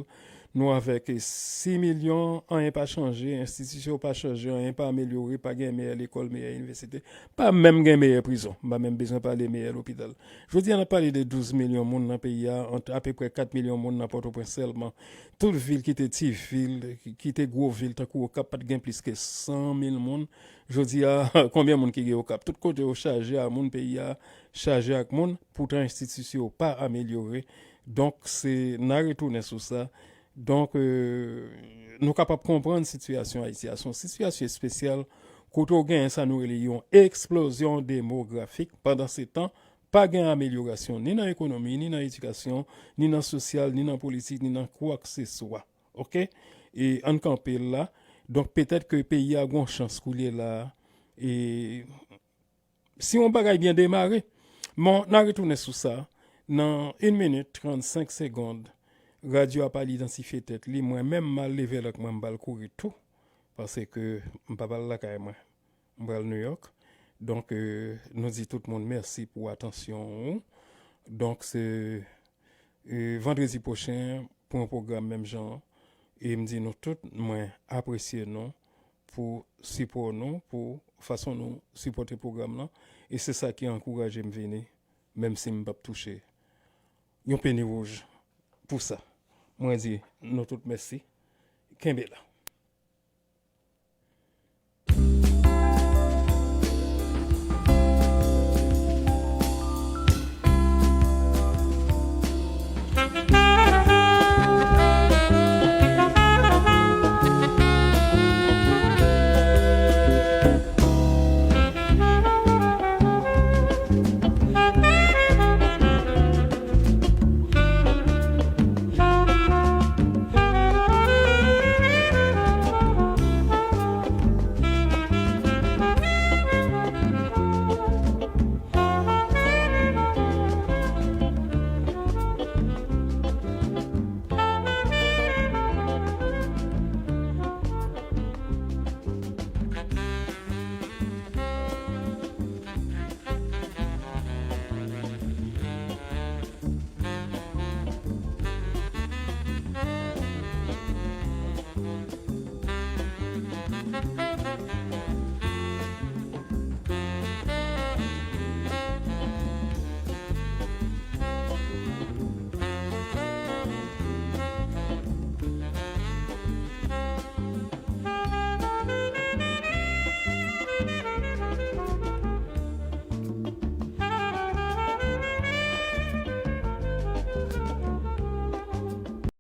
nou avèk sis milyon, anyen pa chanje, enstitisyon pa chanje, anyen pa amelyore, pa gen meyè lekòl, meyè inivèsite, pa menm gen meyè prizon. M pa menm bezwen pale meyè lopital. Jodi a, n ap pale de douz milyon moun nan peyi a, ant apeprè kat milyon moun nan Pòtoprens sèlman. Tout vil ki te ti vil, ki, ki te gwo vil, tankou Okap, pa t gen plis ke san mil moun. Jodi a, konbyen moun ki gen Okap? Tout kote yo chaje a moun, peyi a chaje ak moun, poutan enstitisyon yo pa amelyore. Donk, se, n a retounen sou sa. Donk, euh, nou kapab konprann sitiyasyon Ayiti a. Se yon sitiyasyon espesyal kote w genyen sa nou rele yon eksplozyon demografik. Pandansetan, pa gen amelyorasyon ni nan ekonomi, ni nan edikasyon, ni nan sosyal, ni nan politik, ni nan kwakseswa. Oke? E ann kanpe la. Donk, petèt ke peyi a gon chans koulye la. E si yon bagay byen demare. Bon, n a retounen sou sa. Nan yon minit trannsenk segonn, radyo a pral idantifye tèt li. Mwen menm, m al leve lòk mwen, m pral kouri tou. Paske m pa pral lakay mwen. M pral New York. Donk, euh, nou di tout moun mèsi pou atansyon ou. Donk, se, euh, vandredi pwochen pou yon pwogram menm jan an. E m di nou tout, mwen apresye nou pou sipò nou, pou fason nou sipòte pwogram nan. E se sa ki ankouraje m vini, menm si m p ap touche yon peni wouj pou sa. Mwen di nou tout mèsi. Kenbe la.